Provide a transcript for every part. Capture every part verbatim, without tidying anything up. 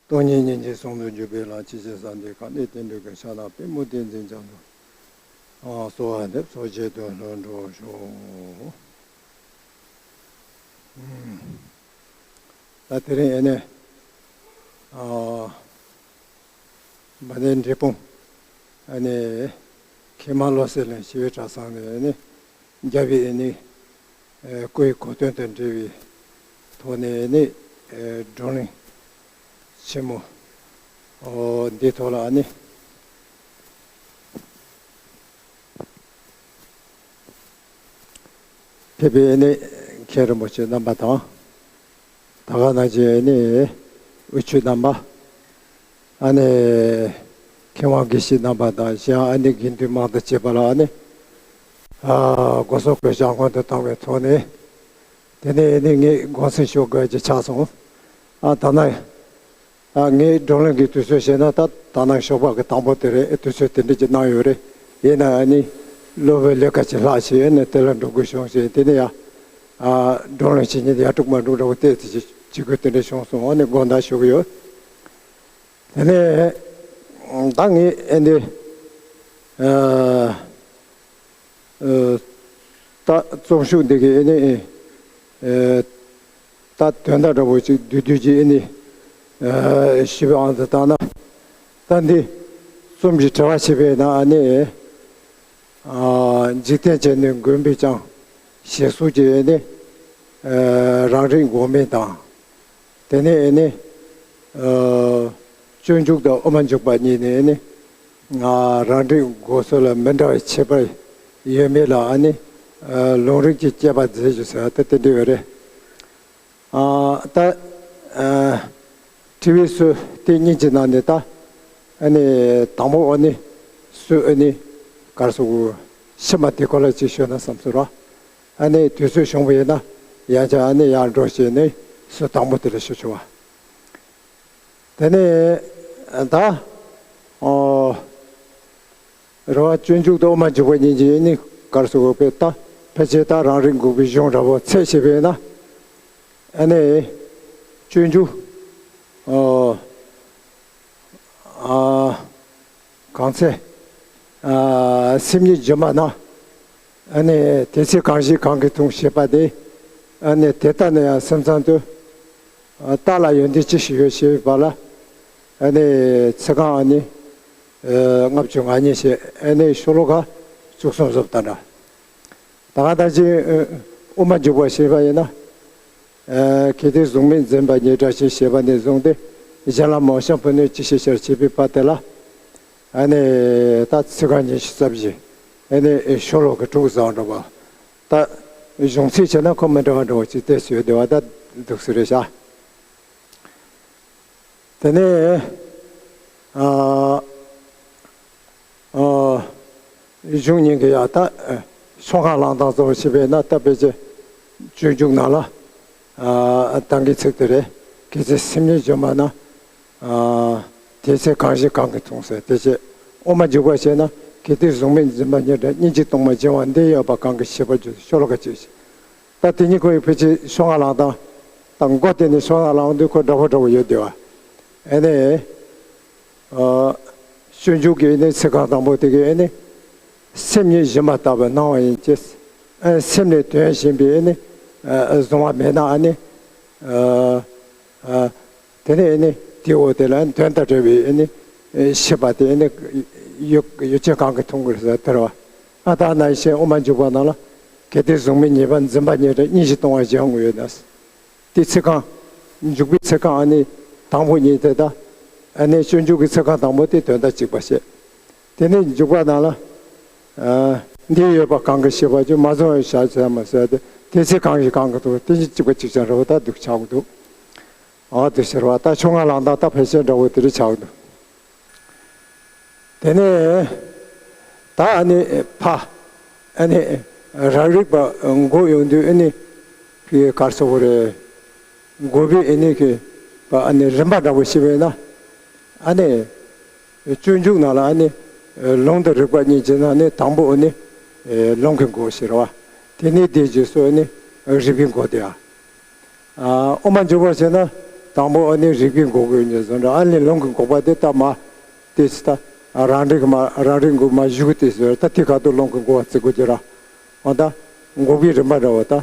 སྟོང་ཉིད་སྙིང་རྗེ་ཟུང་དུ་འཇུག་པའི་ལམ། ཇི་ཞིག་བཟང་དེ་གང་དེ་རྟེན་འབྲེལ་གྱི་ཕྱག་ན་པུས་མོ་བསྟན་འཛིན་བྱང་དུ། གསོལ་བ་འདེབས་སོ་བྱེད་དུ་ལྷོད་འགྲོ་ཞུ། ད་དེ་རིང་ཨེ་ནས། མ་ཎི་འབྲས་སྤུངས། ཨ་ནི། མཁན་མ་བློ་གསལ་གླིང་ཞི་བའི་གྲྭ་ཚང་ནས་ཨ་ནི། རྒྱལ་བའི་ཨ་ནི། སྐུའི་གོ་སྟོན་དང་འབྲེལ་བའི་ཐོག་ནས་ཨ་ནི། བགྲོ་གླེང་ཆེན་མོ། འདིའི་ཐོག་ལ་ཨ་ནི། ཕེབས་པའི་ཨ་ནི་མཁན་རིན་པོ་ཆེ་རྣམ་པ་དང་། ད་ག་ནང་བཞིན་ཨ་ནི་དབུ་ཁྲིད་རྣམ་པ། ཨ་ནི་མཁས་དབང་དགེ་བཤེས་རྣམ་པ་དང་གཞན་ཨ་ནི་དགེ་འདུན་མང་དུ་བྱས་པ་ལ་ཨ་ནི། ཨ་སྒོ་གསུམ་གྱི་བྱ་སྔོན་དུ་བཏང་བའི་ཐོག་ནས། དེ་ནས་ཨ་ནི་ངས་དགོངས་སེལ་ཞུ་དགོས་ཀྱི་ཆགས་སོང་། ཨ་ད་ནང་། ཨ་ངས་བགྲོ་གླེང་གི་དུས་ཚོད་བཤད་ན་ད་ད་ནང་ཞོགས་པ་གི་དང་པོ་དེ་རེད། དུས་ཚོད་དེ་འདྲ་ཅིག་གནང་ཡོད་རེད། ཡིན་ན་ཨ་ནི་སློབ་དཔོན་ལས་ཀ་ཅིག་ལྷག་བྱས་ཨ་ནི་དེ་ལ་འགྲོ་དགོས་བྱུང་ཞིང་། དེ་ནས་ཡ་ཨ་བགྲོ་གླེང་བྱེད་ཉིན་དེ་ཡ་དཀྲུག་མ་དཀྲུག་འདྲ་བོ་བལྟས་ཚེ་ཅིག་དགོས་དེ་འདྲ་བྱུང་སོང་། ཨ་ནི་དགོངས་དག་ཞུ་གི་ཡོད། དེ་ནས་ད་ངས་ཨ་ནི་ཨ། ད་རྩོམ་ཤོག་འདི་གི་ཨེ་ནི། ད་དོན་དག་འདྲ་པོ་ཅིག་བསྡུས་བསྡུས་ཀྱིས་ཨེ་ནི། ཞུས་པའི་དབང་དུ་བཏང་ན། ད་འདི་རྩོམ་གྱི་དྲི་བ་ཞེས་པའི་ནང་ཨ་ནི། འཇིག་རྟེན་བྱས་ནས་མགོན་པོས་ཀྱང་ཞེས་སོགས་ཀྱི་ཨེ་ནི། རང་རིག་འགོག་མེད་དང་། དེ་ནས་ཨེ་ནི། སྤྱོད་འཇུག་དང་དབུ་མ་འཇུག་པ་གཉིས་ནས་ཨེ་ནི། རང་རིག་འགོག་ཚུལ་ལ་མི་འདྲ་བའི་ཁྱད་པར་ཡོད་མེད་ལ་ཨ་ནི། ལུང་རིགས་ཀྱི་དཔྱད་པ་མཛད་རྒྱུ་ཟེར་བ་དེ་དེ་འདྲ་ཡོད་རེད། ད། དྲི་བའི་ཚུལ་དེ་གཉིས་ཀྱི་ནང་ནས་ད། ཨ་ནི་དང་པོ་ཨ་ནི། སུ་ཨ་ནི། གར་སོགས་ཕྱི་མ་དེ་སྐོར་ལ་ཅིག་ཤོད་ན་བསམ་ཚུལ་ར། ཨ་ནི་དུས་ཚོད་བྱུང་བ་ཡིན་ན་ཡང་བསྐྱར་ཨ་ནི་ཡར་འགྲོ་བྱས་ནས་སུ་དང་པོ་དེ་ལ་ཞུ་ཆོག་པ། དེ་ནས་ད། ཨོ། རེད་བ། སྤྱོད་འཇུག་དང་དབུ་མ་འཇུག་པ་གཉིས་ཀྱི་ཨ་ནི་གར་སོགས་པའི་ད་ཕལ་ཆེར་ད་རང་རིག་འགོག་པའི་གཞུང་འདྲ་པོ་ཚད་བྱས་པས་ན། ཨ་ནི་སྤྱོད་འཇུག་ཨོ། ཨ། གང་ཚེ། ཨ། སེམས་ཉིད་སྦྱིན་པ་ན། ཨ་ནི་དེ་ཚེ་གང་ཞིག་གང་གིས་འཐུང་ཞེས་པ་དེ། ཨ་ནི་དེ་ལྟ་ན་ཡང་སེམས་ཙམ་དུ། ཨ། རྟགས་ལ་ཡོན་ཏན་ཅི་ཞིག་ཡོད་ཞེས་པ་ལ། ཨ་ནི་ཚིག་རྐང་ཨ་ནི། ཨ། ལྔ་བཅུ་ང་གཉིས་ཞེས་ཨ་ནི་ཤོ་ལོ་ཀ་བཅུ་གསུམ་བཟོ་ལྟ་འདྲ། ད་ག་ད་ཅི། ཨ། དབུ་མ་འཇུག་པ་ཞེས་པ་ཡིན་ན། ཨ། གལ་ཏེ་གཟུགས་མེད་འཛིན་པ་ཉིད་འདྲ་ཞིང་ཞེས་པ་ནས་བཟུང་སྟེ། གཞན་ལ་མོ་གཤམ་བུ་སྣོད་ཅི་ཞིག་ཤར་བྱེད་པའི་བར་དེ་ལ། ཨ་ནི་ད་ཚིག་རྐང་ཉི་ཤུ་རྩ་བཞི། ཨ་ནི་ཤོ་ལོ་ཀ་དྲུག་བཟང་འགྲོ་བ། ད་གཞུང་ཚིག་བྱས་ན་ཁོ་མི་འདྲ་བ་འདྲ་བ་ཅིག་བལྟས་སོང་བསྡད་པ་ད་འདུག་སེ་རེད་ཤག་དེ་ནས་ཨ་ཨ་གཞུང་གཉིས་ཀྱི་ཡ་ད་ཤོག་ཁ་ལང་ཐང་གཙོ་བོ་བྱས་པས་ན་ད་དཔེ་ཆ་སྤྱོད་འཇུག་ནང་ལ་ཨ་ད་གིན་ཚིག་དེ་རེད། གལ་ཏེ་སེམས་ཉིད་སྦྱིན་པ་ན། ཨ། དེ་ཚེ་གང་ཞིག་གང་གིས་འཐུང་ཟེར། དེ་ཚེ་དབུ་མ་འཇུག་པ་བྱས་ན། གལ་ཏེ་གཟུགས་མེད་འཛིན་པ་ཉིད་འདྲ། སྙིང་རྗེ་གཏོང་བ་སྦྱིན་པ་འདི་ཡོད་པ་གང་གིས་ཤེས་པར་འགྱུར། ཤོ་ལོ་ཀ་གཅིག་བྱས། ད་དེ་གཉིས་ཁོ་ཡི་ཕལ་ཆེར་ཤོག་ཁ་ལང་ཐང་། ད་མགོ་དེ་ནས་ཤོག་ཁ་ལང་དུས་ཁོ་འདྲ་པོ་འདྲ་པོ་ཡོད་བསྡད་པ། ཨ་ནི། ཨ། སྤྱོད་འཇུག་གི་ཨ་ནི་ཚིག་རྐང་དང་པོ་དེ་གི་ཨ་ནི། སེམས་ཉིད་སྦྱིན་པ་ལྟ་བུ་སྣང་བ་ཡིན་གྱི། ཨ། སེམས་ལས་དོན་གཞན་པའི་ཨ་ནི། ཨ། གཟུང་བ་མེད་ན་ཨ་ནི། ཨ། ཨ། དེ་ནས་ཨ་ནི་དེའི་འོག་དེ་ལ་དོན་དང་བྲལ་བའི་ཨ་ནི་ཤེས་པ་དེ་ཨ་ནི་ཡུལ་ཡུལ་ཅན་གང་གིས་མཐོང་དགོས་ཟེར་དེ་རེད་བ། ཨ། ད་ནང་བཞིན་དབུ་མ་འཇུག་པ་ནང་ལ། གལ་ཏེ་གཟུགས་མེད་ཉེས་པ་འཛིན་པ་ཉིད་འདྲ། སྙིང་རྗེ་གཏོང་བ་སྦྱིན་པ་ཡོད་ན། དེ་ཚིག་རྐང་། འཇུག་པའི་ཚིག་རྐང་ཨ་ནི་དང་པོ་གཉིས་དེ་དང་། ཨ་ནི་སྤྱོད་འཇུག་གི་ཚིག་རྐང་དང་པོ་དེ་དོན་དག་གཅིག་པ་བཤད། དེ་ནས་འཇུག་པ་ནང་ལ། ཨ། འདི་ཡོད་པ་གང་གིས་ཤེས་པར་འགྱུར། མ་བཟུང་བའི་ཞག་ཙམ་མ་ཟད་དེ། དེ་ཚེ་གང་ཞིག་གང་གིས་འཐུང་། དེ་བཞིན་གཅིག་པ་གཅིག་ཀྱང་རེ་བ་ད་འདུག་ཆགས་འདུག་ཨ། དེ་ཟེར་བ་ད་ཆུང་ང་ལང་དང་ད་ཕལ་ཆེར་འདྲ་བོ་དེ་རེད་ཆགས་འདུག་དེ་ནས་ད་ཨ་ནི་ཕ། ཨ་ནི་རང་རིག་པ་འགོག་ཡོང་དུས་ཨ་ནི་ཕི་གར་སོ་བོ་རེད། འགོག་པའི་ཨ་ནི་གི་པ་ཨ་ནི་རིམ་པ་འདྲ་བོ་ཞིག་བས་ན། ཨ་ནི། སྤྱོད་འཇུག་ནང་ལ་ཨ་ནི། ལུང་དང་རིགས་པ་གཉིས་ཀྱི་ནང་ནས་དང་པོ་ཨ་ནི། ལུང་གིས་འགོག་ཟེར་བ། དེ་ནས་དེའི་རྗེས་སུ་ཨ་ནི། རིགས་པས་འགོག་དེ་ཨ། ཨ། དབུ་མ་འཇུག་པར་བྱས་ན། དང་པོ་ཨ་ནི་རིག་པའི་འགོག་པའི་ཉེས་བཟོ་འདྲ། ཨ་ནི་ལུང་གི་འགོག་པ་དེ་ད་མ་དེ་ཅི་ད་རང་རིག་མ་རང་རིག་འགོག་མ་བཞུགས་དེ་ཟེར། ད་དེ་ཁ་ཐུག་ལུང་གི་འགོག་པ་བརྩི་དགོས་ཀྱི་ར། འོ་ད་འགོག་པའི་རིམ་པ་འདྲ་བ་ད་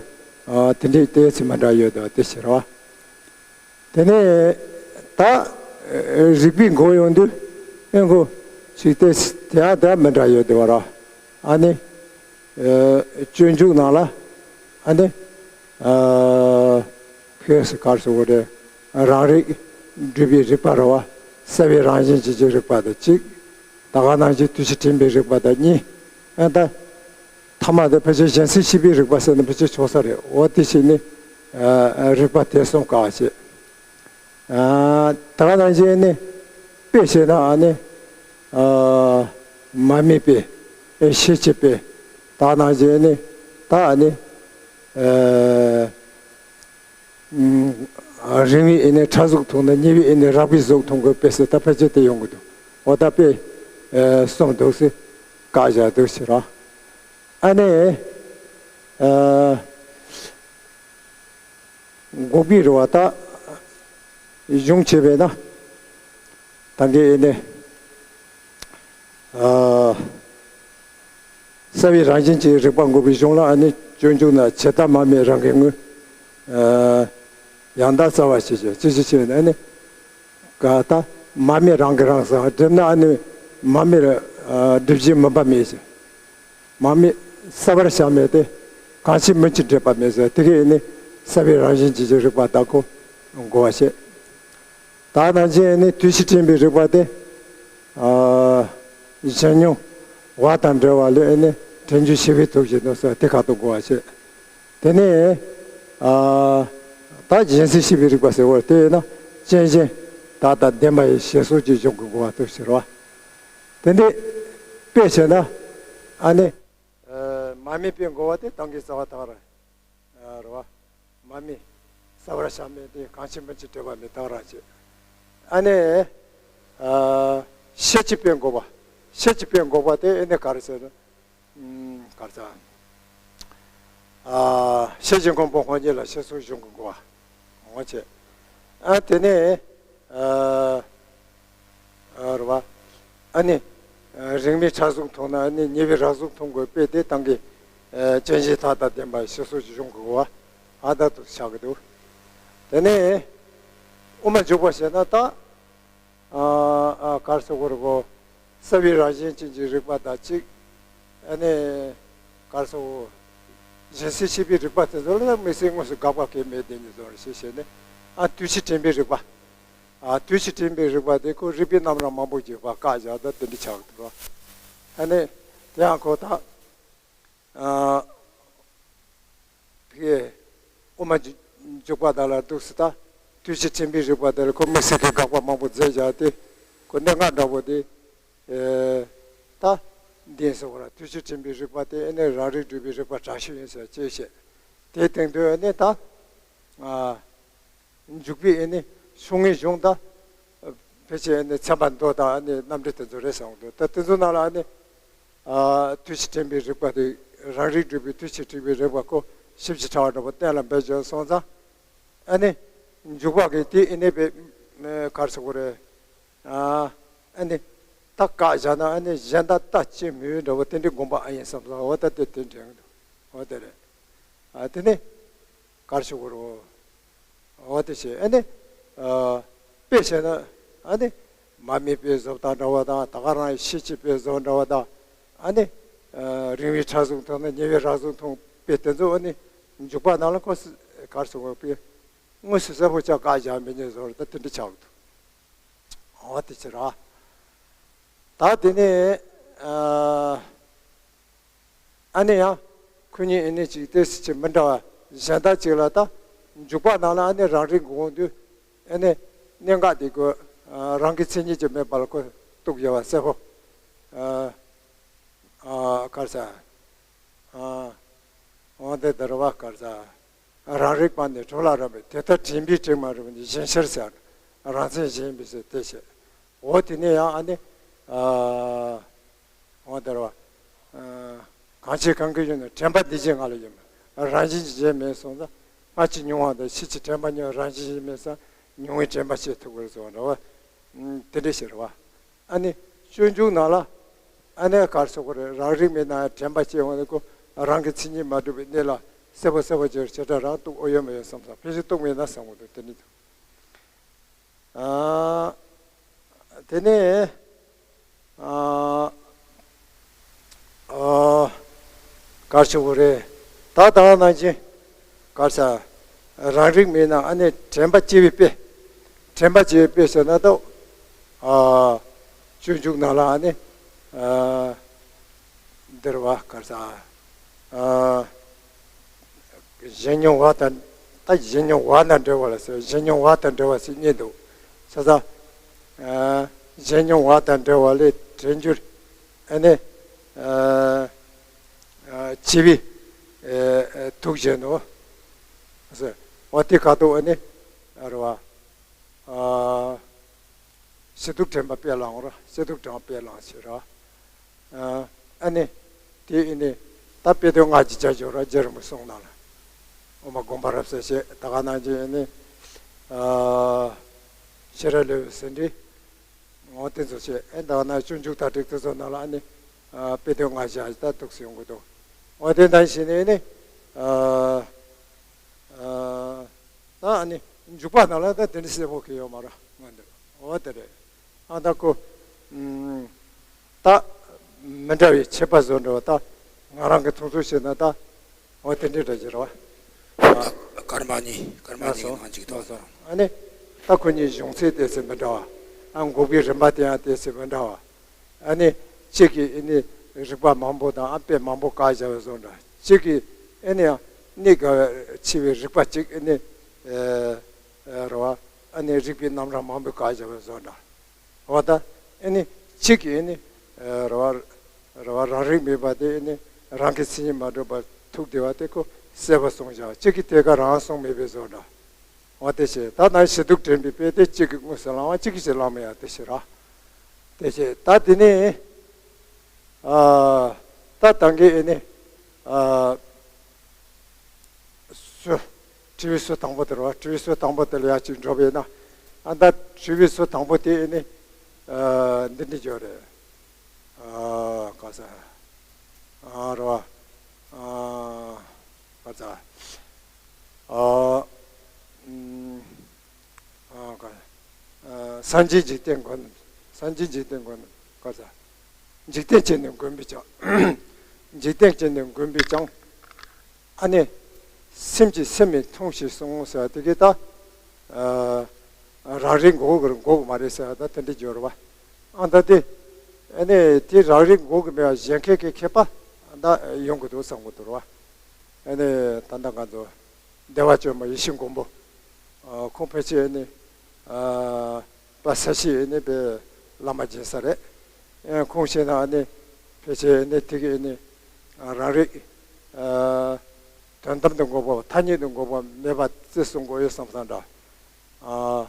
དེ་འདྲའི་ཏོག་ཙམ་མི་འདྲ་ཡོད་དོ། དེ་ཟེར་བ། དེ་ནས་ད་རིག་པའི་འགོག་ཡོང་དུས་ཨེ་འགོག་ཅིག་དེ་དེ་ཡང་ད་མི་འདྲ་ཡོད་དེ་བ་ར། ཨ་ནི་སྤྱོད་འཇུག་ནང་ལ་ཨ་ནི་ཁོས་ག་རེ་ཟེར་དགོས་རེད། རང་རིག་སྒྲུབ་པའི་རིག་པ་རེད་བ། གསལ་བའི་རང་བཞིན་ཅན་གྱི་རིག་པ་དང་གཅིག་ད་ག་ནང་བཞིན་དུས་ཕྱིས་དྲན་པའི་རིག་པ་དང་གཉིས། ཨ་ད་ཐ་མ་དེ་ཕལ་ཆེར་གཞན་སེལ་ཤེས་པའི་རིག་པ་ཟེར་ན་ཕལ་ཆེར་ཆོག་ས་རེད། འོ་དེ་བྱས་ནས་རིག་པ་དེ་གསུམ་བཀག་བྱས། ད་ག་ནང་བཞིན་ནི་དཔེ་བྱས་ན་ཨ་ནི་མ་དམིགས་པའི་ཤེས་བྱེད་པའི་ད་ག་ནང་བཞིན་ནི་ད་ཨ་ནི་རིང་བའི་ཨེ་ནི་ཕྲ་གཟུགས་མཐོང་ན་ཉེ་བའི་ཨེ་ནི་རགས་པའི་གཟུགས་མཐོང་དགོས་པས་ཟེར། ད་ཕལ་ཆེར་དེ་ཡོང་གི་འདུག་འོ་ད་དཔེ་གསུམ་འདུག་ཟེར་བཀག་བཞག་འདུག་ཟེར་ར། ཨ་ནི་འགོག་པའི་རེད་བ། ད་གཞུང་བྱས་པས་ན་ད་གིན་ཨེ་ནི་གསལ་བའི་རང་བཞིན་གྱི་རིག་པ་འགོག་པའི་གཞུང་ལ་ཨ་ནི་སྤྱོད་འཇུག་ན་ཇི་ལྟ་མ་དམིགས་རང་གི་དངོས། ཡང་དག་རྩ་བ་ཞེས་བྱ་ཅི་ཞིག་བྱས་ན་ཨ་ནི་ག་ད་མ་དམིགས་རང་གི་རང་ཟེར་བསྒྲིབས་ན་ཨ་ནི་མ་དམིགས་སྒྲིབ་བྱེད་མུན་པ་མེད་ཟེར། མ་དམིགས་གསལ་བར་བྱ་མེད་དེ། གང་ཕྱིར་མུན་གྱིས་བསྒྲིབས་པ་མེད་ཟེར། དེ་གས་ནི་གསལ་བའི་རང་བཞིན་གྱི་རིག་པ་དག་གོ་འགོག་པ་བྱེད། ད་ནང་བཞིན་ནི་དུས་ཕྱིས་དྲན་པའི་རིག་པ་དེ། གཞན་མྱོང་བ་དང་འབྲེལ་བ་ལས་ནི་དྲན་རྒྱུ་ཤེས་པའི་སྟོབས་ཀྱིས་ནོ་ཟེར་དེ་ཁ་ཐུག་འགོག་པ་བྱེད། དེ་ནས་ད་གཞན་སེལ་ཤེས་པའི་རིག་པ་ཟེར་བ་དེ་ཡིན་ན་རྐྱེན་གཞན་དག་དང་ལྡན་པ་ཡི་ཞེས་སོགས་ཀྱི་གཞུང་གི་འགོག་པ་སྟོབས་ཟེར་བ། དེ་འདི་དཔེ་བྱས་ན་ཨ་ནི། མ་དམིགས་པའི་འགོག་པ་དེ་གཏང་གི་རྩ་བ་དག་ར། རེད་བ། མ་དམིགས་གསལ་བར་བྱ་མེད་དེ། གང་ཕྱིར་མུན་གྱིས་བསྒྲིབས་པ་མེད་དག་ར་བྱེད། ཨ་ནི། ཤེས་བྱེད་པའི་འགོག་པ། ཤེས་བྱེད་པའི་འགོག་པ་དེ་ཨེ་ནི་ག་རེ་ཟེར་ན། ག་རེ་ཟེར། ཤེས་བྱེད་མགོན་པོ་དངོས་ཉིད་ལ་ཞེས་སོགས་གཞུང་གི་འགོག་པ། འོ་བྱེད། ཨ་དེ་ནས། རེད་བ། ཨ་ནི། རིང་མའི་ཕྲ་གཟུགས་མཐོང་ན་ཨ་ནི་ཉེ་བའི་རགས་གཟུགས་མཐོང་དགོས་པས་དེ་གཏང་གི། རྐྱེན་གཞན་དག་དང་ལྡན་པ་ཞེས་སོགས་ཀྱི་གཞུང་གི་འགོག་པ། ཨ་ད་དུ་ཆགས་ཀྱི་འདུག་དེ་ནས་དབུ་མ་འཇུག་པ་བྱས་ན་ད། གར་སོགས་པར་གོ། གསལ་བའི་རང་བཞིན་ཅན་གྱི་རིག་པ་དང་གཅིག་ཨ་ནི། གར་སོགས། གཞན་སེལ་ཤེས་པའི་རིག་པ་དེ་ཚོ་ལ་དམིགས་བསལ་དངོས་སུ་དགག་པ་གང་ཡང་མེད་དེ་ཉིད་ཟོར་ཞེས་བཤད་ནས། ཨ་དུས་ཕྱིས་དྲན་པའི་རིག་པ། ཨ་དུས་ཕྱིས་དྲན་པའི་རིག་པ་དེ་ཁོ་རིག་པའི་རྣམ་གྲངས་མང་པོ་བརྗོད་པ་བཀག་བཞག་ད་དེ་འདྲ་ཆགས་འདུག་ཨ་ནི། དེ་ཡང་ཁོ་ད། ཨ། དེ་གས་དབུ་མ་འཇུག་པ་དག་ལ་འདུག་སེ་ད་དུས་ཕྱིས་དྲན་པའི་རིག་པ་དེ་ལ་ཁོ་དམིགས་བསལ་གྱི་དགག་པ་མང་པོ་མཛད་བཞག་སྟེ། ཁོ་གནད་འགག་འདྲ་པོ་དེ་ད་འདི་ཡིན་ཟེར་བ་ལ། དུས་ཕྱིས་དྲན་པའི་རིག་པ་དེ་ཨེ་ནི་རང་རིག་སྒྲུབ་པའི་རིག་པ་དྲག་ཤོས་ཡིན་ཟེར་ཅེས་བཤད། དེའི་སྟེང་དུ་ཨེ་ནི་ད་ཨ། འཇུག་པའི་ཨེ་ནི་ཕྱོགས་སྔའི་གཞུང་དང་། ཕལ་ཆེར་ཨེ་ནི་ཚན་པ་མདོ་དང་ཨེ་ནི་རྣམ་འགྲེལ་དེ་ཚོ་རེད་བསམ་གྱི་འདུག་ད་དེ་ཚོ་ནང་ལ་ཨེ་ནི། ཨ་དུས་ཕྱིས་དྲན་པའི་རིག་པ་དེ། རང་རིག་སྒྲུབ་པའི་དུས་ཕྱིས་དྲན་པའི་རིག་པ་ཁོ་ཞིབ་ཅིང་ཕྲ་བ་འདྲ་པོ་གཏན་ལ་འབེབས་བྱུང་སོང་ཙང་། ཨེ་ནི། འཇུག་པ་གིས་དེ་ཨེ་ནི་བས་གར་སོགས་པ་རེད། ཨ་ནི། ད་བཀག་བཞག་ན་ཨེ་ནི་གཞན་དག་ལྟ་ཅི་སྨོས་འདྲ་པོ་དེ་འདྲའི་དགོངས་པ་ཨ་ཡིན་བསམ་ལ། འོ་ད་དེ་དེ་འདྲ་ཡིན་འདུག་འོ་དེ་རེད། ཨ་དེ་ནི། གར་སོགས་པ་རེད། འོ་དེ་བྱས་ཨེ་ནི། ཨ་དཔེ་བྱས་ན་ཨ་ནི། མ་དམིགས་པའི་བཟོ་ལྟ་འདྲ་པོ་དང་ད་ག་རང་ཤེས་བྱེད་པའི་བཟོ་འདྲ་པོ་དང་། ཨ་ནི། རིང་བའི་ཕྲ་གཟུགས་མཐོང་ན་ཉེ་བའི་རགས་གཟུགས་མཐོང་པས་དེ་ཚོ་ཨ་ནི། འཇུག་པ་ནང་ལ་ཁོ་གར་སོགས་པའི་དངོས་སུ་གསལ་པོ་ཆགས་བཀག་བཞག་མི་ཉན་བཟོ་འདྲ་ད་དེ་འདྲ་ཆགས་འདུག་འོ་དེ་ཕྱིར་ར། ད་དེ་ནས་ཨ་ནི་ཡང་ཁོ་གཉིས་ཨ་ནི་ཅིག་ཏོག་ཙམ་ཅིག་མི་འདྲ་བ་གཞན་དག་ཅིག་ལ། ད་འཇུག་པ་ནང་ལ་ཨ་ནི་རང་རིག་འགོག་དུས་ཨ་ནི་གནད་འགག་དེ་ཁོ་རང་གི་མཚན་ཉིད་ཀྱིས་མེད་པ་ལ་ཁོ་རྟོགས་ཡོད་པ་གསལ་པོ། ཨ་གར་ས། ཨ་འོ་དེ་ལྟར་བ་གར་ས། རང་རིག་པ་ནི་གྲོལ་ལ་རག་པས། དེ་ལྟར་དྲན་པས་དྲན་མ་རིག་པ་ནི་གཞན་ཕྱིར་ཟེར། རང་མཚན་གཞན་ཡིན་པས་ཟེར་དེ་བཤད། འོ་དེ་ནས་ཡང་ཨ་ནི། ཨ་འོ་དེ་རེད་བ། ཨ་གང་ཕྱིར་གང་གི་ཡོད་ན། དྲན་པ་འདི་ཕྱིར་ང་ལ་ཡོད་མེད། རང་བཞིན་གྱིས་གཞན་མེད་གསུངས་ཙང་། སྔར་གྱི་མྱོང་བ་དང་ཕྱིས་ཀྱི་དྲན་པ་གཉིས་རང་བཞིན་གྱིས་མེད་ཙང་ མྱོང་བའི་དྲན་པ་སྐྱེ་ཐུབ་ཀྱི་རེད་ཟེར་བ་འདྲ་བ། ཨམ། དེ་འདྲ་ཞིག་རེད་བ། ཨ་ནི་སྤྱོད་འཇུག་ནང་ལ་ཨ་ནི་ག་རེ་ཟེར་དགོས་རེད། རང་རིག་མེད་ན་དྲན་པ་སྐྱེ་འོང་ནི་ཁོ་རང་གི་མཚན་ཉིད་མ་གྲུབ་པའི་གནས་ལ་གསལ་པོ་གསལ་པོ་བརྗོད་བྱེ་བྲག་རང་རྟོགས་ཨོ་ཡོད་མ་ཡོད་བསམ་བསམ་ཕལ་ཆེར་རྟོགས་མེད་ན་བསམ་གྱི་འདུག་དེ་ནི་འདུག་ཨ། དེ་ནས་ཨ། ཨ། ག་རེ་ཟེར་དགོས་རེད། ད་ད་ནང་བཞིན་ག་རེ་ཟེར། རང་རིག་མེད་ན་ཨ་ནི་དྲན་པ་སྐྱེ་བའི་དཔེ། དྲན་པ་སྐྱེ་བའི་དཔེ་ཟེར་ན་ད། ཨ། སྤྱོད་འཇུག་ནང་ལ་ཨ་ནི། ཨ། འདིར་བ་ག་རེ་ཟེར། ཨ། གཞན་མྱོང་བ་དང་། ད་གཞན་མྱོང་བ་དང་འབྲེལ་བ་ལ་ཟེར། གཞན་མྱོང་བ་དང་འབྲེལ་བ་ཟེར་གཉིས་འདུག་ས་ས། ཨ། གཞན་མྱོང་བ་དང་འབྲེལ་བ་ལས་དྲན་འགྱུར། ཨ་ནི། ཨ། ཨ། བྱིས་པའི། ཨ། ཨ། དུག་བཞིན་ནོ། ཟེར། འོ་དེ་ཁ་ཐུག་ཨ་ནི། ཨ། རེད་བ། ཨ། ཞི་དུལ་དྲན་པ་དཔེ་བླངས་ར། ཞི་དུལ་དྲན་པ་དཔེ་བླངས་ཞེས་ར། ཨ། ཨ་ནི། དེ་ཨ་ནི། ད་དཔེ་དོན་ལྔ་གི་རྒྱ་སྦྱོར་ར་རྒྱ་རིང་པོ་གསུངས་གནང་ལ། འོ་མ་དགོངས་པ་རབ་གསལ་བྱས་ད་ག་ནང་བཞིན་ཨ་ནི། ཨ། ཤེས་རབ་ལེའུ་ཟིན་བྲིས། འོ་དེ་ཚོ་བྱས་ཨེ་ད་ག་ན་སྤྱོད་འཇུག་དང་དྲུག་དེ་ཚོ་ནང་ལ་ཨ་ནི། ཨ། དཔེ་དོན་ལྔ་བཞག་ད་འདུག་སེ་ཡོང་གི་འདུག་འོ་དེ་ནང་བཞིན་ཨ་ནི། ཨ། ཨ། ད་ཨ་ནི་འཇུག་པ་ནང་ལ་ད་དེ་འདྲ་གསལ་པོ་གི་ཡོད་མ་རེད་མ་འདུག་འོ་དེ་རེད། ཨ་ད་ཁོ། ཨུམ། ད་མི་འདྲ་བའི་ཁྱད་པར་བཟོ་འདྲ་བ་ད་ང་རང་གི་མཐོང་ཚུལ་བྱས་ན་ད་འོ་དེ་འདྲ་འདྲ་ཅིག་རེད་བ། ཨ། སྐར་མ་གཉིས། སྐར་མ་གཉིས་ལ་སོ་ནང་གཅིག་ལ་ཐོག་སོ། ཨ་ནི་ད་ཁོ་གཉིས་བྱུང་ཚུལ་དེ་ཚོ་མི་འདྲ་བ། ཨ། འགོག་པའི་རིམ་པ་དེ་ཡང་དེ་ཚོ་མི་འདྲ་བ། ཨ་ནི་གཅིག་གིས་ཨ་ནི་རིགས་པ་མང་པོ་དང་ཨ་དཔེ་མང་པོ་བཀག་བཞག་པའི་བཟོ་འདྲ། གཅིག་གིས་ཨ་ནི་ཡང་གནད་འགག་ཆེ་བའི་རིགས་པ་གཅིག་ཨ་ནི། ཨ། རེད་བ། ཨ་ནི་རིགས་པའི་རྣམ་གྲངས་མང་པོ་བཀག་བཞག་པའི་བཟོ་འདྲ། འོ་ད་ཨ་ནི་གཅིག་གིས་ཨ་ནི། ཨ། རེད་བ། རེད་བ། རང་རིག་མེད་པ་དེ་ཨ་ནི་རང་གི་མཚན་ཉིད་མ་གྲུབ་པར་ཐུག་བསྡད་པ་དེ་ཁོ་གསལ་པོ་གསུངས་བཞག་གཅིག་གིས་དེ་ག་རང་གསུངས་མེད་པའི་བཟོ་འདྲ། འོ་དེ་བྱས་ད་ནང་ཞི་དུལ་དྲན་པའི་དཔེ་དེ་གཅིག་གིས་དངོས་སུ་བླང་བ་གཅིག་གིས་ཅིག་བླང་མེད་ཡ་དེ་བྱས་ར། དེ་བྱས་ད་དེ་ནས། ཨ། ད་ད་གིན་ཨ་ནི། ཨ། སུ། དྲི་བའི་ཟུར་དང་པོ་དེ་རེད་བ། དྲི་བའི་ཟུར་དང་པོ་དེ་ལ་ཡར་གཅིག་འགྲོ་བས་ན། ཨ། ད་དྲི་བའི་ཟུར་དང་པོ་དེ་ཨ་ནི། ཨ། འདི་འདྲ་ཅིག་རེད། ཨ། ག་ས། ཨ། རེད་བ། ཨ། ག་ས། ཨ། ཨུམ། ཨ། ག་ཨ། སངས་རྒྱས་འཇིག་རྟེན་མགོན། སངས་རྒྱས་འཇིག་རྟེན་མགོན། ག་ས། འཇིག་རྟེན་ཅན་ནི་མགོན་པོས་ཀྱང་། འཇིག་རྟེན་ཅན་ནི་མགོན་པོས་ཀྱང་། ཨ་ནི། སེམས་ཀྱིས་སེམས་མི་མཐོང་ཞེས་གསུངས་ཟེར་བ་དེ་གའི་ད། ཨ། རང་རིག་འགོག་གི་འགོག་གི་མ་རེད་ཟེར་བ་ད་དེ་འདྲ་བརྗོད་རེད་བ། ཨ། ད་དེ། ཨ་ནི་དེ་རང་རིག་འགོག་གི་མེད་པ་གཞན་མཁས་ཀྱི་མཁས་པ་ད་ཡོང་གི་འདུག་བསམ་གི་འདུག་རེད་བ། ཨ་ནི་ད་ལྟ་ང་ཚོ་བདེ་བ་བཅོས་མ་ཡེ་ཤེས་མགོན་པོ། ཨ། ཁོང་ཕལ་ཆེར་ཨ་ནི། ཨ། པ་ས་གཞི་ཨ་ནི་པའི་བླ་མ་སྦྱིན་ས་རེད། ཨ། ཁོང་ཤེས་ན་ཨ་ནི་ཕལ་ཆེར་ཨ་ནི་དེ་གི་ཨ་ནི། ཨ། རང་རིག་ཨ། དོན་དམ་དུ་འགོག་པ་ཐ་སྙད་དུ་འགོག་པ་མེད་པ་རྩི་གསུང་དགོས་ཡོད་བསམ་བསམ་འདྲ། ཨ།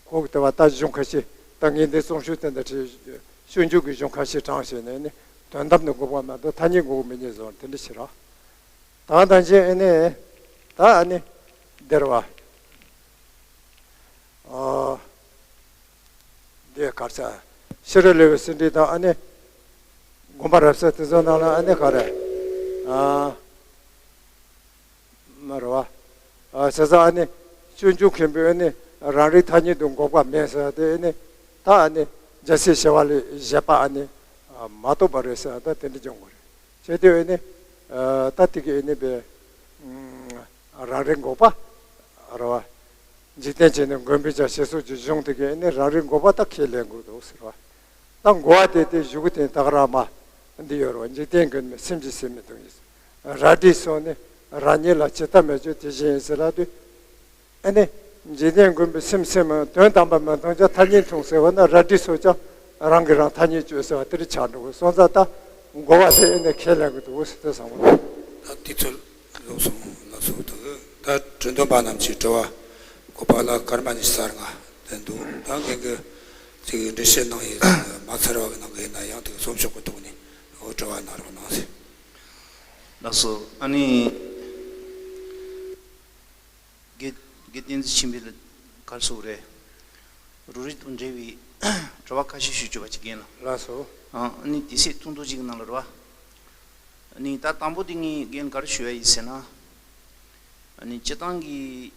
ཁོ་གི་ལྟ་བ་ད་གཞུང་ཁ་ཤས་ད་ངས་འདི་རྩོམ་ཤོག་དེ་འདྲ་བྲིས། སྤྱོད་འཇུག་གི་གཞུང་ཁ་ཤས་དྲངས་བྱས་ནས་ནི་དོན་དམ་དུ་འགོག་པ་མ་གཏོགས་ཐ་སྙད་འགོག་མི་ཉན་བཟོ་དེ་འདྲ་ཞིག་རེད། ད་ནང་བཞིན་ཨ་ནི། ད་ཨ་ནི། འདིར་བ། ཨ། འདི་གར་ས། ཤེས་རབ་ལེའུ་ཟིན་བྲིས་དང་ཨ་ནི། དགོངས་པ་རབ་གསལ་དེ་ཚོ་ནང་ལ་ཨ་ནི་ག་རེ། ཨ། མ་རེད་བ། ཨ། ཟེར་ས་ཨ་ནི། སྤྱོད་འཇུག་མཁན་པོས་ཨ་ནི། རང་རིག་ཐ་སྙད་དུ་འགོག་པ་མེད་ཟེར་དེ་ཨ་ནི། ད་ཨ་ནི། རྒྱལ་སྲས་ཞི་བ་ལྷས་བཞེད་པ་ཨ་ནི། ཨ། མ་རྟོགས་པ་རེད་ཟེར་ད་དེ་འདྲ་སྦྱོང་དགོས་རེད། བྱས་དུས་ཨ་ནི། ཨ། ད་དེ་གི་ཨ་ནི་པའི། ཨ། རང་རིག་འགོག་པ། རེད་བ། འཇིག་རྟེན་ཅན་ནི་མགོན་པོས་ཀྱང་ཞེས་སོགས་ཀྱི་གཞུང་དེ་གའི་ཨ་ནི་རང་རིག་འགོག་པ་ད་ཁས་ལེན་དགོས་འདུག་ཟེར་བ། ད་འགོག་པ་དེ་དེ་གཞུག་གུ་དེ་ད་ག་རང་མ་འདི་ཡོད་རེད་བ། འཇིག་རྟེན་མགོན་པོས་སེམས་ཀྱིས་སེམས་མི་མཐོང་ཡིན། རལ་གྲི་སོགས་ནི་རང་ཉིད་ལ་ཇི་ལྟར་མི་སྤྱོད་དེ་བཞིན་ཡིན་ཟེར་ལབ་དུས། ཨ་ནི། འཇིག་རྟེན་མགོན་པོས་སེམས་སེམས་དོན་དམ་པར་མི་མཐོང་ཀྱང་ཐ་སྙད་མཐོང་ཟེར་བ་ན་རལ་གྲི་སོགས་ཀྱང་རང་གིས་རང་ཐ་སྙད་གཅོད་ཟེར་བ་དེ་རུ་ཆགས་འགྲོ་གི་སོང་ཙང་ད་འགོག་པ་དེ་ཨ་ནི་ཁས་ལེན་གི་འདུག་ཟེར་དེ་བསམ་གི་འདུག་ད་དེ་ཚོ་ལགས་སོ་ལགས་སོ། ད་གི་ད་དྲི་འདོན་པ་རྣམས་ཀྱི་དྲི་བ་འགོད་པ་ལ་སྐར་མ་ཉི་ཤུ་རྩ་ལྔ་ལྡན་འདུག་ད་ངེད་ཀྱི་ཅིག་འགྲེལ་བཤད་གནང་ཡས་མ་ཚར་བ་གི་ནང་གི་ཡིན་ན་ཡང་དེ་གི་རྩོམ་ཤོག་གི་ཐོག་ནས་འོ་དྲི་བ་གནང་རོགས་གནང་ཟེར། ལགས་སོ། ཨ་ནི། དགེ་དགེ་བསྟན་འཛིན་ཆོས་འཕེལ་ལགས། ག་རེ་ཟེར་དགོས་རེད། རོ་རིག་དང་འབྲེལ་བའི་དྲི་བ་ཁ་ཤས་ཞུ་བཅུག་པ་ཅིག་རྒན་ལགས། ལགས་སོ། ཨ་ནི་དུས་ཚོད་ཐུང་ཐུང་ཅིག་ནང་ལ་རེད་བ། ཨ་ནི་ད་དང་པོ་དེ་ངས་རྒན་ག་རེ་ཞུ་ཡ་ཡིན་ཟེར་ན། ཨ་ནི་སྤྱིར་བཏང་གི་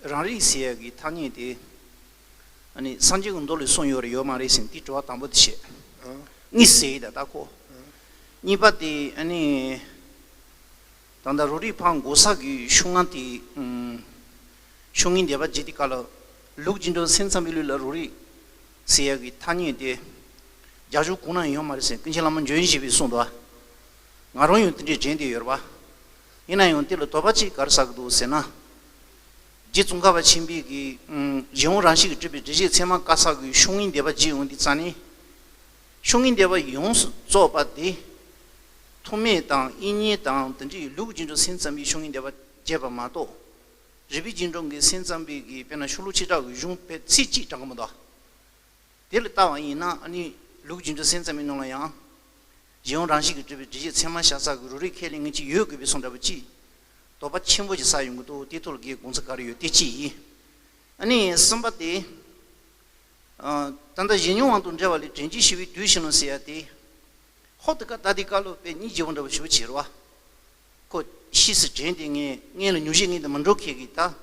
རང་རིག་ཟེར་ཡ་གི་ཐ་སྙད་དེ། ཨ་ནི་སངས་རྒྱས་ཀྱི་མདོ་ལ་གསུངས་ཡོད་རེད་ཡོད་མ་རེད་ཟེར་ནས་དེ་དྲི་བ་དང་པོ་དེ་བྱས། ཨ། གཉིས་ཟེར་ཡི་ད་ད་ཁོ། ཨ། གཉིས་པ་དེ་ཨ་ནི། ད་ལྟ་རོ་རིག་ཕར་འགོ་ས་གི་ཤུགས་ལྔ་དེ། ཨུམ། ཤུགས་ལྔའི་འདོད་པ་བརྗེད་དེ་ག་ལ། ལུགས་ཀྱི་འགྲོ་སེམས་ཙམ་པའི་ལུགས་ལ་རོ་རིག་ཟེར་ཡ་གི་ཐ་སྙད་དེ། རྒྱ་གཞུང་གང་ན་ཡོད་མ་རེད་ཟེར་ཀུན་མཁྱེན་བླ་མ་འཇམ་དབྱངས་བཞད་པས་གསུངས་འདུག་ང་རང་ཡང་དེ་འདྲའི་དྲན་བསྡད་ཡོད་རེད་པ། ཡིན་ན་ཡང་དེ་ལ་དོགས་པ་གཅིག་ག་རེ་ཟ་གི་འདུག་ཟེར་ན། རྗེ་ཙོང་ཁ་པ་ཆེན་པོའི་གི། ཨུམ། གཞན་དབང་རང་བཞིན་གྱིས་གྲུབ་པའི་སྒྲིབ་བྱེད་མཚན་མ་བཀག་ས་གི་ཤུགས་ལྔའི་འདོད་པ་བརྗེད་ཡོང་དུས་ཙ་ནི། ཤུགས་ལྔའི་འདོད་པ་ཡོངས་སུ་རྫོགས་པ་དེ། ཐོགས་མེད་དང་དབྱིག་གཉེན་དང་དེ་འདྲའི་ལུགས་ཀྱི་འགྲོ་སེམས་ཙམ་པའི་ཤུགས་ལྔའི་འདོད་པ་བརྗེད་པ་མ་གཏོགས། རིག་པའི་རྒྱུན་འགྲོ་གི་སེམས་ཙམ་པའི་གི་དཔེར་ན་ཤོ་ལོ་ཀ་བྱེ་བྲག་གི་གཞུང་དཔེ་ཚིག་གཅིག་དྲངས་གི་མི་འདུག་དེ་ལ་ལྟ་བ་ཡིན་ན་ཨ་ནི་ལུགས་ཀྱི་འགྲོ་སེམས་ཙམ་པའི་ནང་ལ་ཡང་། གཞན་དབང་རང་བཞིན་གྱིས་གྲུབ་པའི་སྒྲིབ་བྱེད་མཚན་མ་བཞག་ས་གི་རོ་རིག་ཁས་ལེན་མཁན་ཅིག་ཡོད་དགོས་པའི་བཟོ་འདྲ་པོ་ཅིག་དོགས་པ་ཆེན་པོ་ཅིག་ཟ་ཡོང་གི་འདུག་དེ་ཐོག་ལ་རྒན་དགོངས་ཚུལ་ག་རེ་ཡོད་དེ་གཅིག་ཡིན། ཨ་ནི་གསུམ་པ་དེ། ཨ། ད་ལྟ་གཞན་ཉོན་དབང་དང་བྲལ་བ་ལས་དྲན་གྱིས་ཞི་བའི་དུས་ཤིག་ལ་ཟེར་ཡ་དེ། ཧོབ་ཏེ་ཀ་ད་དེ་ཀ་ལོ་པའི་སྙིང་རྗེ་བོ་འདྲ་བོ་ཞུ་བྱེད་རོ། ཁོ་ཤི་སི་དྲན་དེ་ངས་སྔོན་ལ་ཉུང་ཤས་ངས་དེ་མི་འགྲོ་ཁེལ་གི་ད།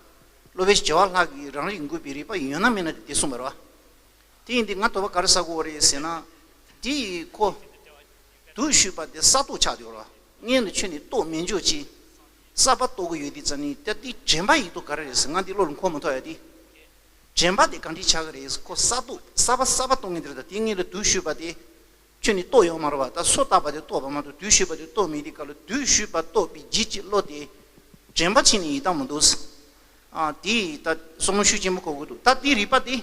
སློབ་དཔོན་བྱེ་བ་ལྷ་གིས་རང་རིག་འགོད་པའི་རིགས་པ་ཡོད་ན་མེད་ན་དེ་གསུངས་པ་རོ། དེ་ཡིན་དུས་ང་དོགས་པ་ག་རེ་ཟ་དགོས་རེད་ཟེར་ན། དེ་ཡིས་ཁོ། དུ་ཞུས་པ་དེ་ས་རྟོགས་ཆགས་དེ་རོ། སྔོན་ལ་ཁྱོད་ནི་རྟོགས་མེད་འཇོག་ཅིག་ས་པ་རྟོགས་གི་ཡོད་དེ་ཙ་ནི་ད་དེ་དྲན་པ་ཡིག་ཐོག་ག་རེ་རེད་ཟེར་ང་འདི་བློ་ལ་འཁོར་མི་ཐུབ་ཡ་དེ། དྲན་པ་དེ་གང་འདྲ་ཆགས་ཀྱི་རེད། ཁོ་ས་རྟོགས་ས་པ་ས་པ་རྟོགས་ངེས་དེ་རེད། ད་དེ་སྔོན་ལ་དུ་ཞུས་པ་དེ། ཁྱོད་ནི་རྟོགས་ཡོད་མ་རེད་བ། ད་སོ་བཏགས་པ་དེ་རྟོགས་པ་མ་གཏོགས་དུ་ཞུས་པ་དེ་རྟོགས་མེད་དེ་ག་ལ་དུ་ཞུས་པ་རྟོགས་པའི་རྗེས་ཀྱི་བློ་དེ། དྲན་པ་ཕྱིན་ནས་ཡིན་སྟངས་མི་འདུག་ཨ། དེ་ཡིས་ད་བསམ་བློ་ཤུགས་ཆེན་པོ་འཁོར་དགོས་འདུག་ད་དེའི་རིགས་པ་དེ།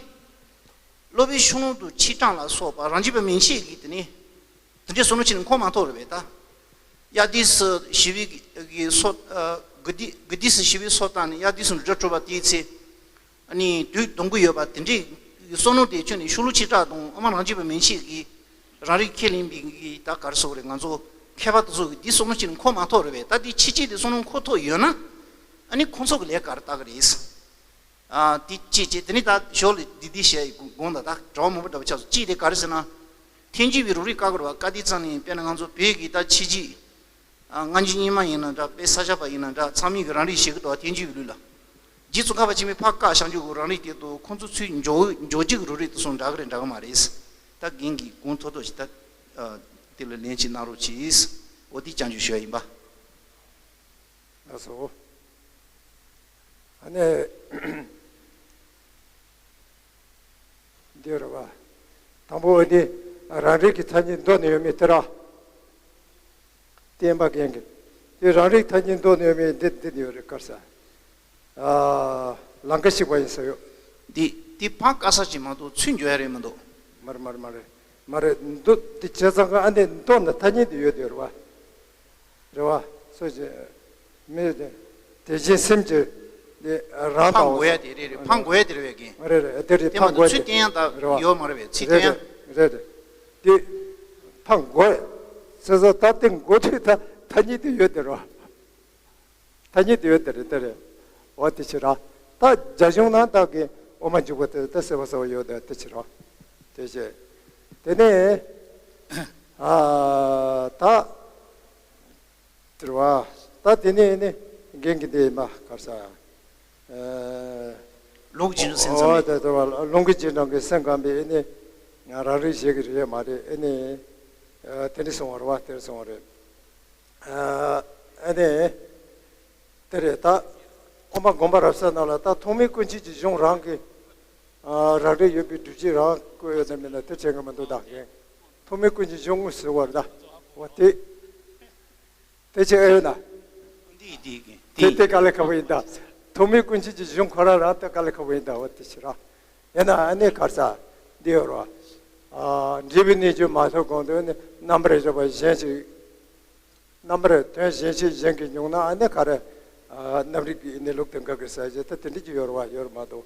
སློབ་དཔོན་ཤོ་ལོ་ཀ་དང་ཆིག་གྲངས་ལ་སོགས་པ་རང་རྒྱུད་པ་མན་ཆད་ཀྱིས་དེ་ནི། དེ་འདྲའི་བསམ་བློ་ཕྱིན་ནས་འཁོར་མ་ཐུབ་རེད་པས་ད། དབྱར་དུས་སུ་ཞི་བའི་གི་སོ། ཨ། དགུན་དུས་དགུན་དུས་སུ་ཞི་བའི་སོ་བཏང་ནས་དབྱར་དུས་སུ་འབྲུ་སྒྲ་གྲོལ་བ་དེའི་ཚེ། ཨ་ནི་དུས་གདུང་གི་ཡོད་པ་དེ་འདྲའི་བསམ་བློ་དེ་ཁྱོད་ནི་ཤོ་ལོ་ཀ་ཆིག་གྲངས་དང་དབུ་མ་རང་རྒྱུད་པ་མན་ཆད་ཀྱིས་རང་རིག་ཁས་ལེན་པའི་གི་ད་ག་རེ་ཟེར་དགོས་རེད། ང་ཚོ་མཁས་པ་དེ་ཚོ་གིས་འདི་བསམ་བློ་ཕྱིན་ནས་འཁོར་མ་ཐུབ་རེད་པས། ད་འདི་ཕྱི་ཕྱིར་དེ་བསམ་བློ་འཁོར་ཐུབ་ཡོད་ན། ཨ་ནི་ཁོང་ཚོ་གི་ལས་ཀ་རེད་ད་གི་རེད། ཨ། དེ་གཅིག་བྱས་དེ་ནི་ད་ཞོར་ལ་འདི་འདི་བཤད་དགོངས་དག་ད་གྲྭ་བ་མང་པོ་འདྲ་པོ་ཆགས་སོང་། གཅིག་དེ་ག་རེ་ཟེར་ན། ཐལ་འགྱུར་བའི་རོ་རིག་བཀག་དགོས་རེད་བ། བཀག་དུས་ཙང་ནས་དཔེར་ན་ང་ཚོ་བོད་ཀྱི་ད་ཕྱི་རྒྱལ། ཨ། སྔ་འགྱུར་རྙིང་མ་ཡིན་ན་འདྲ། དཔེ་ས་སྐྱ་པ་ཡིན་ན་འདྲ། ཚང་མས་གི་རང་རིག་བྱེད་ཀྱི་འདུག་བ། ཐལ་འགྱུར་བའི་ལུགས་ལ། རྗེ་ཙོང་ཁ་པ་ཆེན་པོས་ཕར་བཀག་བཞག་རྒྱུ་གི་རང་རིག་དེ་དང་ཁོང་ཚོ་ཚུར་འཇོག་འཇོག་རྒྱུ་གི་རོ་རིག་དེ་ཚོ་འདྲ་གི་རེད་འདྲ་གི་མ་རེད། ད་རྒན་གྱིས་དགོངས་མཐོ་མཐོ་ཞིག་ད། ཨ། དེ་ལ་ལན་ཅིག་གནང་རོགས་གྱིས། འོ་དེ་སྐྱབས་འཇུག་ཞུ་ཡ་ཡིན་པ། ལགས་སོ། ཨ་ནི། འདི་རེད་བ། དང་པོ་འདི་རང་རིག་གི་ཐ་སྙད་མདོ་ནས་ཡོད་མེད་དེ་ར། བསྟན་པ་རྒན་གྱི། དེ་རང་རིག་ཐ་སྙད་མདོ་ནས་ཡོད་མེད་འདི་འདི་ནས་ཡོད་རེད་དཀར་ས། ཨ། ལང་ཀ་ཞིག་པ་ཡིན་ས་ཡོད། འདི་འདི་ཕར་བཀག་ས་ཅིག་མ་གཏོགས་ཚུར་འཇོག་ཡ་རེད་མི་འདུག་མ་རེད་མ་རེད་མ་རེད། མ་རེད། མདོ་འདི་བྱས་ཙང་ཀ་ཨ་ནི་མདོ་ན་ཐ་སྙད་འདི་ཡོད་དེ་རེད་བ། རེད་བ། སོ་ཅི། མི་དེ་དེ་བཞིན་སེམས་ཀྱི་འདི་རང་ཕར་དང་འགོ་ཡ་དེ་རེད་རེད། ཕར་འགོ་ཡ་དེ་རེད་བས་རྒན། རེད་རེད། དེ་རེད། དེ་མ་ཕར་འགོ་གཏོགས་ཡ་ཚུར་དེ་བསྟན་ཡ་ད་རེད་བ། ཡོད་མ་རེད་བས། ཚུར་རེད་བསྟན་ཡ། རེད་རེད། དེ་ཕར་འགོ་ཡ་ཟེར་ས་ད་དེ་འགོ་དུས་ད་ཐ་སྙད་དེ་ཡོད་དེ་རེད་བ། ཐ་སྙད་དེ་ཡོད་དེ་རེད་དེ་རེད། འོ་དེ་ཕྱིར་ར། ད་རྒྱ་གཞུང་ནང་ད་གི་དབུ་མ་འཇུག་པ་དེ་ད་གསལ་པོ་གསལ་པོ་ཡོད་དེ་དེ་ཕྱིར་ར། དེ་བྱས། དེ་ནས། ཨ། ད། དེ་རེད་བ། ད་དེ་ནས་ནི་རྒན་གྱི་འདི་མ་གར་ས། ཨ། ལུགས་ཀྱི་སེམས་ཙམ། འོ་དེ་དེ་བ་ལུང་གི་རྗེས་འབྲང་གི་སེམས་ཁམས་པའི་ཨེ་ནི། ང་རང་རིག་བྱེད་ཀྱི་རེད་མ་རེད་ཨེ་ནི། ཨ། དེ་འདྲ་སོང་བ་རེད་བ། དེ་འདྲ་སོང་བ་རེད། ཨ། ཨེ་ནི། དེ་རེད་ད། དབུ་མ་དགོངས་པ་རབ་གསལ་ནང་ལ་ད་ཐོགས་མེད་སྐུ་མཁྱེན་གྱི་གཞུང་རང་གི། ཨ། རང་རིག་ཡོད་པའི་སྒྲུབ་བྱེད་རང་བཀོད་ཡོད་ན་མིན་ན་དེ་བྱེད་ཀྱི་མི་འདུག་ད་གིན། ཐོགས་མེད་སྐུ་མཁྱེན་གྱི་གཞུང་དངོས་སུ་ཟེར་བ་རེད་ད། འོ་དེ། དེ་ཆེ་ཨེ་ཡོད་ན། འདི་འདི་གི་དེ་འདི། དེ་དཀའ་ལས་ཁག་པོ་ཡིན་ད། ཐོགས་མེད་སྐུ་མཁྱེན་གྱི་གཞུང་ཁོ་རང་རང་དེ་དཀའ་ལས་ཁག་པོ་ཡིན་ད། འོ་དེ་ཕྱིར་ར། ཡིན་ན་ཨ་ནི་གར་ས། འདི་ཡོད་རོ། ཨ། འབྲས་བུའི་གནས་གྱུར་མ་ཐོབ་གོང་དུ་ནི་རྣམ་པར་གཞག་པ་གཞན་ཞིག་རྣམ་པར་དོན་གཞན་ཞིག་གཞན་གྱིས་མྱོང་ན་ཨ་ནི་ག་རེ། ཨ། རྣམ་རིག་གི་ནི་ལུགས་དེ་འགག་གི་ས་བྱས་ད་དེ་འདྲ་ཅིག་ཡོད་རོ་བ་ཡོད་རོ་མ་གཏོགས།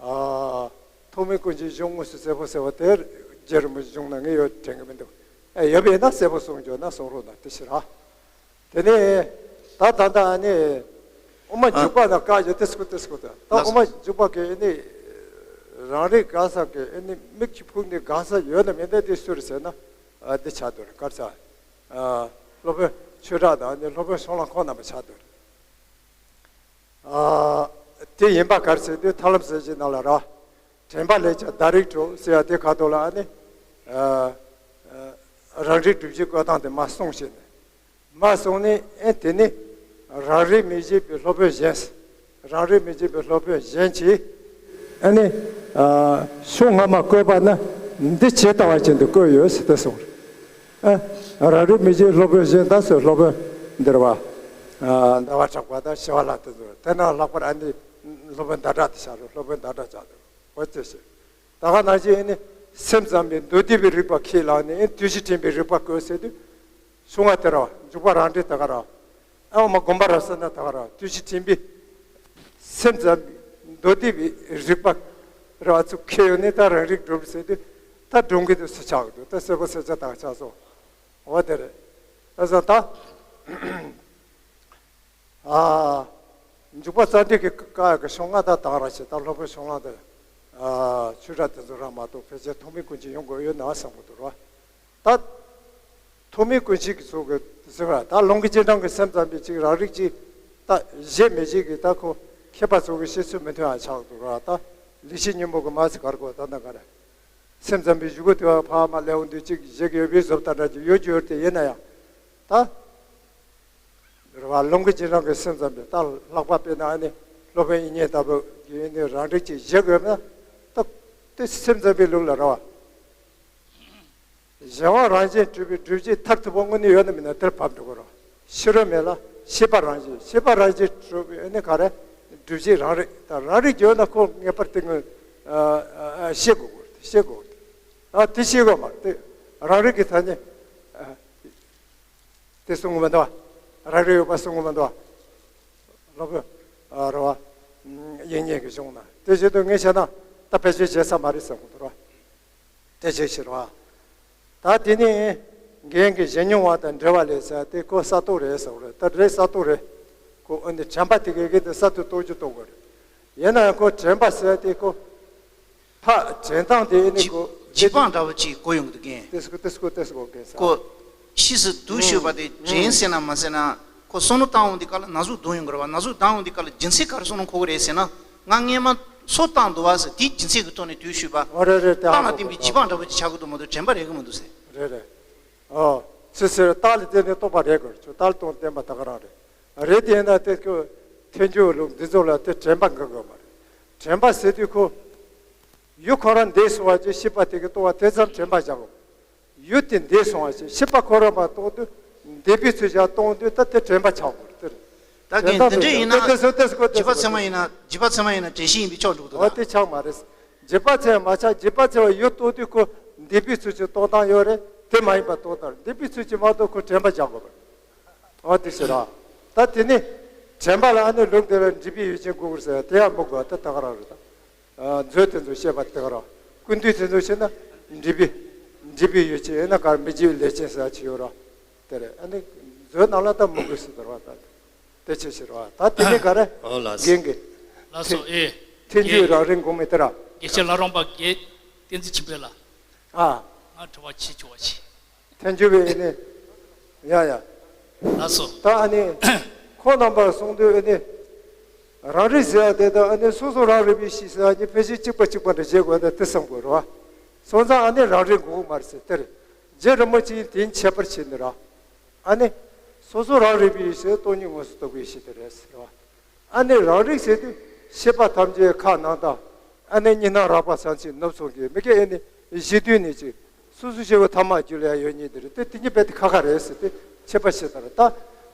ཨ། ཐོགས་མེད་སྐུ་མཁྱེན་གཞུང་དངོས་སུ་གསལ་པོ་གསལ་བ་དེར་རྗེ་རིན་པོ་ཆེ་གཞུང་ན་ངས་ཡོད་དྲན་གི་མི་འདུག་ཨེ་ཡོད་པས་ན་གསལ་པོ་གསུང་རྒྱུ་ན་གསུང་རོགས་གནང་དེ་ཕྱིར་ར། དེ་ནས་ད་ད་ལྟ་ཨ་ནི་དབུ་མ་འཇུག་པ་ན་བཀག་ཡོད་དེ་སྐུ་དེ་སྐུ་དེ་ད་དབུ་མ་འཇུག་པ་གི་ནི་ རང་རིག་ག་ས་གི་ཨ་ནི་མིག་གིས་ཕུག་ནས་ག་ས་ཡོད་ན་མེད་ན་དེ་སུ་རེད་ཟེར་ན། ཨ་དེ་ཆགས་འདུག་རེད། ག་རེ་ཟེར། ཨ་སློབ་དཔོན་ཆོས་གྲགས་དང་ཨ་ནི་སློབ་དཔོན་གཞུང་ལམ་ཁོང་རྣམ་པ་ཆགས་འདུག་རེད། ཨ་དེ་ཡིན་པ་ག་རེ་ཟེར་དུས་ཐར་ལམ་གསལ་བྱེད་ནང་ལ་ར། དྲན་པ་ལས་ཀྱང་བདག་རིག་གྲོལ་ཟེར་ཡ་དེ་ཁ་ཐོག་ལ་ཨ་ནི། ཨ་ཨ་རང་རིག་སྒྲུབ་བྱེད་བཀོད་སྟངས་དེ་མར་གསུངས་ཤིང་ནས། མར་གསུངས་ནས་ཨེ་དེ་ནི་རང་རིག་མི་བྱེད་པའི་སློབ་དཔོན་གཞན། རང་རིག་མི་བྱེད་པའི་སློབ་དཔོན་གཞན་གྱིས་ཨ་ནི། ཨ་ཕྱོགས་སྔ་མ་བཀོད་པ་ན་འདི་ཇི་ལྟ་བ་བཞིན་དུ་བཀོད་ཡོད་ཟེར་ཏེ་གསུངས། ཨ་རང་རིག་མི་བྱེད་སློབ་དཔོན་གཞན་དང་སོགས་སློབ་དཔོན་འདིར་བ། ཨ་ཟླ་བ་གྲགས་པ་དང་ཞི་བ་ལྷ་དེ་ཚོ་དེ་ན་ལྷག་པར་ཨ་ནི་སློབ་དཔོན་ཟླ་གྲགས་དེ་ཆགས་རེད། སློབ་དཔོན་ཟླ་གྲགས་ཆགས་འདུག་འོ་ཅི་ཞིག་ད་ག་ནང་བཞིན་ཨ་ནི་སེམས་ཙམ་པའི་མདོ་སྡེ་པའི་རིགས་པ་ཁས་བླངས་ནས་ཨ་ནི་དུས་བཞི་འདྲེན་པའི་རིགས་པ་བཀོད་ཟེར་དུས། གསུང་བ་དེ་ར་འཇུག་པ་རང་འགྲེལ་ད་ག་ར། ཨ་མ་དགོངས་པ་རབ་གསལ་ན་ད་ག་ར་དུས་བཞི་འདྲེན་པའི་སེམས་ཙམ་པའི་མདོ་སྡེ་པའི་རིགས་པ་ར་ཚུགས་ཁས་ཡོད་ནས་ད་རང་རིག་སྒྲུབ་ཟེར་དུས་ད་སྒྲུབ་གི་འདུག་སུ་ཆགས་འདུག་ད་སེར་པོ་སེར་ཆ་དག་ཆགས་སོང་། འོ་དེ་རེད། ཨ་ཟ་ད། ཨ། འཇུག་པ་རྩ་འགྲེལ་གྱི་བཀའ་གི་གཞུང་ལྔ་དག་དང་ར་ཞེས་ད་སློབ་དཔོན་གཞུང་ལམ་དེ། ཨ་ཆོས་གྲགས་དེ་ཚོ་རང་མ་གཏོགས་ཕལ་ཆེར་ཐོགས་མེད་ཀུན་མཁྱེན་ཡོང་དགོས་ཡོད་ན་བསམ་གྱི་འདུག་ར། ད། ཐོགས་མེད་ཀུན་མཁྱེན་གྱི་ཚོགས་ཀྱི་ཟེར་བ་ད་ལུང་གི་རྗེས་འབྲང་གི་སེམས་ཙམ་པའི་ཅིག་རང་རིག་ཅིག་ད་བཞེད་མི་བཞེད་ཀྱི་ད་ཁོ་མཁས་པ་ཚོ་གི་བཤད་ཚུལ་མི་མཐུན་ཡང་ཆགས་འདུག་ར། ད་ལེགས་བཤད་སྙིང་པོ་གི་མ་ཚིག་གར་གོ་ད་ད་ག་རེ། སེམས་ཙམ་པའི་གཞུག་གུ་དེ་བ་ཕ་མ་ལེའུ་འདི་གཅིག་བཞེས་ཀྱི་ཡོད་པའི་བཟོ་ལྟ་འདྲ་ཅིག་ཡོད་ཀྱི་ཡོད་དེ་ཡིན་ན་ཡང་། ད། རེད་བ། ལུང་གི་རྗེས་འབྲང་གི་སེམས་ཙམ་པའི་ད་ལྷག་པ་དཔེར་ན་ཨ་ནི་སློབ་དཔོན་དབྱིག་གཉེན་ལྟ་བུ་གི་ཨ་ནི་རང་རིག་ཅིག་བཞེས་དགོས་ན། ད་དེ་སེམས་ཙམ་པའི་ལུགས་ལ་རེད་བ། གཞན་དབང་རང་བཞིན་གྲུབ་པའི་སྒྲུབ་བྱེད་མཐར་ཐུག་པ་དངོས་གནས་ཡོད་ན་མེད་ན་དེར་བབས་འགྲོ་དགོས་རེད་བ། ཕྱི་རོལ་མེད་ལ་ཤེས་པ་རང་བཞིན། ཤེས་པ་རང་བཞིན་གྲུབ་པའི་ཨ་ནི་ག་རེ། སྒྲུབ་བྱེད་རང་རིག་ད་རང་རིག་ཡོད་ན་ཁོ་ངེས་པར་དེ་དངོས་ཤེས་དགོས་དགོས་རེད། ཤེས་དགོས་རེད། ཨ་དེ་ཤེས་དགོས་མ་རེད། དེ་རང་རིག་གི་ཐ་སྙད། དེ་གསུང་གི་མི་འདུག་བ། རང་རིག་ཡོད་པ་གསུང་གི་མི་འདུག་བ། སློབ་དཔོན་རེད་བ། དབྱིག་གཉེན་གྱི་གཞུང་ན་དེ་བཞིན་དུ་ངས་བྱས་ན་ད་ཕལ་ཆེར་བྱེད་ས་མ་རེད་བསམ་གི་འདུག་ར། དེ་བྱེད་ཕྱིར་བ། ད་དེ་ནི་རྒན་གྱི་གཞན་མྱོང་བ་དང་འབྲེལ་བ་ལས་ཟེར་དེ་ཁོ་གསར་གཏོད་རེད་ཟེར་བ་རེད། ད་རེད་གསར་གཏོད་རེད། ཁོ་ཨ་ནི་དྲན་པ་དེ་གའི་གི་དེ་གསར་དུ་གཏོད་རྒྱུ་གཏོད་དགོས་རེད། ཡིན་ན་ཡང་ཁོ་དྲན་པ་ཟེར་དེ་ཁོ། ཕ་དྲན་སྟངས་དེ་ཨ་ནི་ཁོ་རྗེས་དཔག་འདྲ་བོ་ཅིག་གོ་ཡོང་གི་འདུག་རྒན། ཏེ་སི་ཀོ་ཏེ་སི་ཀོ་ཏེ་སི་ཀོ་རྒན་ཟེར། ཁོ་ཕྱིས་སུ་དུག་ཤོད་པ་དེ་དྲན་ཟེར་ན་མ་ཟེར་ན་ཁོ་བསམ་བློ་བཏང་འོང་དུས་སྐབས་ལ་ན་ཟུག་གདོང་ཡོང་གི་རེད་བ། ན་ཟུག་གདོང་ཡོང་དུས་སྐབས་ལ་རྒྱུ་མཚན་ག་རེ་བསམ་བློ་འཁོར་གི་རེད་ཟེར་ན། ང་སྔས་མ་སོ་བཏང་འདུག་བ་ཟེར། དེའི་རྒྱུ་མཚན་གྱི་ཐོག་ནས་དུག་ཤོད་པ། ཨོ་རེད་རེད། དེ་ཨ་བཏང་ལ་ཧ་གོ་བརྟེན་པའི་གོ་རྗེས་དཔག་འདྲ་བོ་ཅིག་ཆགས་ཀྱི་འདུག་མ་གཏོགས་དྲན་པ་རེག་གི་མི་འདུག་ཟེར། རེད་རེད། ཨོ། ཚེ་ཟེར་རྟགས་ལ་བརྟེན་ནས་རྟོགས་པ་རེག་དགོས་རེད། ཆུ་རྟགས་ལ་རྟོགས་བརྟེན་པ་ད་ག་རང་རེད། རེད་དེ་ཡིན་ན་དེ་ཁོ་ཐལ་འགྱུར་ལུགས་འདི་ཚོ་ལ་དེ་དྲན་པ་འགག་དགོས་མ་རེད། དྲན་པ་ཟེར་དུས་ཁོ་ཡུལ་ཁོ་རང་འདས་སོང་བ་ཅིག་ཤེས་པ་དེ་གི་རྟོགས་པ་དེ་ཙམ་དྲན་པ་བཞག་དགོས། ཡུལ་དེ་འདས་སོང་བ་ཞིག་ཤེས་པ་ཁོ་རང་མ་རྟོགས་དུས་འདས་པའི་ཚུལ་བཞག་སྟོང་དུས་ད་དེ་དྲན་པ་ཆགས་དགོས་རེད། དེ་རེད། ད་གན་དེ་འདྲ་ཡིན་ན་དེ་སོ་དེ་སོ་དེ་རྗེས་དཔག་ཚད་མ་ཡིན་ན་རྗེས་དཔག་ཚད་མ་ཡིན་ན་དྲན་ཤེས་ཡིན་པའི་ཕྱོགས་འགྲོ་གི་འདུག་ཨོ་ད། དེ་ཆགས་མ་རེད། རྗེས་དཔག་ཚད་མ་ཆགས། རྗེས་དཔག་ཚད་མ་ཡོད་རྟོགས་དུས་ཁོ་འདས་པའི་ཚུལ་གྱི་རྟོགས་སྟངས་ཡོད་རེད། དེ་མ་ཡིན་པ་རྟོགས་སྟངས་རེད། འདས་པའི་ཚུལ་གྱི་མ་རྟོགས་ཁོ་དྲན་པ་བཞག་དགོས་པ་རེད། ཨོ་དེ་ཟེར་ར། ད་དེ་ནི་དྲན་པ་ལ་ཨ་ནི་ལུགས་འདི་ལ་འདྲིས་པའི་ཡུལ་ཅན་དགོས་དགོས་ཟེར་དེ་ཡང་མི་དགོས། ད་ད་ག་རང་རེད་ད། མཛོད་དེ་ཚོ་བཤད་པ་དེ་ག་རང་། ཀུན་བཏུས་དེ་ཚོ་བཤད་ན་འདྲིས་པའི་འདྲིས་པའི་ཡུལ་ཅན་ཡིན་ན་གར་མི་འཇིགས་ལས་ཅན་ཟེར་ཅིག་ཡོད་ར། དེ་རེད། ཨ་ནི་མཛོད་ནང་ལ་ད་མི་དགོས་ཟེར་དར་བ་ད། དེ་ཆེ་ཟེར་བ་ད་དེ་ནི་ག་རེ། ཨོ་ལགས་སོ། རྒན་གྱི། ལགས་སོ། ཨེ། ཐལ་འགྱུར་རང་རིག་དགོངས་མི་དེ་ར། དགེ་བཤེས་ལྷ་རམས་པ་དགེ་བསྟན་འཛིན་ཆོས་འཕེལ་ལགས། ཨ། ང་དྲི་བ་ཆེ་ཆུང་བ་ཆེ། ཐལ་འགྱུར་བའི་ཨེ་ནི། ཡ་ཡ། ལགས་སོ། ད་ཨ་ནི། ཁོང་རྣམ་པར་གསུངས་དུས་ཨེ་ནི། རང་རིག་ཟེར་བ་དེ་དང་ཨ་ནི་སོ་སོ་རང་རིག་པའི་གཤིས་ཟེར་བ་གཉིས་ཕལ་ཆེར་གཅིག་པ་གཅིག་པ་འདྲ་བྱེད་དགོས་ན་དེ་བསམ་དགོས་རེད་བ། སོང་ཙང་ཨ་ནི་རང་རིག་དགོས་ཀྱི་མ་རེད་ཟེར་དེ་རེད། རྗེ་རིན་པོ་ཆེས་དེ་ཁྱད་པར་ཕྱེ་ནི་ར། ཨ་ནི། སོ་སོ་རང་རིག་པའི་ཡེ་ཤེས་སྟོང་ཉིད་དངོས་སུ་རྟོགས་པའི་ཡེ་ཤེས་དེ་རེད་ཟེར་བ། ཨ་ནི་རང་རིག་ཟེར་དུས་ཤེས་པ་ཐམས་ཅད་ཁ་ནང་དང་། ཨ་ནི་གཉིས་སྣང་རགས་པ་ཚང་ཚིང་ནུབ་སོང་གི་མི་སྐད་ཨེ་ནི་གཞི་དུས་ནས་ཅིག་སོ་སོ་སྐྱེ་བོ་ཐ་མ་རྒྱུད་ལ་ཡང་ཡོད་ཉིད་དེ་རེད་དེ། དེ་གཉིས་རྦད་དེ་ཁ་ཁ་རེད་ཟེར་ཏེ་ཁྱད་པར་ཕྱེ་ད་རེད་ད།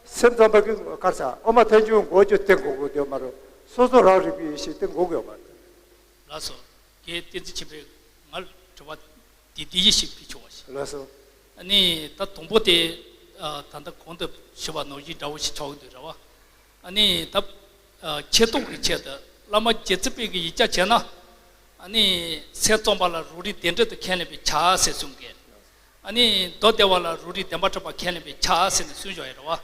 སེམས་ཙམ་པ་གི་ག་རེ་ཟ་དབུ་མ་ཐལ་འགྱུར་འགོག་རྒྱུ་དེ་འགོག་དགོས་དེ་མ་རེད། སོ་སོ་རང་རིག་པའི་ཡེ་ཤེས་དེ་འགོག་གི་ཡོད་མ་རེད། ལགས་སོ། དགེ་བསྟན་འཛིན་ཆོས་འཕེལ། ང་ལ་དྲི་བ་འདི་འདི་ཡིད་ཞིབ་ཕུལ་ཆོག་པ་ཞིག་ལགས་སོ། ཨ་ནི་ད་དང་པོ་དེ། ཨ། ད་ལྟ་གོང་དུ་ཞུས་པ་ནང་བཞིན་འདྲ་བོ་ཞིག་ཆགས་ཀྱི་འདུག་རེད་བ། ཨ་ནི་ད། ཨ། ཆེ་མཐོང་གི་ཆེད་དུ་བླ་མ་རྗེ་བཙུན་པས་ཀྱི་ཡིག་ཆ་བྱས་ན། ཨ་ནི་སེམས་ཙམ་པ་ལ་རང་རིག་བདེན་འབྲེལ་དུ་ཁས་ལེན་པས་ཁྱབ་ཟེར་གསུངས་ཀྱི། ཨ་ནི་མདོ་སྡེ་པ་ལ་རང་རིག་བདེན་པར་གྲུབ་པ་ཁས་ལེན་པས་ཁྱབ་ཟེར་ནས་གསུངས་བཞག་ཡོད་རེད་བ།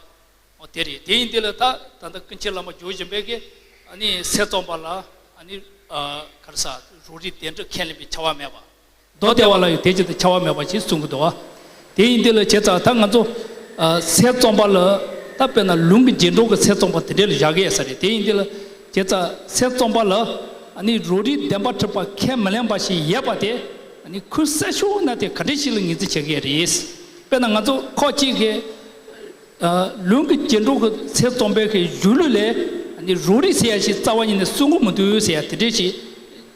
འོ་དེ་རེད། དེ་ཡིན་དུས་ལ་ད་ད་ལྟ་ཀུན་མཁྱེན་བླ་མ་རྒྱལ་བ་ཡིད་བཞིན་པས་ཀྱི་ཨ་ནི་སེམས་ཙམ་པ་ལ་ཨ་ནི། ཨ་ག་རེ་ཟ། རོ་རིགས་བདེ་འགྲོ་ཁས་ལེན་པའི་བྱ་བ་མེད་པ། མདོ་སྡེ་པ་ལ་ཡང་དེ་བཞིན་དུ་བྱ་བ་མེད་པ་ཞེས་གསུང་གི་འདུག་བ། དེ་ཡིན་དུས་ལ་བྱས་ཙང་ད་ང་ཚོ་ཨ་སེམས་ཙམ་པ་ལ་ད་དཔེར་ན་ལུང་གི་རྗེས་འགྲོ་གི་སེམས་ཙམ་པ་དེ་འདྲ་ལ་བཞག་གི་ཡོད་ས་རེད། དེ་ཡིན་དུས་ལ་བྱས་ཙང་སེམས་ཙམ་པ་ལ་ཨ་ནི་རོ་རིགས་བདེན་པར་གྲུབ་པ་ཁས་མི་ལེན་པ་ཞིག་ཡོད་པ་དེ་ཨ་ནི་ཁུངས་གསལ་ཤོས་ན་དེ་ག་འདྲ་ཞིག་ལ་ངོས་འཛིན་བྱེད་ཀྱི་ཡོད་རེད། དཔེར་ན་ང་ཚོ་ཁོག་གཅིག་གི་ལུང་གི་རྗེས་འགྲོ་གི་སེམས་ཙམ་པའི་གི་གཞུང་ལུགས་ལས་ནི་རོ་རིགས་ཟེར་ཡ་ཞིག་རྩ་བ་ཉིད་ནས་གསུང་གི་མི་འདུག་ཟེར་ཡ་དེ་འདྲས་ཞིག་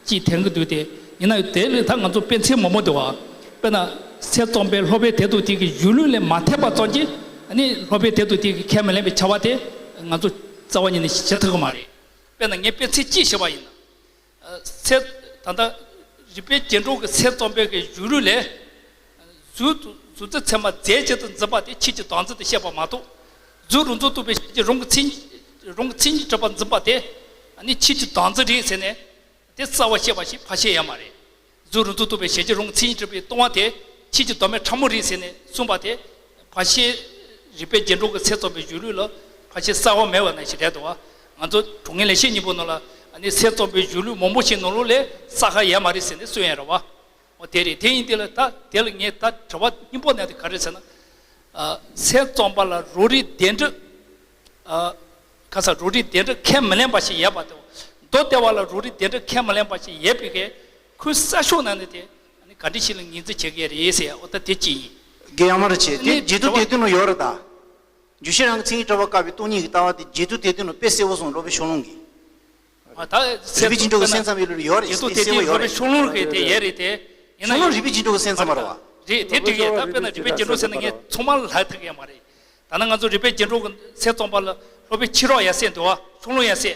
ཅིག་དྲན་གི་འདུག་སྟེ། ཡིན་ན་ཡང་དེ་ལས་ད་ང་ཚོ་དཔེ་མཚན་མང་པོ་འདུག་བ། དཔེར་ན་སེམས་ཙམ་པའི་སློབ་དཔོན་དེ་དང་དེ་གི་གཞུང་ལུགས་ལས་མ་འཐད་པ་ཙམ་གྱིས་ནི་སློབ་དཔོན་དེ་དང་དེ་གི་ཁས་མི་ལེན་པའི་བྱ་བ་དེ་ང་ཚོ་རྩ་བ་ཉིད་ནས་བྱེད་ཐུབ་གི་མ་རེད། དཔེར་ན་ངས་དཔེ་མཚན་གཅིག་བཤད་པ་ཡིན་ན། ཚེ་ད་ལྟ་རིགས་པའི་རྗེས་འགྲོ་གི་སེམས་ཙམ་པའི་གི་གཞུང་ལུགས་ལས། གཟུགས་གཟུགས་ཚད་ཚད་མ་རྫས་གཅིག་ཏུ་འཛིན་པ་དེ་ཆོས་ཀྱི་བདག་འཛིན་དུ་བཤད་པ་མ་གཏོགས། གཟུགས་རུ་མཛོ་གཏུགས་པའི་ཤེས་བྱེད་རང་གི་མཚན་རང་གི་མཚན་ཉིད་གྲུབ་པར་འཛིན་པ་དེ་ནི་ཆོས་ཀྱི་བདག་འཛིན་རེད་ཟེར་ནས་དེ་རྩ་བ་བཤད་པ་ཞིག་ཕར་བཤད་ཡོད་མ་རེད། གཟུགས་རུ་མཛོ་གཏུགས་པའི་ཤེས་བྱེད་རང་གི་མཚན་ཉིད་གྲུབ་པའི་ལྟུང་བ་དེ་ཆོས་ཀྱི་བདག་མེད་ཕྲ་མོ་རེད་ཟེར་ནས་གསུངས་པ་དེ་ཕར་བཤད། རིགས་པའི་རྗེས་འགྲོ་གི་སེམས་ཙམ་པའི་གཞུང་ལུགས་ལ་ཕར་བཤད་གསལ་བ་མེད་པ་ནང་བཞིན་རེད་འདུག་བ། ང་ཚོ་དྲུག་ངེས་ལེགས་བཤད་སྙིང་པོ་ནང་ལ་ནི་སེམས་ཙམ་པའི་གཞུང་ལུགས་མང་པོ་ཞིག་ནང་ལོགས་ལས་གསལ་ཁ་ཡོད་མ་རེད་ཟེར་ནས་གསུངས་ཡོད་རེད་བ། འོ་དེ་རེད། དེ་ཡིན་དུས་ལ་ད་དེ་ལ་ངས་ད་དྲི་བ་སྙིང་པོ་ནང་དེ་ག་རེ་ཟེར་ན། ཨ་སེམས་ཙམ་པ་ལ་རོ་རིགས་བདེ་འགྲོ། ཨ་ག་ས་རོ་རིགས་བདེ་འགྲོ་ཁས་མི་ལེན་པ་ཞིག་ཡོད་པ་དེ། མདོ་སྡེ་པ་ལ་རོ་རིགས་བདེ་འགྲོ་ཁས་མི་ལེན་པ་ཞིག་ཡོད་པའི་གི་ཁུངས་གསལ་ཤོས་ནང་ནས་དེ་ག་འདྲ་ཞིག་ལ་ངོས་འཛིན་བྱེད་ཀྱི་རེད་ཟེར། འོ་ད་དེ་གཅིག་ཡིན། རྒན་ཡང་མ་རེད་བྱས་དེ་ནི་རྗེས་ཐོབ་དྲི་བ་དེ་དོན་ལ་ཡོད་རེད་ད། འཇུག་ཤེས་རང་གི་མཚན་ཉིད་གྲགས་པ་བཀག་པའི་སྟོང་ཉིད་ཀྱི་ལྟ་བ་དེ་རྗེས་ཐོབ་དེ་དོན་ལ་དཔེ་གསལ་བོ་སོང་། སློབ་དཔོན་ཤོ་ལོང་གིས། ཨ་ད་རིགས་པའི་རྗེས་འགྲོ་གི་སེམས་ཙམ་པའི་ལུགས་ཡོད་རེད། རྗེས་ཐོབ་དེ་དོན་ལ་སློབ་དཔོན་ཤོ་ལོང་གིས་དེ་ཡོད་རེད་དེ། ཡིན་ན་ཤོ་ལོང་རིགས་པའི་རྗེས་འགྲོ་གི་སེམས་ཙམ་པ་རེད་བ། རེད་དེ་འགྲིག་ཡས། ད་དཔེར་ན་རིགས་པའི་རྗེས་འགྲོ་ཟེར་ན་ངས་ཚང་མ་ལ་ལབ་ཐུབ་ཀྱི་ཡོད་མ་རེད། ད་ནི་ང་ཚོ་རིགས་པའི་རྗེས་འགྲོ་གི་སེམས་ཙམ་པ་ལ་སློབ་དཔོན་ཕྱི་རོལ་ཡ་སེ་འདུག་བ། ཤོ་ལོང་ཡ་སེ།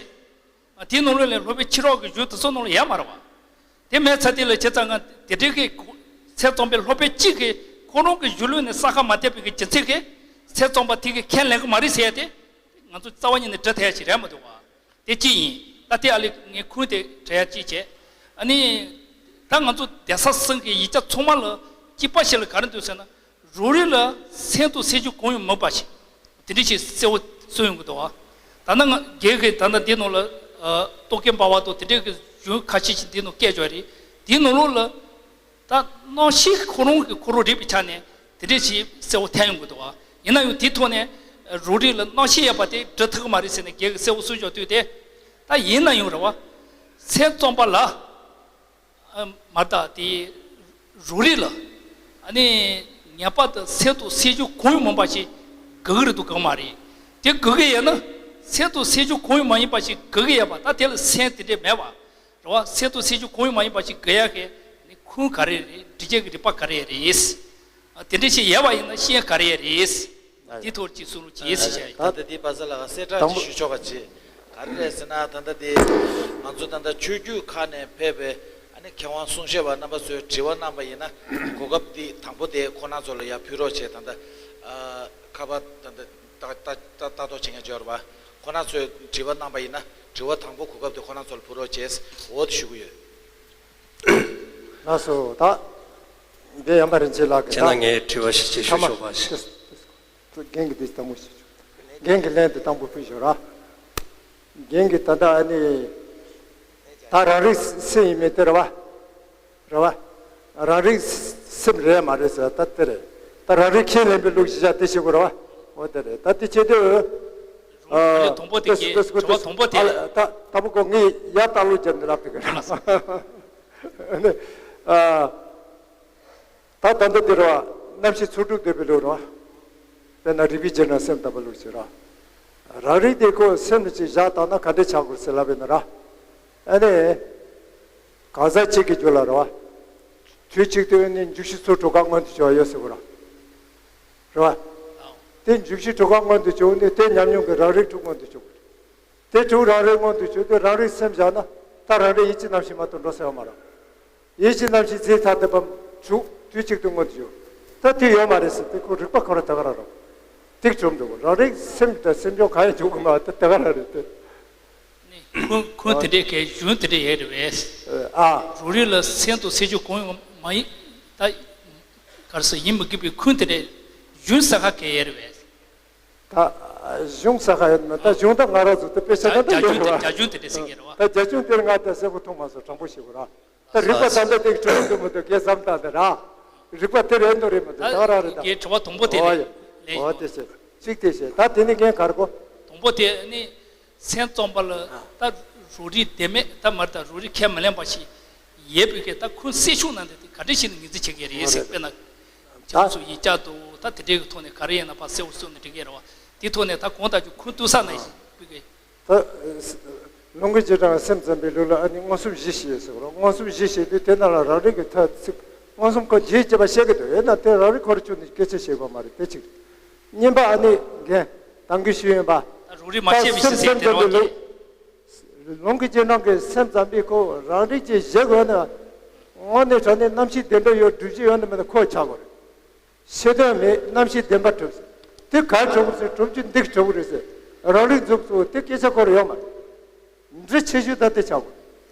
དེའི་ནང་ལོགས་ལ་སློབ་དཔོན་ཕྱི་རོལ་གྱི་གཞུང་དེ་ཚོ་ནང་ལ་ཡོད་མ་རེད་བ། དེ་མེད་ཚར་དུས་ལ་བྱས་ཙང་ང་དེ་འདྲའི་གི་སེམས་ཙམ་པའི་སློབ་དཔོན་གཅིག་གིས་ཁོ་རང་གི་གཞུང་ལུགས་ནས་གསལ་ཁ་མ་བསྟན་པའི་གི་རྒྱུ་མཚན་གྱིས་སེམས་ཙམ་པ་དེ་གིས་ཁས་ལེན་གི་མ་རེད་ཟེར་ཡ་དེ་ང་ཚོ་རྩ་བ་ཉིད་ནས་འགྲིག་ཐུབ་ཡ་ཞིག་རེད་མི་འདུག་བ། དེ་གཅིག་ཡིན། ད་དེ་ཨ་ལས་ངས་ཁུངས་དེ་དྲི་ཡ་གཅིག་བྱས། ཨ་ནི། ད་ང་ཚོ་གདན་ས་གསུམ་གྱི་ཡིག་ཆ་ཚང་མ་ལ་གཅིག་པ་ཞིག་ལ་ག་རེ་འདུག་ཟེར་ན། རང་རིག་ལ་སེམས་དང་སེམས་བྱུང་གང་ཡང་མིན་པ་ཞིག་དེ་འདྲ་ཞིག་གསལ་བོ་གསུངས་ཡོང་གི་འདུག་བ། ད་ནི་ང་རྒན་གྱིས་ད་ལྟ་འདི་ནང་ལ་ཨ་རྟོག་གེ་འབར་བ་དང་དེ་འདྲའི་གི་གཞུང་ཁ་ཤས་ཤིག་འདི་ནང་བཀོད་ཡོད་རེད། དེའི་ནང་ལོགས་ལ་ད་རྣམ་ཤེས་ཁོ་རང་གི་ཁོ་རང་རིག་པའི་ཆ་ནས་དེ་འདྲ་ཞིག་གསལ་བོ་ཐོན་ཡོང་གི་འདུག་བ། ཡིན་ན་ཡང་དེའི་ཐོག་ནས་རང་རིག་ལ་རྣམ་ཤེས་ཡོད་པ་དེ་འགྲིག་ཐུབ་ཀྱི་མ་རེད་ཟེར་ནས་རྒན་གྱིས་གསལ་བོ་གསུངས་ཡོད་དུས་དེ། ད་ཡིན་ན་ཡང་རེད་བ། སེམས་ཙམ་པ་ལ། ཨ་མ་ད་དེ་རང་རིག་ལ་ཨ་ནི་ངེས་པར་དུ་སེམས་དང་སེམས་བྱུང་གང་ཡང་མིན་པ་ཞིག་དགོས་ཀྱི་རེད་འདུག་གམ་མ་རེད། དེ་དགོས་ཀྱི་ཡོད་ན་སེམས་དང་སེམས་བྱུང་གང་ཡང་མ་ཡིན་པ་ཞིག་དགོས་ཀྱི་ཡོད་པ། ད་དེ་ལ་སེམས་དེ་འདྲས་མེད་པ་རེད་བ། སེམས་དང་སེམས་བྱུང་གང་ཡང་མ་ཡིན་པ་ཞིག་དགོས་ཡ་གི་ནི་ཁུངས་ག་རེ་རེད། འགྲེལ་བྱེད་ཀྱི་རིགས་པ་ག་རེ་རེད། ཨ་དེ་འདྲས་ཞིག་ཡོད་པ་ཡིན་ན་ཤེས་ཡ་ག་རེ་རེད། དེའི་ཐོག་ཅིག་གསུང་རོགས་གྱིས་ཟེར་བྱ་ཡིན། ད་ལྟ་འདི་པ་ས་ལགས་གསལ་བསྒྲགས་ཅིག་ཞུ་ཆོག་ག་བྱེད། ག་རེ་རེད་ཟེར་ན་ད་ལྟ་འདི་ང་ཚོ་ད་ལྟ་ཆོས་བརྒྱུད་ཁག་ནས་ཕེབས་པའི་ཨ་ནི་མཁས་དབང་གསུང་བཤད་པ་རྣམ་པ་ཚོས་དྲི་བ་གནང་པ་ཡིན་ན་གོ་སྐབས་འདི་དང་པོ་དེ་ཁོ་རང་ཚོ་ལ་ཡར་ཕུལ་རོགས་བྱེད། ད་ལྟ་ཨ་ཁ་པར་ད་ལྟ་ལྟ་ལྟ་ལྟ་རྟོག་བྱེད་མཁན་ཅིག་ཡོད་རེད་པ། ཁོ་རང་ཚོས་དྲི་བ་གནང་པ་ཡིན་ན་དྲི་བ་དང་པོ་གོ་སྐབས་དེ་ཁོ་རང་ཚོ་ལ་ཕུལ་རོགས་བྱེད། འོ་དེ་ཞུ་གི་ཡོད། ལགས་སོ། ད་འདི་ཡམ་པ་རིན་ཆེན་ལགས་ཀྱིས་ཁྱེད་རྣམ་ངས་དྲི་བ་ཞིག་ཅིག་ཞུ་ཆོག་པ་ཞིག་རྒན་གྱིས་འདི་དང་པོ་ཞིག་ཞུ། རྒན་གྱིས་ལན་འདི་དང་པོ་ཕུལ་ཞོག་ར། རྒན་གྱིས་ད་ལྟ་ཨ་ནི་ད་རང་རིག་སེམས་ཡིན་མིན་དེ་རེད་བ། རེད་བ། རང་རིག་སེམས་རེད་མ་རེད་ཟེར་ད་དེ་རེད། ད་རང་རིག་ཁས་ལེན་པའི་ལུགས་ཞིག་བྱ་དེ་ཞིག་དགོས་རེད་བ། འོ་དེ་རེད། ད་དེ་བྱེད་དུས། ཨ་དོན་དུ་དོན་དུ་དོན་དུ་ད་ད་པོ་ཀོ་ངས་ཡ་ད་ལོ་རྒྱབ་ནས་ལབ་དེ་ག་རེད། ཨ་ནི། ཨ། ད་ད་ལྟ་འདི་རེད་བ། རྣམ་ཤེས་ཚོགས་དྲུག་འདོད་པའི་ལུགས་རེད་བ། དཔེར་ན་རིག་པའི་རྗེས་འབྲང་སེམས་ལྟ་བུ་ལུགས་ཅིག་རེད་བ། རང་རིག་དེ་ཁོ་སེམས་ལ་ཅིག་བཞག་བཏང་ན་ག་འདྲས་ཆགས་དགོས་ཟེར་ལབ་པ་ཡིན་ན་ར། ཨ་ནི། གང་ཟག་གཅིག་གི་རྒྱུད་ལ་རེད་བ། དུས་གཅིག་ཏུ་ཨ་ནི་འཇུག་གཞི་ཚོགས་དྲུག་ཀ་མངོན་དུ་གྱུར་བ་ཡོད་ཟེར་དགོས་ར། རེད་བ། དེ་འཇུག་གཞི་དྲུག་ཀ་མངོན་དུ་གྱུར་ནས་དེ་ཉམས་མྱོང་གི་རང་རིག་དྲུག་མངོན་དུ་གྱུར་དགོས། དེ་དྲུག་རང་རིག་མངོན་དུ་གྱུར་ཏེ་རང་རིག་སེམས་བཞག་ན་ད་རང་རིག་ཡིད་ཀྱི་རྣམ་ཤེས་མ་གཏོགས་འགྲོ་ས་ཡོད་མ་རེད། ཡིད་ཀྱི་རྣམ་ཤེས་རྫས་ཐ་དད་པ་དྲུག་དུས་གཅིག་ཏུ་མངོན་དུ་གྱུར། ད་དེ་ཡོད་མ་རེད་ཟེར་ཏེ་ཁོ་རིག་པ་ཁོ་རང་དེ་ག་རང་རེད། དེ་བྱུང་འདུག་རང་རིག་སེམས་དང་སེམས་བྱུང་གང་ཡང་འཇུག་གི་མ་རེད། དེ་ག་རང་རེད་དེ། ནི་ཁུངས་ཁུངས་དེ་འདྲའི་གལ་གཞུང་དེ་འདྲ་ཡོད་རེད་པས། ཨ། རང་རིག་ལ་སེམས་དང་སེམས་བྱུང་གང་ཡང་མ་ཡིན། ད་ག་རེ་ཟེར་ཡིན་མི་དགོས་པའི་ཁུངས་དེ་འདྲ་གཞུང་གསལ་ཁ་གལ་ཡོད་རེད་པས། ད་ གཞུང་ས་ཁ་ཡོད་མ་ད་གཞུང་ད་ང་རང་ཚོ་ད་དཔེ་ཆ་ད་ད་རྒྱ་ཡོད་རྒྱུན་དེ་ར། རྒྱ་ཡོད་རྒྱུན་དེ་འདྲ་ཟེར་གྱི་རེད་བ། ད་རྒྱ་ཡོད་དེར་ང་ད་གསལ་པོ་མཐོང་མ་སོང་། དྲང་པོ་ཞུ་དགོས་ར། ད་རིག་པ་ད་ལྟ་དེ་གྲུབ་འདུག་མི་འདུག་གས་བསམ་སྟངས་དེ་ར། རིག་པ་དེ་རེད་འདུག་རེད་མི་འདུག་ད་ད་ག་རང་རེད་ད། ངའི་དྲི་བ་དང་པོ་དེ་ཨོ་རེད། ཡ། ལན་ཨོ་དེ་བྱས། གཅིག་དེ་བྱས། ད་དེ་ནི་ངས་ག་རེ་གོ། དང་པོ་དེ་ནི་སེམས་ཙམ་པ་ལ་ད་རང་རིག་བདེན་མེད་ད་མར་ད་རང་རིག་ཁས་མི་ལེན་པ་ཞིག་ཡོད་པའི་གི་ད་ཁོའི་སྲིད་ཤུགས་ནང་དེ་ག་འདྲ་ཞིག་ནས་ངོས་འཛིན་བྱེད་ཀྱི་རེད་ཟེར། དཔེར་ན་བྱང་ཆུབ་ཡིག་བརྒྱ་དང་ད་དེ་འདྲའི་གི་ཐོག་ནས་ག་རེ་ཡིན་ན་ཕར་གསལ་པོ་གསུངས་ནས་འགྲིག་གི་རེད་བ། དེ་ཐོག་ནས་ད་གང་ལྟར་གྱི་ཁོའི་ལྟོས་ས་ན་ཞིག་པའི་གི་ད། ལུང་གི་རྗེས་འབྲང་སེམས་ཙམ་པའི་ལུགས་ལ་ཨ་ནི་མངོན་སུམ་བཞི་ཞེས་ཟེར་བ། མངོན་སུམ་བཞི་ཞེས་དུས་དེ་ནང་ལ་རང་རིག་གི་ཐ་ཚིག་མངོན་སུམ་ཁོ་རྗེས་བཅད་པ་བཤད་ཀྱི་འདུག་ཡིན་ན་དེ་རང་རིག་ཁོ་རང་བཅུག་ནས་སྐད་ཆ་བཤད་དགོས་མ་རེད། དེ་གཅིག་གཉིས་པ་ཨ་ནི་རྒན་དང་གི་ཞུ་ཡིན་པ། ད་རང་རིག་མ་ད་བཤད་པའི་སེམས་ཕྱིར་ཟེར་ཙམ་དེ་པའི་རང་ལུགས། གི་ལུང་གི་རྗེས་འབྲང་གི་སེམས་ཙམ་པའི་ཁོ་རང་རིག་ཅེས་བཞག་དགོས་ན། དངོས་གནས་དྲང་གནས་རྣམ་ཤེས་བདེན་གྲུབ་ཡོད་སྒྲུབ་བྱེད་ཡོད་ན་མེད་ན་ཁོ་ཆགས་དགོས་རེད། ཤེས་དོན་མེད་རྣམ་ཤེས་བདེན་པ་གྲུབ་ཟེར། དེ་ག་གྲུབ་ཟེར། གྲུབ་རྒྱུ་འདི་གྲུབ་རེད་ཟེར། རང་རིག་འཛུགས་ཚུལ་དེ་སྐད་ཆ་སྐོར་ཡོད་མ་རེད། འདྲི་ཆེ་ཤོས་ད་དེ་ཆགས་དགོས།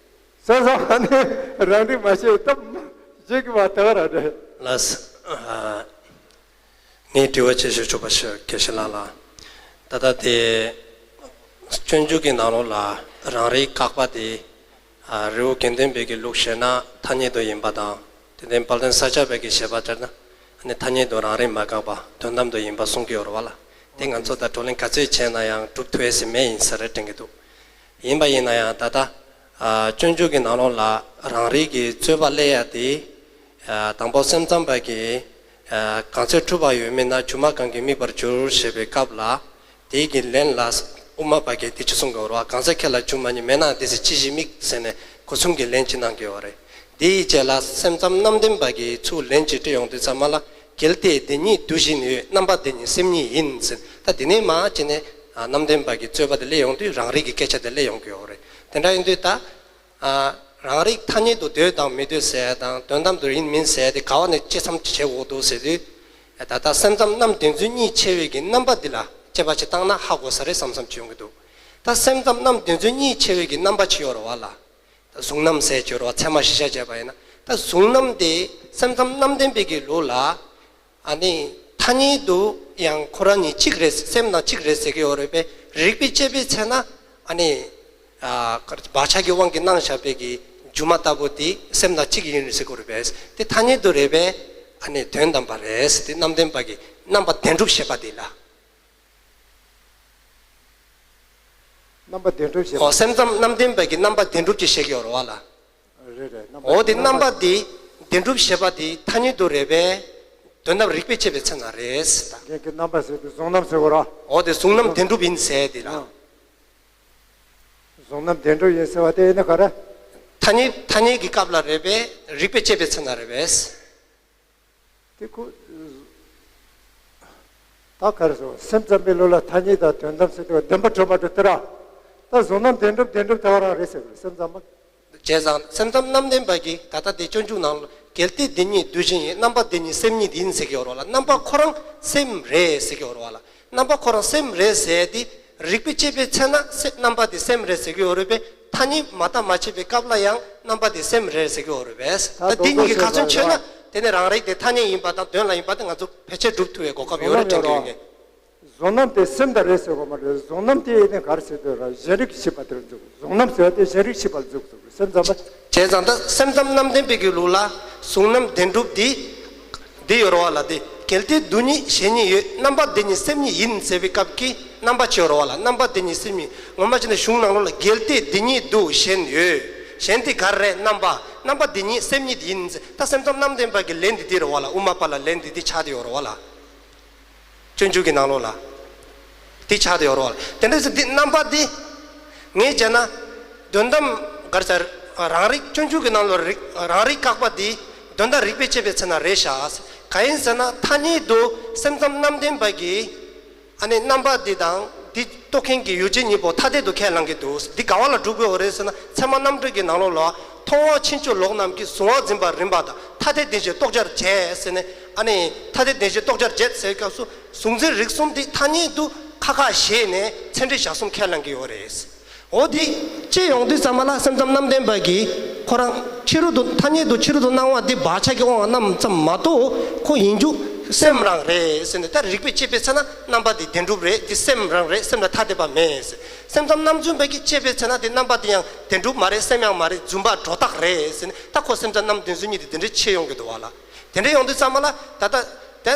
ས་ས་ཨ་ནི་རང་རིག་མ་ཤེས་སྟབས་བྱེད་ཀྱི་མ་དག་ར་རེད། ལགས། ངས་དྲི་བ་ཆེ་ཤོས་ཆོག་པ་ཞུ་དགེ་བཤེས་ལགས་ལ། ད་ལྟ་དེ་སྤྱོད་འཇུག་གི་ནང་ལོགས་ལ་རང་རིག་བཀག་པ་དེ། རི་བོ་དགེ་ལྡན་པའི་གི་ལུགས་བཤད་ན་ཐ་སྙད་དུ་ཡིན་པ་དང་། དེ་ནས་དཔལ་ལྡན་ས་སྐྱ་པའི་གི་བཤད་པ་ལྟར་ན་ཨ་ནི་ཐ་སྙད་དུ་རང་རིག་མ་བཀག་པ་དོན་དམ་དུ་ཡིན་པ་གསུང་གི་ཡོད་རེད་བ་ལ། དེ་ང་ཚོ་ད་བགྲོ་གླེང་ག་ཚོད་བྱས་ན་ཡང་གྲུབ་ཐུབ་ཡས་ཟིན་མེད་ཡིན་ས་རེད་དྲན་གི་འདུག་ཡིན་པ་ཡིན་ན་ཡང་ད་ལྟ་སྤྱོད་འཇུག་གི་ནང་ལོགས་ལ་རང་རིག་གི་རྩོད་པ་སླེབས་ཡ་དེ། དང་པོ་སེམས་ཙམ་པ་གིས། གང་ཚེ་འཁྲུལ་པ་ཡོད་མིན་ན། སྒྱུ་མ་གང་གིས་དམིགས་པར་འགྱུར་ཞེས་པའི་སྐབས་ལ། དེའི་གི་ལན་ལ་དབུ་མ་པ་གིས་དེ་ཅི་གསུང་གི་ཡོད་རེད་བ། གང་ཚེ་ཁྱེད་ལ་སྒྱུ་མ་ཉིད། མེད་ན་དེ་ཚེ་ཅི་ཞིག་དམིགས་ཟེར་ནས་གོ་མཚོན་གྱི་ལན་ཅིག་གནང་གི་ཡོད་རེད། དེའི་རྗེས་ལ་སེམས་ཙམ་རྣམ་བདེན་པ་གིས་ཚུར་ལན་ཅིག་སྤྲད་ཡོང་དུས་ཙམ་པ་ལ། གལ་ཏེ་དེ་ཉིད་དུ་གཞན་ཡོད། རྣམ་པ་དེ་ཉིད་སེམས་ཉིད་ཡིན་ཟེར། ད་དེ་ནས་མར་བྱས་ནས་རྣམ་བདེན་པ་གི་རྩོད་པ་དེ་སླེབས་ཡོང་དུས་རང་རིག་གི་སྐད་ཆ་དེ་སླེབས་ཡོང་གི་ཡོད་རེད། དེ་འདྲ་ཡིན་དུས་ད། རང་རིག་ཐ་སྙད་དུ་འདོད་དང་མི་འདོད་ཟེར་དང་དོན་དམ་དུ་ཡིན་མིན་ཟེར་དེ་ག་བ་ནས་དཔྱད་མཚམས་བྱེད་དགོས་འདུག་ཟེར་དུས། ད་ལྟ་སེམས་ཙམ་རྣམ་བདེན་རྫུན་གཉིས་ཕྱེ་བའི་གི་རྣམ་པ་འདི་ལ་དཔྱད་པ་ཅིག་བཏང་ན་ཧ་གོ་ས་རེད་བསམ་བསམ་ཅིག་ཡོང་གི་འདུག་ད་སེམས་ཙམ་རྣམ་བདེན་རྫུན་གཉིས་ཕྱེ་བའི་གི་རྣམ་པ་ཅིག་ཡོད་རེད་བ་ལ། ད་གཟུང་རྣམ་ཟེར་གྱི་ཡོད་རེད་བ། ཚད་མ་གཞི་བཞག་བྱས་པ་ཡིན་ན། ད་གཟུང་རྣམ་དེ་སེམས་ཙམ་རྣམ་བདེན་པའི་གི་ལུགས་ལ། ཨ་ནི་ཐ་སྙད་དུ་ཡང་ཁོ་རང་གཉིས་གཅིག་རེད། སེམས་དང་གཅིག་རེད་ཟེར་གྱི་ཡོད་རེད་པས། རིགས་པས་དཔྱད་པའི་ཚེ་ན་ཨ་ནི་ཨ་བག་ཆགས་ཀྱི་དབང་གིས་སྣང་བཞག་པའི་གི་སྒྱུ་མ་ལྟ་བུ་དེ་སེམས་དང་གཅིག་ཡིན་ཟེར་གྱི་ཡོད་རེད་པས། དེ་ཐ་སྙད་དུ་རེད་པས། ཨ་ནི་དོན་དམ་པ་རེད། དེ་རྣམ་བདེན་པ་གི་རྣམ་པ་བདེན་གྲུབ་བཤད་པ་དེ་ལ། རྣམ་པ་བདེན་གྲུབ་བཤད་པ། ཨོ་སེམས་ཙམ་རྣམ་བདེན་པ་གི་རྣམ་པ་བདེན་གྲུབ་ཅེས་བཤད་ཀྱི་ཡོད་རེད་བ་ལ། རེད་རེད། རྣམ་པ་འོ་དེ་རྣམ་པ་དེ་བདེན་གྲུབ་བཤད་པ་དེ་ཐ་སྙད་དུ་རེད་པས། དོན་དམ་རིགས་པས་དཔྱད་པའི་ཚེ་ན་རེད་ཟེར་ད། རྒན་གྱི་རྣམ་པ་ཟེར་དུས་གཟུང་རྣམ་ཟེར་གོ་ར། འོ་དེ་གཟུང་རྣམ་བདེན་གྲུབ་ཡིན་ཟེར་དེ་ལ། ཨ། གཟུང་རྣམ་བདེན་གྲུབ་ཡིན་ཟེར་བ་དེ་ཡིན་ན་ག་རེ། ཐ་སྙད་ཐ་སྙད་ཀྱི་སྐབས་ལ་རེད་པས་རིགས་པས་དཔྱད་པའི་ཚེ་ན་རེད་པས། དེ་ཁོ། ད་ག་རེ་ཟེར། སེམས་ཙམ་པའི་ལུགས་ལ་ཐ་སྙད་དང་དོན་དམ་ཟེར་དུས་བདེན་པ་གྲུབ་མ་གྲུབ་དེ་ར། ད་གཟུང་རྣམ་བདེན་གྲུབ་བདེན་གྲུབ་དེ་ག་རང་རེད་ཟེར་གི་རེད་སེམས་ཙམ་པ། བྱས་ཙང་སེམས་ཙམ་རྣམ་བདེན་པ་གིས་ད་ལྟ་དེ་སྤྱོད་འཇུག་ནང་ལ་གལ་ཏེ་དེ་ཉིད་དུ་གཞན་ཡོད། རྣམ་པ་དེ་ཉིད་སེམས་ཉིད་ཡིན་ཟེར་གི་ཡོད་རེད་བ་ལ། རྣམ་པ་ཁོ་རང་སེམས་རེད་ཟེར་གི་ཡོད་རེད་བ་ལ། རྣམ་པ་ཁོ་རང་སེམས་རེད་ཟེར་དེ། རིགས་པས་དཔྱད་པའི་ཚེ་ན་སེ་རྣམ་པ་དེ་སེམས་རེད་ཟེར་གྱི་ཡོད་རེད་པས། ཐ་སྙད་མ་བཏགས་མ་བྱས་པའི་སྐབས་ལ་ཡང་རྣམ་པ་དེ་སེམས་རེད་ཟེར་གྱི་ཡོད་རེད་པས། ད་ད་འདི་གཉིས་ཀྱི་ཁ་ཚོན་ཆོད་ན་དེ་ནི་རང་རིག་དེ་ཐ་སྙད་ཡིན་པ་དང་དོན་ལ་ཡིན་པ་དེ་ང་ཚོ་ཕལ་ཆེར་སྒྲུབ་ཐུབ་པའི་གོ་སྐབས་ཡོད་རེད་དྲན་གྱི་ཡོད་ངེས། གཟུང་རྣམ་དེ་སེམས་དང་རེད་ཟེར་གོ་མ་རེད། གཟུང་རྣམ་དེ་ཡིན་ནས་ག་རེ་ཟེར་དུས་ར་གཞན་རིག་ཤེས་པ་དེར་འཇུག་གཟུང་རྣམ་ཟེར་བ་དེ་གཞན་རིག་ཤེས་པ་ལ་འཇུག་གཟུགས་སེམས་ཙམ་པ། བྱས་ཙང་ད་སེམས་ཙམ་རྣམ་བདེན་པའི་གི་ལུགས་ལ་གཟུང་རྣམ་བདེན་གྲུབ་འདི། འདི་ཡོད་རེད་བ་ལ། འདི་གལ་ཏེ་དུ་ཉིད་གཞན་ཉིད་ཡོད། རྣམ་པ་འདི་ཉིད་སེམས་ཉིད་ཡིན་ཟེར་བའི་སྐབས་ཀྱི་རྣམ་པ་ཅིག་ཡོད་རེད་བ་ལ། རྣམ་པ་འདི་ཉིད་སེམས་ཉིད་ངོ་མ་བྱས་ན་གཞུང་ནང་ལོགས་ལ་གལ་ཏེ་འདི་ཉིད་དུ་གཞན་ཡོད། གཞན་དེ་ག་རེ་རེད། རྣམ་པ། རྣམ་པ་འདི་ཉིད་སེམས་ཉིད་ཡིན་ཟེར། ད་སེམས་ཙམ་རྣམ་བདེན་པ་གི་ལན་འདི་འདི་རེད་བ་ལ། དབུ་མ་པ་ལ་ལན་འདི་འདི་ཆགས་བསྡད་ཡོད་རེད་བ་ལ། སྤྱོད་འཇུག་གི་ནང་ལོགས་ལ། དེ་ཆགས་བསྡད་ཡོད་རེད་བ་ལ། དེ་འདྲ་ཟེར་འདི་རྣམ་པ་འདི། ངས་བྱས་ན། དོན་དམ་ག་རེ་ཟེར། རང་རིག་སྤྱོད་འཇུག་གི་ནང་ལོགས་རིག་རང་རིག་བཀག་པ་འདི། དོན་དམ་རིགས་པས་དཔྱད་པའི་ཚེ་ན་རེད་ཤག་གང་ཡིན་ཟེར་ན་ཐ་སྙད་དུ་སེམས་ཙམ་རྣམ་བདེན་པ་གིས། ཨ་ནི་རྣམ་པ་འདི་དང་འདི་རྟོགས་མཁན་གྱི་ཡུལ་ཅན་གཉིས་པོ་ཐ་དད་དུ་ཁས་བླངས་ཀྱི་འདུག་འདི་ག་བ་ལ་གྲུབ་ཀྱི་ཡོད་རེད་ཟེར་ན་ཚད་མ་རྣམ་འགྲེལ་གྱི་ནང་ལོགས་ལ། མཐོང་བ་ཕྱིན་ཅི་ལོག་རྣམས་ཀྱིས་གཟུང་བ་འཛིན་པ་རིམ་པ་དང་ཐ་དད་བདེན་བཞིའི་རྟོགས་བྱར་བྱེད་ཟེར་ནས། ཨ་ནི་ཐ་དད་བདེན་བཞིའི་རྟོགས་བྱར་བྱེད་ཟེར་སྐབས་སུ་གཟུང་འཛིན་རིག་གསུམ་འདི་ཐ་སྙད་དུ་ཁ་ཁ་ཞེས་ནས་ཚད་འབྲས་བཞག་གསུམ་ཁས་བླངས་ཀྱི་ཡོད་རེད། འོ་འདི་དཔྱད་ཡོང་དུས་ཙམ་པ་ལ་སེམས་ཙམ་རྣམ་བདེན་པ་གིས་ཁོ་རང་ཕྱི་རོལ་དུ་ཐ་སྙད་དུ་ཕྱི་རོལ་དུ་སྣང་བ་འདི་བག་ཆགས་ཀྱི་དབང་རྣམས་ཙམ་མ་གཏོགས་ཁོ་ཡིན་རྒྱུ་ སེམས་རང་རེད་ཟེར་ནས། ད་རིགས་པས་དཔྱད་པའི་ཚེ་ན་རྣམ་པ་དེ་བདེན་གྲུབ་རེད། དེ་སེམས་རང་རེད། སེམས་ལ་ཐ་དད་པ་མེད་ཟེར། སེམས་ཙམ་རྣམ་རྫུན་པ་གིས་དཔྱད་པའི་ཚེ་ན་དེ་རྣམ་པ་དེ་ཡང་བདེན་གྲུབ་མ་རེད། སེམས་ཡང་མ་རེད། རྫུན་པ་སྒྲོ་བཏགས་རེད་ཟེར་ནས། ད་ཁོ་སེམས་ཙམ་རྣམ་བདེན་རྫུན་གཉིས་དེ་དེ་འདྲའི་ཕྱེ་ཡོང་གི་འདུག་བ་ལ། དེ་འདྲའི་ཡོང་དུས་ཙམ་པ་ལ་ད་ལྟ་དེ།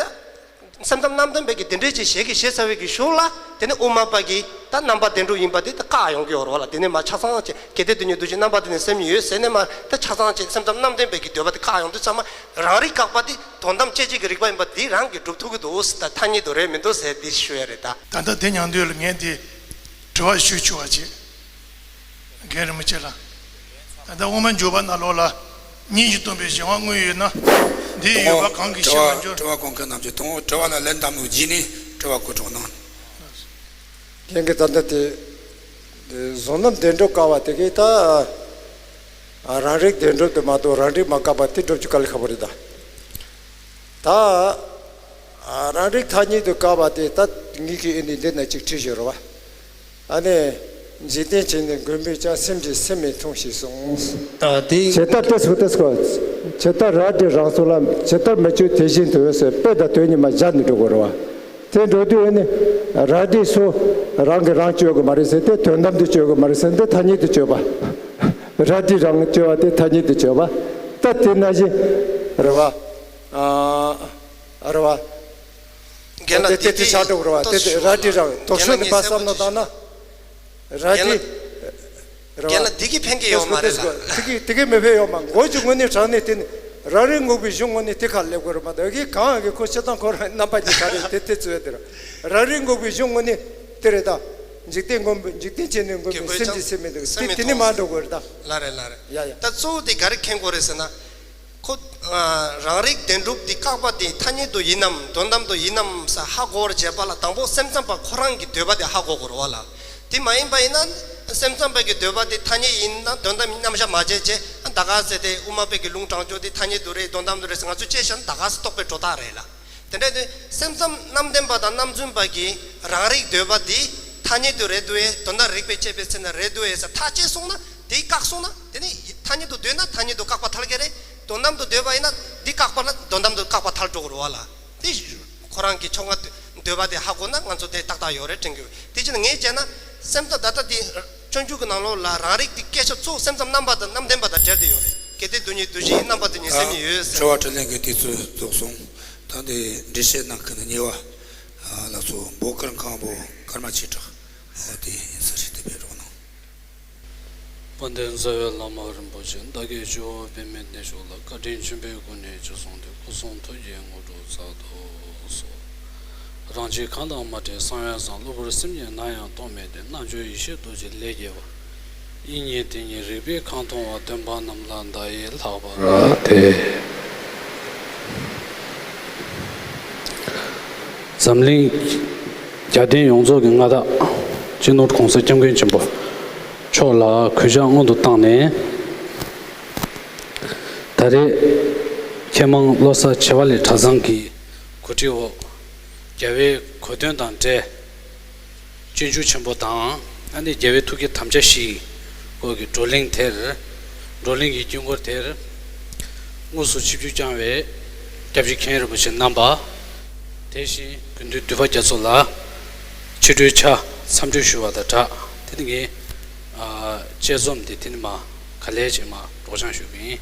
སེམས་ཙམ་རྣམ་བདེན་པའི་གི་དེ་འདྲའི་ཅིག་ཞལ་གྱིས་བཞེས་ཚར་བའི་གི་གཞུག་ལ། དེ་ནས་དབུ་མ་པ་གིས་ད་རྣམ་པ་བདེན་གྲུབ་ཡིན་པ་དེ་ད་བཀག་ཡོང་གི་ཡོད་རེད་བ་ལ། དེ་ནས་མ་ཆ་ཚང་ཅིག་གལ་ཏེ་དོན་གཉིས་འདུ་བྱེད་རྣམ་པ་དེ་ནི་སེམས་ཉིད་ཡོད་ཟེར་ནས་མ། ད་ཆ་ཚང་ཅིག་སེམས་ཙམ་རྣམ་བདེན་པའི་གི་འདོད་པ་དེ་བཀག་ཡོང་དུས་ཙམ་པ། རང་རིག་བཀག་པ་དེ་དོན་དམ་དཔྱད་བྱེད་ཀྱི་རིགས་པ་ཡིན་པ་དེ་རང་གིས་སྒྲུབ་ཐུབ་ཀྱི་འདུག་ཟེར། ད་ཐ་སྙད་དུ་རེད་མི་འདུག་ཟེར་འདི་ཞུ་ཡ་རེད་ད། ད་ལྟ་དེ་མྱང་དུས་ལ་ངས་འདི་དྲི་བ་ཞུ་ཆོག་པ་བྱེད། རྒན་རིན་པོ་ཆེ་ལ། ད་ལྟ་དབུ་མ་འཇུག་པ་ནང་ལོགས་ལ་གཉིས་ཀྱིས་སྟོང་པའི་གཞན་དབང་དངོས་ཡོད་ན། འདི་ཡོད་པ་གང་གིས་ཤེས་པར་འགྱུར། དྲི་བ་གོང་འཁོད་རྣམས་ཀྱི་དང་པོ་དྲི་བ་ལ་ལན་གདམ་ལུགས་བགྱིས་ནས་དྲི་བ་བཀོད་གྲོགས་གནང་། རྒན་གྱིས་ད་ལྟ་དེ་གཟུང་རྣམ་བདེན་གྲུབ་བཀག་པ་དེ་གིས་ད་རང་རིག་བདེན་གྲུབ་དེ་མ་གཏོགས་རང་རིག་མ་བཀག་པ་དེ་སྒྲུབ་རྒྱུ་དཀའ་ལས་ཁག་པོ་རེད་ད། ད། ཨ། རང་རིག་ཐ་སྙད་དུ་བཀག་པ་དེ་ད་ངེད་ཀྱིས་ཨེ་ནི་འདི་ན་ཅིག་བྲིས་ཡོད་རེད་བ། ཨ་ནི། འཇིག་རྟེན་བྱེད་ནི་མགོན་པོས་ཀྱང་སེམས་ཀྱིས་སེམས་མི་མཐོང་ཞེས་གསུངས། ཨ། དེ། ཇི་ལྟར་དེ་སོ་དེ་སོ། ཇི་ལྟར་རལ་གྲི་རང་སོ་ལ་ཇི་ལྟར་མི་གཅོད་དེ་བཞིན་དུ་ཟེར། དཔེ་དང་དོན་གཉིས་མ་སྦྱར་ནས་འགྲོ་དགོས་རེད་བ། དེ་འགྲོ་དུས་ཨེ་ནི། རལ་གྲི་སོ། རང་གིས་རང་གཅོད་དགོས་མ་རེད་ཟེར་ཏེ། དོན་དམ་དུ་གཅོད་དགོས་མ་རེད་ཟེར་ཏེ། ཐ་སྙད་དུ་གཅོད་པ། རལ་གྲི་རང་གཅོད་པ་དེ་ཐ་སྙད་དུ་གཅོད་པ། ད་དེ་ནང་བཞིན་རེད་བ། ཨ། རེད་བ། རྒན་ལགས། དེ་དེ་དེ་ཆགས་འགྲོ་གི་རེད་བ། དེ་དེ་རལ་གྲི་རང་དོགས་ཤོས་དེ་དཔག་བསམ་བློ་བཏང་ན། རལ་གྲི། རེད་བ། རྒན་ལགས་འདི་གིས་ཕན་གྱི་ཡོད་མ་རེད་ལ། དེ་གིས་དེ་གིས་མི་ཕན་ཡོད་མ། མགོ་གི་ངོས་ནས་དྲངས་ནས་དེ་ནི་རང་རིག་དངོས་པོའི་གཞུང་ངོས་ནས་དེ་ཁ་སླེབས་དགོས་རེད་མ་གཏོགས། གིས་གང་གིས་ཁོ་སྤྱིར་བཏང་ཁོ་རང་རྣམ་པ་གཉིས་ག་རེ་དེ་དེ་རྩོད་དེ་རེད། རང་རིག་དངོས་པོའི་གཞུང་ངོས་ནས་དེ་རེད་ད། འཇིག་རྟེན་མགོན་པོ། འཇིག་རྟེན་བྱེད་ནི་མགོན་པོའི་སེམས་ཀྱིས་སེམས་མི་འདུག། དེ་དེ་ནི་མ་འགྲོ་དགོས་རེད་ད། ལགས་རེད་ལགས་རེད། ཡ་ཡ། ད་གཙོ་བོ་དེ་ག་རེ་མཁྱེན་དགོས་རེད་ཟེར་ན། ཁོ། ཨ། རང་རིག་བདེན་གྲུབ་དེ་བཀག་པ་དེ་ཐ་སྙད་དུ་ཡིན་ནམ་དོན་དམ་དུ་ཡིན་ནམ་ཟེར་ཧ་གོ་བར་བྱེད་པ་ལ། དང་པོ་སེམས་ཙམ་པ་ཁོ་རང་གི་འདོད་པ་དེ་ཧ་གོ་དགོས་རེད་བ་ལ། དེ་མ་ཡིན་པ་ཡིན་ན། སེམས་ཙམ་པ་གི་འདོད་པ་དེ་ཐ་སྙད་ཡིན་ན་དོན་དམ་མཉམ་བཞག་མ་བྱས་བྱས། ཨ། ད་ག་ཟེ་དེ་དབུ་མ་པའི་གི་ལུང་དྲངས་ཀྱོག་དེ་ཐ་སྙད་དུ་རེད། དོན་དམ་དུ་རེད་ཟེར་ང་ཚོས་དཔྱད་བཞག་ན་ད་ག་ཟེ་རྟོགས་པའི་སྒྲོ་བཏགས་རེད་ལ། དེ་འདྲ་དེ་སེམས་ཙམ་རྣམ་བདེན་པ་དང་རྣམ་རྫུན་པ་གིས་རང་རིག་འདོད་པ་འདི་ཐ་སྙད་དུ་རེད་འདུག་ཨེ། དོན་དམ་རིགས་པས་དཔྱད་པའི་ཚེ་ན་རེད་འདུག་ཨེ་ཟེར་ཐག་བཅད་སོང་ན། དེ་བཀག་སོང་ན། དེ་ནི་ཐ་སྙད་དུ་འདོད་ན་ཐ་སྙད་དུ་བཀག་པ་ཐལ་གྱི་རེད། དོན་དམ་དུ་འདོད་པ་ཡིན་ན་འདི་བཀག་པ་ལ་དོན་དམ་དུ་བཀག་པ་ཐལ་འགྲོ་གི་རེད་བ་ལ། དེ་ཁོ་རང་གི་ཕྱོགས་སྔ་འདོད་པ་དེ་ཧ་གོ་ན་ང་ཚོ་དེ་ཏག་ཏག་ཡོད་རེད་དྲན་གྱི་ཡོད། དེ་ཕྱིར་ངས་བྱས་ན་སེམས་ཙམ་ད་ལྟ་དེ་སྤྱོད་འཇུག་གི་ནང་ལོགས་ལ་རང་རིག་དེ་སྐད་ཆ་གཙོ་བོ་སེམས་ཙམ་རྣམ་པ་དང་རྣམ་བདེན་པ་དང་འབྲེལ་ཏེ་ཡོད་རེད། གལ་ཏེ་དོན་གཉིས་འདུ་བྱེད་ཡིན། རྣམ་པ་དེ་ཉིད་སེམས་ཉིད་ཡོད་ཟེར། དྲི་བ་དྲིས་ལན་གྱི་དུས་ཚོད་རྫོགས་སོང་། ད་འདི་འགྲེལ་བཤད་གནང་མཁན་ནི་གཉིས་པ། ཨ། ལགས་སོ། འབོ་དཀར་མཁན་པོ་ཀརྨ་ཆོས་གྲགས། འོ་དེ་ཡིན་ས་རེད། དེ་བས་རོགས་གནང་། དཔལ་ལྡན་རྩ་བའི་བླ་མ་རིན་པོ་ཆེ་བདག་གི་སྤྱི་བོར་པདྨའི་གདན་བཞུགས་ལ། བཀའ་དྲིན་ཆེན་པོའི་སྒོ་ནས་རྗེས་བཟུང་སྟེ་སྐུ་གསུང་ཐུགས་ཀྱི་དངོས་གྲུབ་སྩལ་དུ་གསོལ། རང་གཅེས་གང་དང་མ་བྲལ་གསང་བའི་བཟང་། གློ་བུར་སེམས་ཉིད་ནམ་ཡང་རྟོག་མེད་དེ། རྣལ་འབྱོར་ཡེ་ཤེས་རྡོ་རྗེ་ལས་སྐྱེས་པ། དབྱིངས་ཉིད་དེ་ཉིད་རིག་པས་གང་མཐོང་བ། སྟོན་པ་རྣམས་ལ་བདག་ཡིས་ལྷག་པར་དད། འཛམ་གླིང་རྒྱལ་བསྟན་ཡོངས་རྫོགས་ཀྱི་མངའ་བདག་སྤྱི་ནོར་༸གོང་ས་༸སྐྱབས་མགོན་ཆེན་པོ་མཆོག་ལ་གུས་ཕྱག་སྔོན་དུ་བཏང་ནས། ད་རེས་ཁྱེད་མང་བློ་གསར་བྱེས་པ་ལྷ་གྲྭ་ཚང་གི་གོ་སྒྲིག་འོག་རྒྱལ་བའི་གོ་སྟོན་དང་འབྲེལ། སྤྱོད་འཇུག་ཆེན་པོ་དང་། ཨ་ནི་རྒྱལ་བའི་ཐུགས་ཀྱི་དམ་བཅའ་བཞིའི་སྐོར་གྱི་བགྲོ་གླེང་དེར། བགྲོ་གླེང་གི་དཀྱིལ་འཁོར་དེར་དངོས་སུ་ཆིབས་བསྒྱུར་བསྐྱངས་པའི་སྐྱབས་རྗེ་མཁན་རིན་པོ་ཆེ་རྣམ་པ། དེ་བཞིན་དགེ་འདུན་འདུས་པ་རྒྱ་མཚོ་ལགས་ཕྱི་དྲོའི་ཕྱག་མཚམས་གཅོད་ཞུ་བ་དང་སྦྲགས། དེ་ནི་ངས་ཨ་དཔྱད་རྩོམ་དེ་དེ་ནི་མ་ག་ལེར་ཅིག་མ་སྒྲོག་སྦྱང་ཞུ་གི་ཡིན།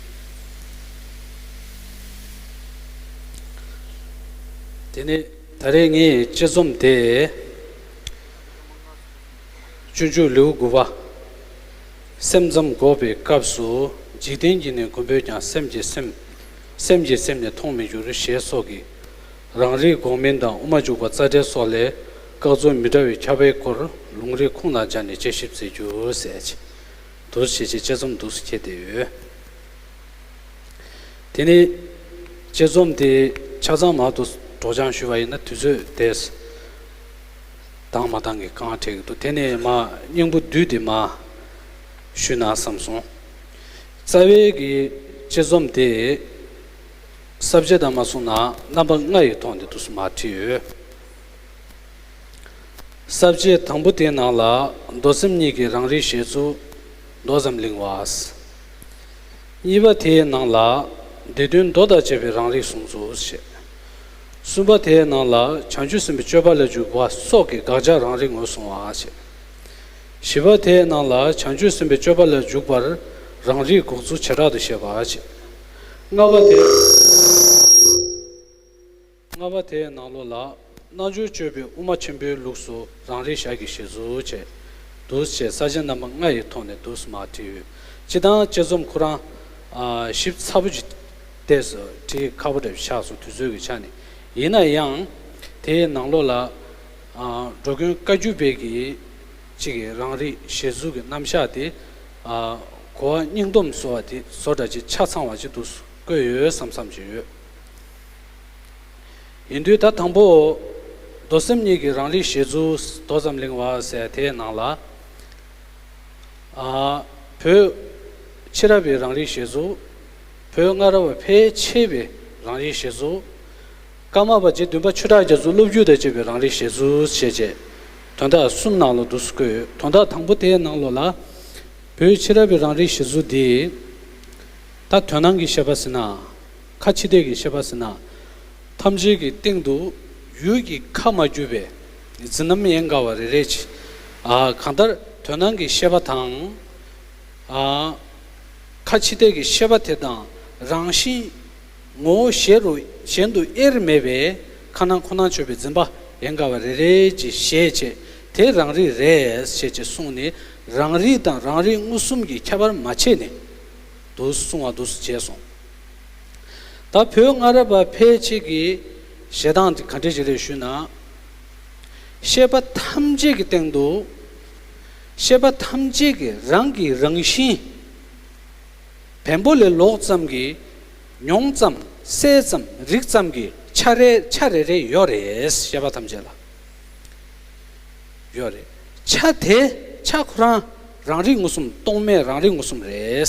དེ་ནི་ད་རེས་ངས་དཔྱད་རྩོམ་དེ། སྤྱོད་འཇུག་ལེའུ་དགུ་པ། སེམས་ཙམ་འགོག་པའི་སྐབས་སུ། འཇིག་རྟེན་གྱི་ནི་མགོན་པོས་ཀྱང་སེམས་ཀྱི་སེམས། སེམས་ཀྱི་སེམས་ནི་མཐོང་མི་འགྱུར་ཞེས་སོགས་ཀྱི། རང་རིག་འགོག་མིན་དང་དབུ་མ་འཇུག་པ་རྩ་བྲལ་སོགས་ལས་བཀག་རྫོབ་མི་འདྲ་བའི་ཁྱབ་པའི་སྐོར་ལུང་རིགས་ཁུངས་དང་སྦྱར་ནས་དཔྱད་ཞིབ་མཛད་རྒྱུ་ཟེར། འདུག་སེ་བྱས་བྱས་དཔྱད་རྩོམ་འདུག་སེ་འཁྱེར་བསྡད་ཡོད། དེ་ནས་དཔྱད་རྩོམ་དེ་ཆ་ཚང་མང་དུ་སྒྲོག་སྦྱང་ཞུས་པ་ཡིན་ན་དུས་ཚོད་དེ་འདང་མ་འདང་གི་དཀའ་ངལ་འཕྲད་ཀྱི་འདུག། དེ་ནས་མ་སྙིང་པོ་བསྡུས་ཏེ་མ་ཞུས་ན་བསམ་སོང་། རྩ་བའི་གི་དཔྱད་རྩོམ་དེ་ས་བཅད་དང་མ་བཟུང་ན་རྣམ་པ་ལྔ་ཡི་ཐོག་ནས་འདུག་སེ་མ་བྲིས་ཡོད། ས་བཅད་དང་པོ་དེའི་ནང་ལ་མདོ་སེམས་གཉིས་ཀྱི་རང་རིག་བཞེད་ཚུལ་མདོ་ཙམ་གླེང་བ། གཉིས་པ་དེའི་ནང་ལ་སྡེ་བདུན་མདོ་དང་བཅས་པའི་རང་རིག་གསུང་ཚུལ་བཤད། གསུམ་པ་དེའི་ནང་ལ་བྱང་ཆུབ་སེམས་དཔའི་སྤྱོད་པ་ལ་འཇུག་པ་སོགས་ཀྱི་དགག་བྱ་རང་རིག་ངོས་བཟུང་བ་བྱས། བཞི་པ་དེའི་ནང་ལ་བྱང་ཆུབ་སེམས་དཔའི་སྤྱོད་པ་ལ་འཇུག་པར་རང་རིག་འགོག་ཚུལ་བྱེ་བྲག་ཏུ་བཤད་པ་བྱས། ལྔ་པ་དེ། ལྔ་པ་དེའི་ནང་ལོགས་ལ་རྣལ་འབྱོར་སྤྱོད་པའི་དབུ་མ་ཆེན་པོའི་ལུགས་སུ་རང་རིག་ཞར་གྱི་བཞེད་ཚུལ་བྱས། འདུག་སེ་ས་བཅད་རྣམ་པ་ལྔ་ཡི་ཐོག་ནས་འདུག་སེ་མར་བྲིས་ཡོད། སྤྱིར་བཏང་དཔྱད་རྩོམ་ཁོ་རང་ཨ་ཞིབ་ཚགས་པོ་ཅིག་ཏོག་ཙམ་བྲིས་ཁག་པོ་འདྲ་ཆགས་སོང་། དུས་ཚོད་ཀྱི་ཆ་ནས། ཡིན་ན་ཡང་དེའི་ནང་ལོགས་ལ་ཨ་འགྲོ་མགོན་བཀའ་བརྒྱུད་པའི་གི་གཅིག་གི་རང་རིག་བཞེད་ཚུལ་གྱི་རྣམ་གཞག་དེ་ཨ་གོ་བ་སྙིང་སྟོབས་བཟོ་བ་དེ་བཟོ་འདྲ་ཅིག་ཆ་ཚང་བ་ཅིག་འདུག་སེ་བཀོད་ཡོད་བསམ་བསམ་ཅིག་ཡོད། ཡིན་དུས་ད་དང་པོ་མདོ་སེམས་གཉིས་ཀྱི་རང་རིག་བཞེད་ཚུལ། མདོ་ཙམ་གླེང་བ་ཟེར་དེའི་ནང་ལ་ཨ་བོད་ཕྱི་རབས་པའི་རང་རིག་བཞེད་ཚུལ། བོད་སྔ་རབས་པ་ཕལ་ཆེ་བའི་རང་རིག་བཞེད་ཚུལ། ཀརྨ་པ་རྗེ་བདུན་པ་ཆོས་གྲགས་རྒྱ་མཚོའི་སློབ་བརྒྱུད་དང་བཅས་པའི་རང་རིག་བཞེད་ཚུལ་བྱས་རྗེས་དོན་དག་གསུམ་ནང་ལ་འདུག་སེ་བཀོད་ཡོད། དོན་དག་དང་པོ་དེའི་ནང་ལོགས་ལ་བོད་ཕྱི་རབས་པའི་རང་རིག་བཞེད་ཚུལ་འདི་ད་དོན་སྣང་གི་བཤད་པ་ཟེར་ན། ཁ་ཕྱི་བལྟས་ཀྱི་བཤད་པ་ཟེར་ན། ཐམས་ཅད་ཀྱི་སྟེང་དུ་ཡུལ་གྱི་ཁ་མ་གྱུར་པའི་འཛིན་རྣམ་ཡན་གར་བ་རེ་རེ་ཅིག་ཨ་གང་ལྟར་དོན་སྣང་གི་བཤད་པ་དང་། ཨ་ཁ་ཕྱི་བལྟས་ཀྱི་བཤད་པ་དེ་དང་རང་བཞིན་ངོ་བོ་གཞན་རུ་གཞན་དུ་དབྱེར་མེད་པའི་ཁ་ནང་ཁོ་ནང་ཆོད་པའི་འཛིན་པ་ཡན་གར་བ་རེ་རེ་ཅིག་བཞེད་བྱས། དེ་རང་རིག་རེད་ཞེས་ཅིག་གསུངས་ནས། རང་རིག་དང་རང་རིག་མངོན་སུམ་གྱི་ཁྱད་པར་མ་ཕྱེ་ནས་འདུག་སེ་གསུང་བ་འདུག་སེ་བྱས་སོང་། ད་བོད་སྔ་རབས་པ་ཕལ་ཆེར་གྱི་བཞེད་སྟངས་དེ་ག་འདྲ་ཞིག་རེད་ཞུས་ན། ཤེས་པ་ཐམས་ཅད་ཀྱི་སྟེང་དུ། ཤེས་པ་ཐམས་ཅད་ཀྱི་རང་གི་རང་བཞིན། བེམ་པོ་ལས་ལོག་ཙམ་གྱི་མྱོང་ཙམ་གསལ་ཙམ་རིག་ཙམ་གྱི་ཆ་རེ་ཆ་རེ་རེ་ཡོད་རེད། ཤེས་པ་ཐམས་ཅད་ལ་ཡོད་རེད། ཆ་དེ་ཆ་ཁོ་རང་རང་རིག་མངོན་སུམ། རྟོག་མེད་རང་རིག་མངོན་སུམ་རེད།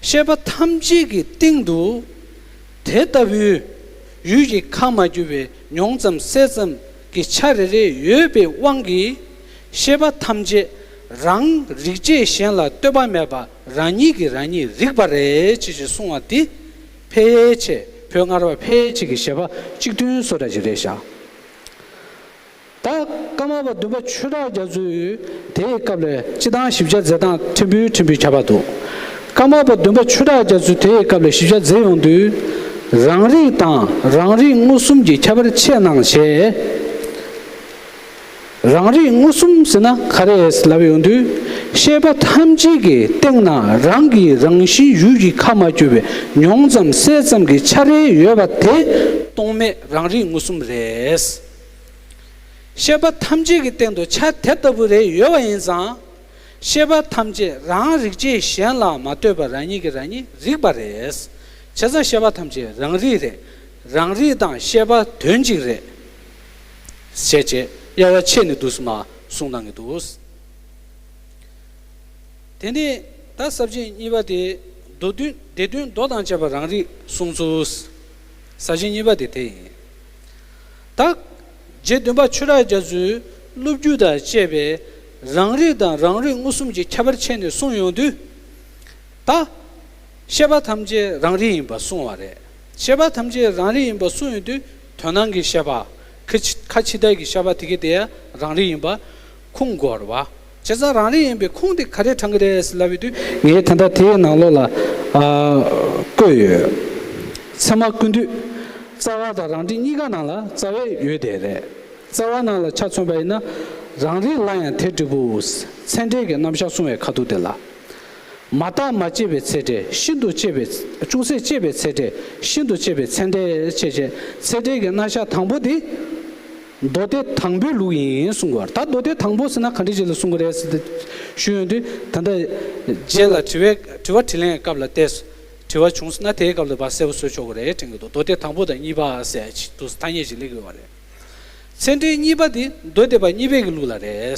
ཤེས་པ་ཐམས་ཅད་ཀྱི་སྟེང་དུ་དེ་ལྟ་བུའི་ཡུལ་གྱི་ཁ་མ་གྱུར་པའི་མྱོང་ཙམ་གསལ་ཙམ་གྱི་ཆ་རེ་རེ་ཡོད་པའི་དབང་གིས་ཤེས་པ་ཐམས་ཅད་རང་རིག་བྱེད་གཞན་ལ་ལྟོས་པ་མེད་པར་རང་ཉིད་ཀྱིས་རང་ཉིད་རིག་པ་རེད་ཅེས་ཞེས་གསུངས་པ་འདི་ཕལ་ཆེར་བོད་སྔ་རབས་པ་ཕལ་ཆེར་གྱི་བཞེད་པ་གཅིག་མཐུན་བཟོ་འདྲ་ཅིག་རེད་ཤག་ད་ཀརྨ་པ་བདུན་པ་ཆོས་གྲགས་རྒྱ་མཚོས་དེའི་སྐབས་ལ་སྤྱིར་བཏང་ཞིབ་ཆ་མཛད་སྟངས་ཕྲན་བུ་ཕྲན་བུ་ཁྱད་པར་འདུག་ཀརྨ་པ་བདུན་པ་ཆོས་གྲགས་རྒྱ་མཚོས་དེའི་སྐབས་ལ་ཞིབ་ཆ་མཛད་ཡོང་དུས། རང་རིག་དང་རང་རིག་མངོན་སུམ་གྱི་ཁྱད་པར་ཕྱེ་གནང་བྱས། རང་རིག་མངོན་སུམ་ཟེར་ན་ག་རེ་ལབ་ཡོང་དུས། ཤེས་པ་ཐམས་ཅད་ཀྱི་སྟེང་ན་རང་གི་རང་བཞིན་ཡུལ་གྱི་ཁ་མ་གྱུར་པའི་མྱོང་ཙམ་གསལ་ཙམ་གྱི་ཆ་རེ་ཡོད་པ་དེ་རྟོག་མེད་རང་རིག་མངོན་སུམ་རེད། ཤེས་པ་ཐམས་ཅད་ཀྱི་སྟེང་དུ་ཆ་དེ་ལྟ་བུ་རེ་ཡོད་པ་ཡིན་ཙང་། ཤེས་པ་ཐམས་ཅད་རང་རིག་བྱེད་གཞན་ལ་མ་ལྟོས་པར་རང་ཉིད་ཀྱིས་རང་ཉིད་རིག་པ་རེད། བྱས་ཙང་ཤེས་པ་ཐམས་ཅད་རང་རིག་རེད། རང་རིག་དང་ཤེས་པ་དོན་གཅིག་རེད། ཞེས་བྱས་དབྱེ་བ་ཕྱེ་ནས་འདུག་སེ་མར་གསུངས་གནང་གི་འདུག་དེ་ནས་ད་ས་བཅད་གཉིས་པ་དེ་མདོ་དོན་སྡེ་བདུན་མདོ་དང་བཅས་པ་རང་རིག་གསུང་ཚུལ། ས་བཅད་གཉིས་པ་དེ་དེ་ཡིན། ད་རྗེ་བདུན་པ་ཆོས་གྲགས་རྒྱ་མཚོའི་སློབ་བརྒྱུད་དང་བཅས་པའི་རང་རིག་དང་རང་རིག་མངོན་སུམ་གྱི་ཁྱད་པར་ཕྱེ་ནས་གསུངས་ཡོང་དུས། ད་ཤེས་པ་ཐམས་ཅད་རང་རིག་ཡིན་པ་གསུངས་པ་རེད། ཤེས་པ་ཐམས་ཅད་རང་རིག་ཡིན་པ་གསུངས་ཡོང་དུས་དོན་སྣང་གི་ཤེས་པ། ཁ་ཕྱི་ཁ་ཕྱི་བལྟས་ཀྱི་ཤེས་པ་དེ་ག་དེ་རང་རིག་ཡིན་པ་ཁུངས་དགོས་རེད་བ། བྱས་ཙང་རང་རིག་ཡིན་པའི་ཁུངས་དེ་ག་རེ་དྲངས་ཀྱི་རེད་ལབ་ཡོང་དུས། ངས་ད་ལྟ་དེའི་ནང་ལོགས་ལ་ཨ་བཀོད་ཡོད། ཚད་མ་ཀུན་བཏུས། རྩ་བ་དང་རང་འགྲེལ་གཉིས་ཀ་ནང་ལ་རྩ་བའི་ཡོད་དེ་རེད། རྩ་བ་ནང་ལ་ཆ་མཚོན་པ་ཡིན་ན། རང་རིག་ལ་ཡང་དེ་འབྲས་བུ། ཚད་འབྲས་ཀྱི་རྣམ་གཞག་གསུང་བའི་ཁ་ཐུག་དེ་ལ། མ་བརྟགས་མ་དཔྱད་པའི་ཚད་འབྲས་ཤིན་ཏུ་དཔྱད་པའི། ཅུང་ཟད་དཔྱད་པའི་ཚད་འབྲས་ཤིན་ཏུ་དཔྱད་པའི་ཚད་འབྲས་ཞེས་བྱས། ཚད་འབྲས་ཀྱི་རྣམ་གཞག་དང་པོ་དེ་མདོ་སྡེ་དང་པོའི་ལུགས་ཡིན་གསུང་གི་ཡོད་རེད། ད་མདོ་སྡེ་དང་པོ་ཟེར་ན་ག་འདྲ་ཅིག་ལ་གསུང་གི་རེད་ཟེར་ཏེ་ཞུ་ཡོང་དུས། ད་ལྟ་རྗེས་ལ་དྲི་བའི་དྲི་བ་དྲིས་ལན་སྐབས་ལ་བལྟས། དྲི་བ་བྱུང་སོང་ན་དེའི་སྐབས་ལ་ཕར་གསལ་པོ་བཟོ་ཆོག་གི་རེད་དྲན་གྱི་འདུག་མདོ་སྡེ་དང་པོ་དང་གཉིས་པ་ཟེར་ཅིག་འདུག་ཐ་སྙད་ཅིག་སླེབས་ཀྱི་ཡོད་རེད། ཚད་འབྲས་གཉིས་པ་དེ་མདོ་སྡེ་པ་གཉིས་པའི་གི་ལུགས་ལ་རེད།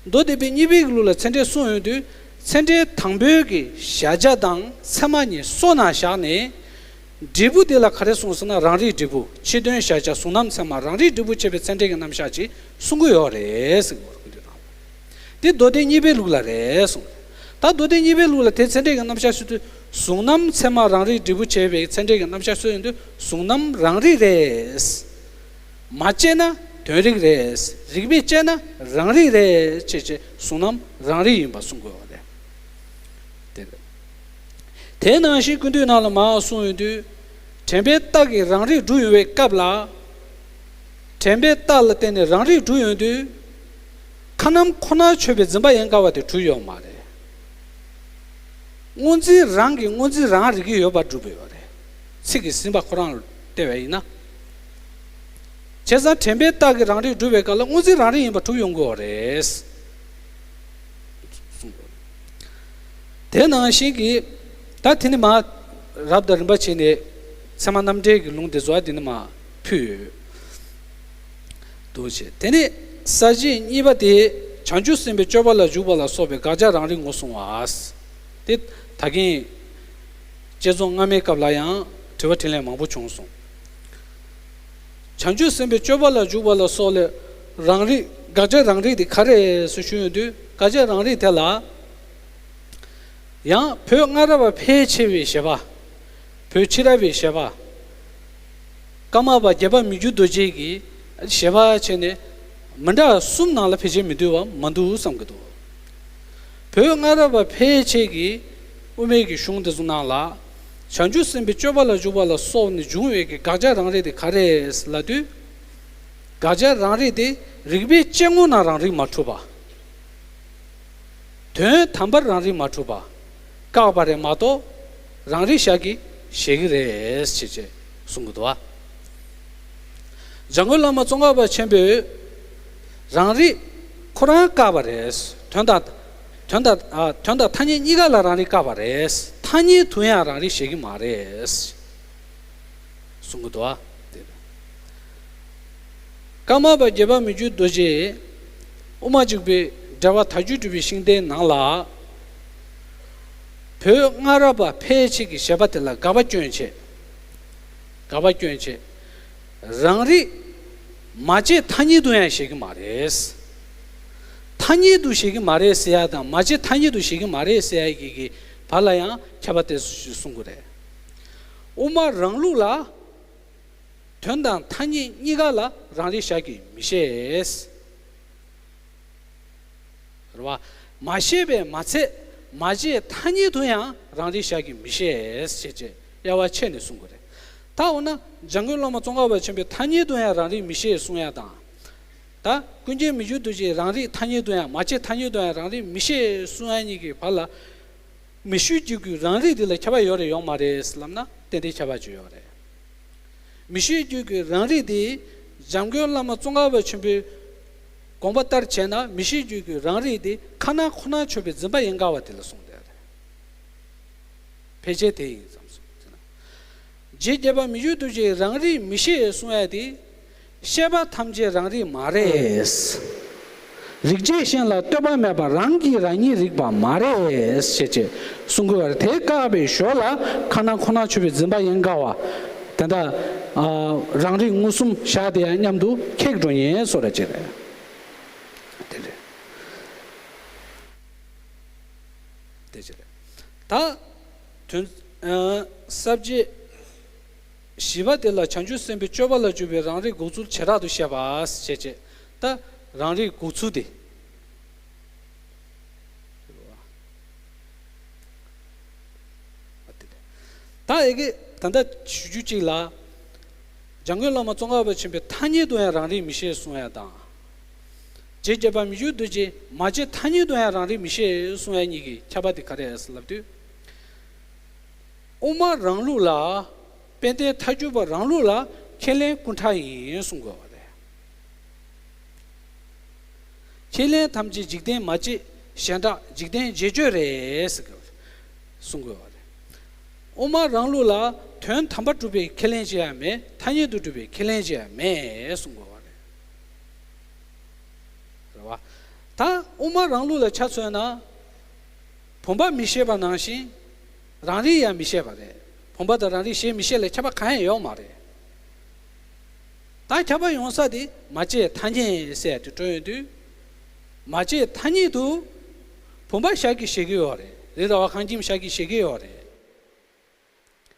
མདོ་སྡེ་པའི་གཉིས་པའི་གི་ལུགས་ལ་ཚད་འབྲས་གསུངས་ཡོང་དུས། ཚད་འབྲས་དང་པོའི་གི་གཞལ་བྱ་དང་ཚད་མ་གཉིས་སོ་ནས་བཞག་ནས། འབྲས་བུ་དེ་ལ་ག་རེ་གསུངས་ཟེར་ན། རང་རིག་འབྲས་བུ། ཕྱི་དོན་གཞལ་བྱ་གཟུང་རྣམ་ཚད་མ། རང་རིག་འབྲས་བུ་བྱས་པའི་ཚད་འབྲས་ཀྱི་རྣམ་གཞག་ཅིག་གསུང་གི་ཡོད་རེད་ཟེར་གྱི་ཡོད་རེད། དེ་མདོ་སྡེ་གཉིས་པའི་ལུགས་ལ་རེད་གསུངས། ད་མདོ་སྡེ་གཉིས་པའི་ལུགས་ལ་དེ་ཚད་འབྲས་ཀྱི་རྣམ་གཞག་ཟེར་དུས་ གཟུང་རྣམ་ཚད་མ་རང་རིག་འབྲས་བུ་བྱས་པའི་ཚད་འབྲས་ཀྱི་རྣམ་གཞག་སུ་ཡིན་དུས་གཟུང་རྣམ་རང་རིག་རེད། མ་དཔྱད་ན་དོན་རིག་རེད། རིགས་པས་དཔྱད་ན་རང་རིག་རེད་ཅེས་བྱས་གཟུང་རྣམ་རང་རིག་ཡིན་པ་གསུང་དགོས་པ་རེད། དེ་རེད། དེ་ནང་བཞིན་ཀུན་བཏུས་ནང་ལ་མར་གསུངས་ཡོང་དུས། དྲན་པའི་རྟགས་ཀྱིས་རང་རིག་སྒྲུབ་ཡོང་བའི་སྐབས་ལ། དྲན་པའི་རྟགས་ལ་བརྟེན་ནས་རང་རིག་གྲུབ་ཡོང་དུས། ཁ་ནམ་ཁོ་ནར་ཆོད་པའི་འཛིན་པ་ཡན་གར་བ་དེ་གྲུབ་ཡོད་མ་རེད། སྔོ་འཛིན་རང་གིས་སྔོ་འཛིན་རང་རིག་གི་ཡོད་པར་གྲུབ་ཡོད་རེད། ཚིག་གིས་ཟིན་པ་ཁོ་རང་ལ་བལྟས་པ་ཡིན་ན། བྱས་ཙང་དྲན་པའི་རྟགས་ཀྱིས་རང་རིག་གྲུབ་པའི་སྐབས་ལ་སྔོ་འཛིན་རང་རིག་ཡིན་པ་གྲུབ་ཡོང་གི་ཡོད་རེད། གསུངས་པ་རེད། དེ་ནང་བཞིན་གྱི། ད་དེ་ནི་མ། རབ་དང་རིམ་པ་བྱས་ནས་ཚད་མ་རྣམ་འགྲེལ་གྱི་ལུང་དེ་ཚོ་དེ་ནི་མ་ཕུལ་ཡོད། འདུག་བྱས། དེ་ནས་ས་བཅད་གཉིས་པ་དེ་བྱང་ཆུབ་སེམས་དཔའི་སྤྱོད་པ་ལ་འཇུག་པ་ལ་སོགས་པའི་དགག་བྱ་རང་རིག་ངོ་བསྲུང་བ། དེ་ད་གིན་བསྐྱེད་རྫོགས་སྔ་མའི་སྐབས་ལ་ཡང་དྲི་བ་དྲིས་ལན་མང་པོ་བྱུང་སོང་། བྱང་ཆུབ་སེམས་དཔའི་སྤྱོད་པ་ལ་འཇུག་པ་ལ་སོགས་ལས་རང་རིག་དགག་བྱ་རང་རིག་དེ་ག་རེ་རེད་ཞུ་ཡོང་དུས་དགག་བྱ་རང་རིག་དེ་ལ། ཡང་བོད་སྔ་རབས་པ་ཕལ་ཆེ་བའི་བཞེད་པ། བོད་ཕྱི་རབས་པའི་བཞེད་པ། ཀརྨ་པ་དགྱེས་པ་མི་འགྱུར་རྡོ་རྗེ་གི་བཞེད་པ་བྱས་ནས་མི་འདྲ་གསུམ་ནང་ལ་ཕལ་ཆེར་མི་འདུས་པ་མ་འདུག་བསམ་གྱི་འདུག་བོད་སྔ་རབས་པ་ཕལ་ཆེ་གིས་དབུ་མའི་གི་གཞུང་འདི་ཚོ་ནང་ལ། བྱང་ཆུབ་སེམས་དཔའི་སྤྱོད་པ་ལ་འཇུག་པ་ལ་སོགས་ནས་འབྱུང་བའི་གི་དགག་བྱ་རང་རིག་དེ་ག་རེ་རེད་ལབ་དུས། དགག་བྱ་རང་རིག་དེ་རིགས་པས་དཔྱད་ངོ་ན་རང་རིག་མ་གྲུབ་པ། དོན་དམ་པར་རང་རིག་མ་གྲུབ་པ། བཀག་པ་རེད་མ་གཏོགས་རང་རིག་བཞག་གི་བཞེད་ཀྱི་རེད་ཅེས་བྱས་གསུང་གི་འདུག་བ། འཇམ་མགོན་བླ་མ་ཙོང་ཁ་པ་ཆེན་པོས་རང་རིག་ཁོ་རང་བཀག་པ་རེད། དོན་དང་། དོན་དང་། ཨ། དོན་དང་ཐ་སྙད་གཉིས་ཀ་ལ་རང་རིག་བཀག་པ་རེད། ཐ་སྙད་དུ་ཡང་རང་རིག་བཞེད་ཀྱི་མ་རེད། གསུང་གི་འདུག་བ། དེ་ཀརྨ་པ་དགྱེས་པ་མི་འགྱུར་རྡོ་རྗེས་དབུ་མ་འཇུག་པའི་འགྲེལ་པ་དལ་འབྱོར་སྒྲུབ་པའི་ཤིང་རྟའི་ནང་ལ། བོད་སྔ་རབས་པ་ཕལ་ཆེར་གྱི་བཞེད་པ་དེ་ལ་དགག་པ་སྐྱོན་བྱས། དགག་པ་སྐྱོན་བྱས། རང་རིག་མ་དཔྱད་ཐ་སྙད་དུ་ཡང་བཞེད་ཀྱི་མ་རེད། ཐ་སྙད་དུ་བཞེད་ཀྱི་མ་རེད་ཟེར་ཡ་དང་མ་དཔྱད་ཐ་སྙད་དུ་བཞེད་ཀྱི་མ་རེད་ཟེར་ཡ་གི་གི་བར་ལ་ཡང་ཁྱད་པར་དེ་གསུང་གི་རེད། དབུ་མ་རང་ལུགས་ལ། དོན་དང་ཐ་སྙད་གཉིས་ཀ་ལ་རང་རིག་བཞག་གི་མི་ཤེས། རེད་བ། མ་ཤེས་པས་མ་ཚད་མ་དཔྱད་ཐ་སྙད་དུ་ཡང་རང་རིག་བཞག་གི་མི་ཤེས་ཞེས་བྱས་དབྱེ་བ་ཕྱེ་ནས་གསུང་གི་རེད། ད་འོ་ན་འཇམ་མགོན་བླ་མ་ཙོང་ཁ་པ་ཆེན་པོས་ཐ་སྙད་དུ་ཡང་རང་རིག་མི་ཤེས་གསུང་ཡ་དང་། ད་ཀུན་མཁྱེན་མི་འགྱུར་རྡོ་རྗེས་རང་རིག་ཐ་སྙད་དུ་ཡང་མ་དཔྱད་ཐ་སྙད་དུ་ཡང་རང་རིག་མི་ཤེས་གསུང་ཡ་གཉིས་ཀྱི་བར་ལ། མི་ཤེས་རྒྱུད་ཀྱི་རང་རིག་འདི་ལ་ཁྱད་པར་ཡོད་རེད་ཡོད་མ་རེད་ལབ་ན་ཏན་ཏན་ཁྱད་པར་ཅིག་ཡོད་རེད། མི་ཤེས་རྒྱུད་ཀྱི་རང་རིག་འདི་འཇམ་མགོན་བླ་མ་ཙོང་ཁ་པ་ཆེན་པོའི་དགོངས་པ་ལྟར་བྱས་ན་མི་ཤེས་རྒྱུད་ཀྱི་རང་རིག་འདི་ཁ་ན་ཁོ་ན་ཆོད་པའི་འཛིན་པ་ཡན་གར་བ་དེ་ལ་གསུངས་བསྡད་རེད། ཕལ་ཆེར་དེ་ཡིན་བསམ་སོང་ཟེར་ན། རྗེ་དགྱེས་པ་མི་འགྱུར་རྡོ་རྗེས་རང་རིག་མི་ཤེས་གསུང་ཡ་དེ། ཤེས་པ་ཐམས་ཅད་རང་རིག་མ་རེད། རིག་བྱེད་གཞན་ལ་ལྟོས་པ་མེད་པར་རང་གིས་རང་ཉིད་རིག་པ་མ་རེད་ཞེས་བྱས་གསུང་དགོས་པར་དེ་བཀག་པའི་ཞོར་ལ་ཁ་ན་ཁོ་ན་ཆོད་པའི་འཛིན་པ་ཡན་གར་བ། དེ་འདྲ། ཨ། རང་རིག་མངོན་སུམ་བཞག་དེ་ཡང་མཉམ་དུ་ཁེགས་འགྲོ་ཉེན་བཟོ་འདྲ་ཅིག་རེད། དེ་རེད། དེ་ཅི་རེད། ད། དོན། ཨ། ས་བཅད་བཞི་པ་དེ་ལ་བྱང་ཆུབ་སེམས་དཔའི་སྤྱོད་པ་ལ་འཇུག་པའི་རང་རིག་འགོག་ཚུལ་བྱེ་བྲག་ཏུ་བཤད་པ་ཞེས་བྱས། ད་རང་རིག་འགོག་ཚུལ་དེ། ད་ཨེ་གི་ད་ལྟ་ཞུ་རྒྱུ་གཅིག་ལ། འཇམ་མགོན་བླ་མ་ཙོང་ཁ་པ་ཆེན་པོས་ཐ་སྙད་དུ་ཡང་རང་རིག་མི་ཤེས་གསུང་ཡ་དང་། རྗེ་དགྱེས་པ་མི་འགྱུར་རྡོ་རྗེས་མ་དཔྱད་ཐ་སྙད་དུ་ཡང་རང་རིག་མི་ཤེས་གསུང་ཡ་གཉིས་ཀྱི་ཁྱད་པར་དེ་ག་རེ་རེད་ལབ་དུས། དབུ་མ་རང་ལུགས་ལ། དཔལ་ལྡན་ཐར་གྱུར་པ་རང་ལུགས་ལ་ཁས་ལེན་སྐུ་ཕྲ་ཡིན་གསུང་དགོས་པ་རེད། ཁས་ལེན་ཐམས་ཅད་འཇིག་རྟེན་མ་སྐྱེས་གཞན་གྲགས་འཇིག་རྟེན་བྱེད་སྤྱོད་རེད་ཟེར་དགོས་པ་རེད། གསུང་དགོས་པ་རེད། དབུ་མ་རང་ལུགས་ལ་དོན་དམ་པར་གྲུབ་པའི་ཁས་ལེན་བྱེད་ཡ་མེད། ཐ་སྙད་དུ་གྲུབ་པའི་ཁས་ལེན་བྱེད་ཡ་མེད་གསུང་དགོས་པ་རེད། རེད་བ། ད་དབུ་མ་རང་ལུགས་ལ་ཆ་མཚོན་ན། བུམ་པ་མི་ཤེས་པ་ནང་བཞིན་རང་རིག་ཡང་མི་ཤེས་པ་རེད། བུམ་པ་དང་རང་རིག་ཤེས་མི་ཤེས་ལ་ཁྱད་པར་གང་ཡང་ཡོད་མ་རེད། ད་ཁྱད་པར་ཡོང་ས་དེ་མ་དཔྱད་ཐ་སྙད་ཟེར་ཡ་དེ་སྤྲོད་ཡོང་དུས། མ་དཔྱད་ཐ་སྙད་དུ་བུམ་པ་ཤར་གྱི་བཞེད་ཀྱི་ཡོད་རེད། རི་ར་བ་ཁང་ཁྱིམ་ཤར་གྱི་བཞེད་ཀྱི་ཡོད་རེད།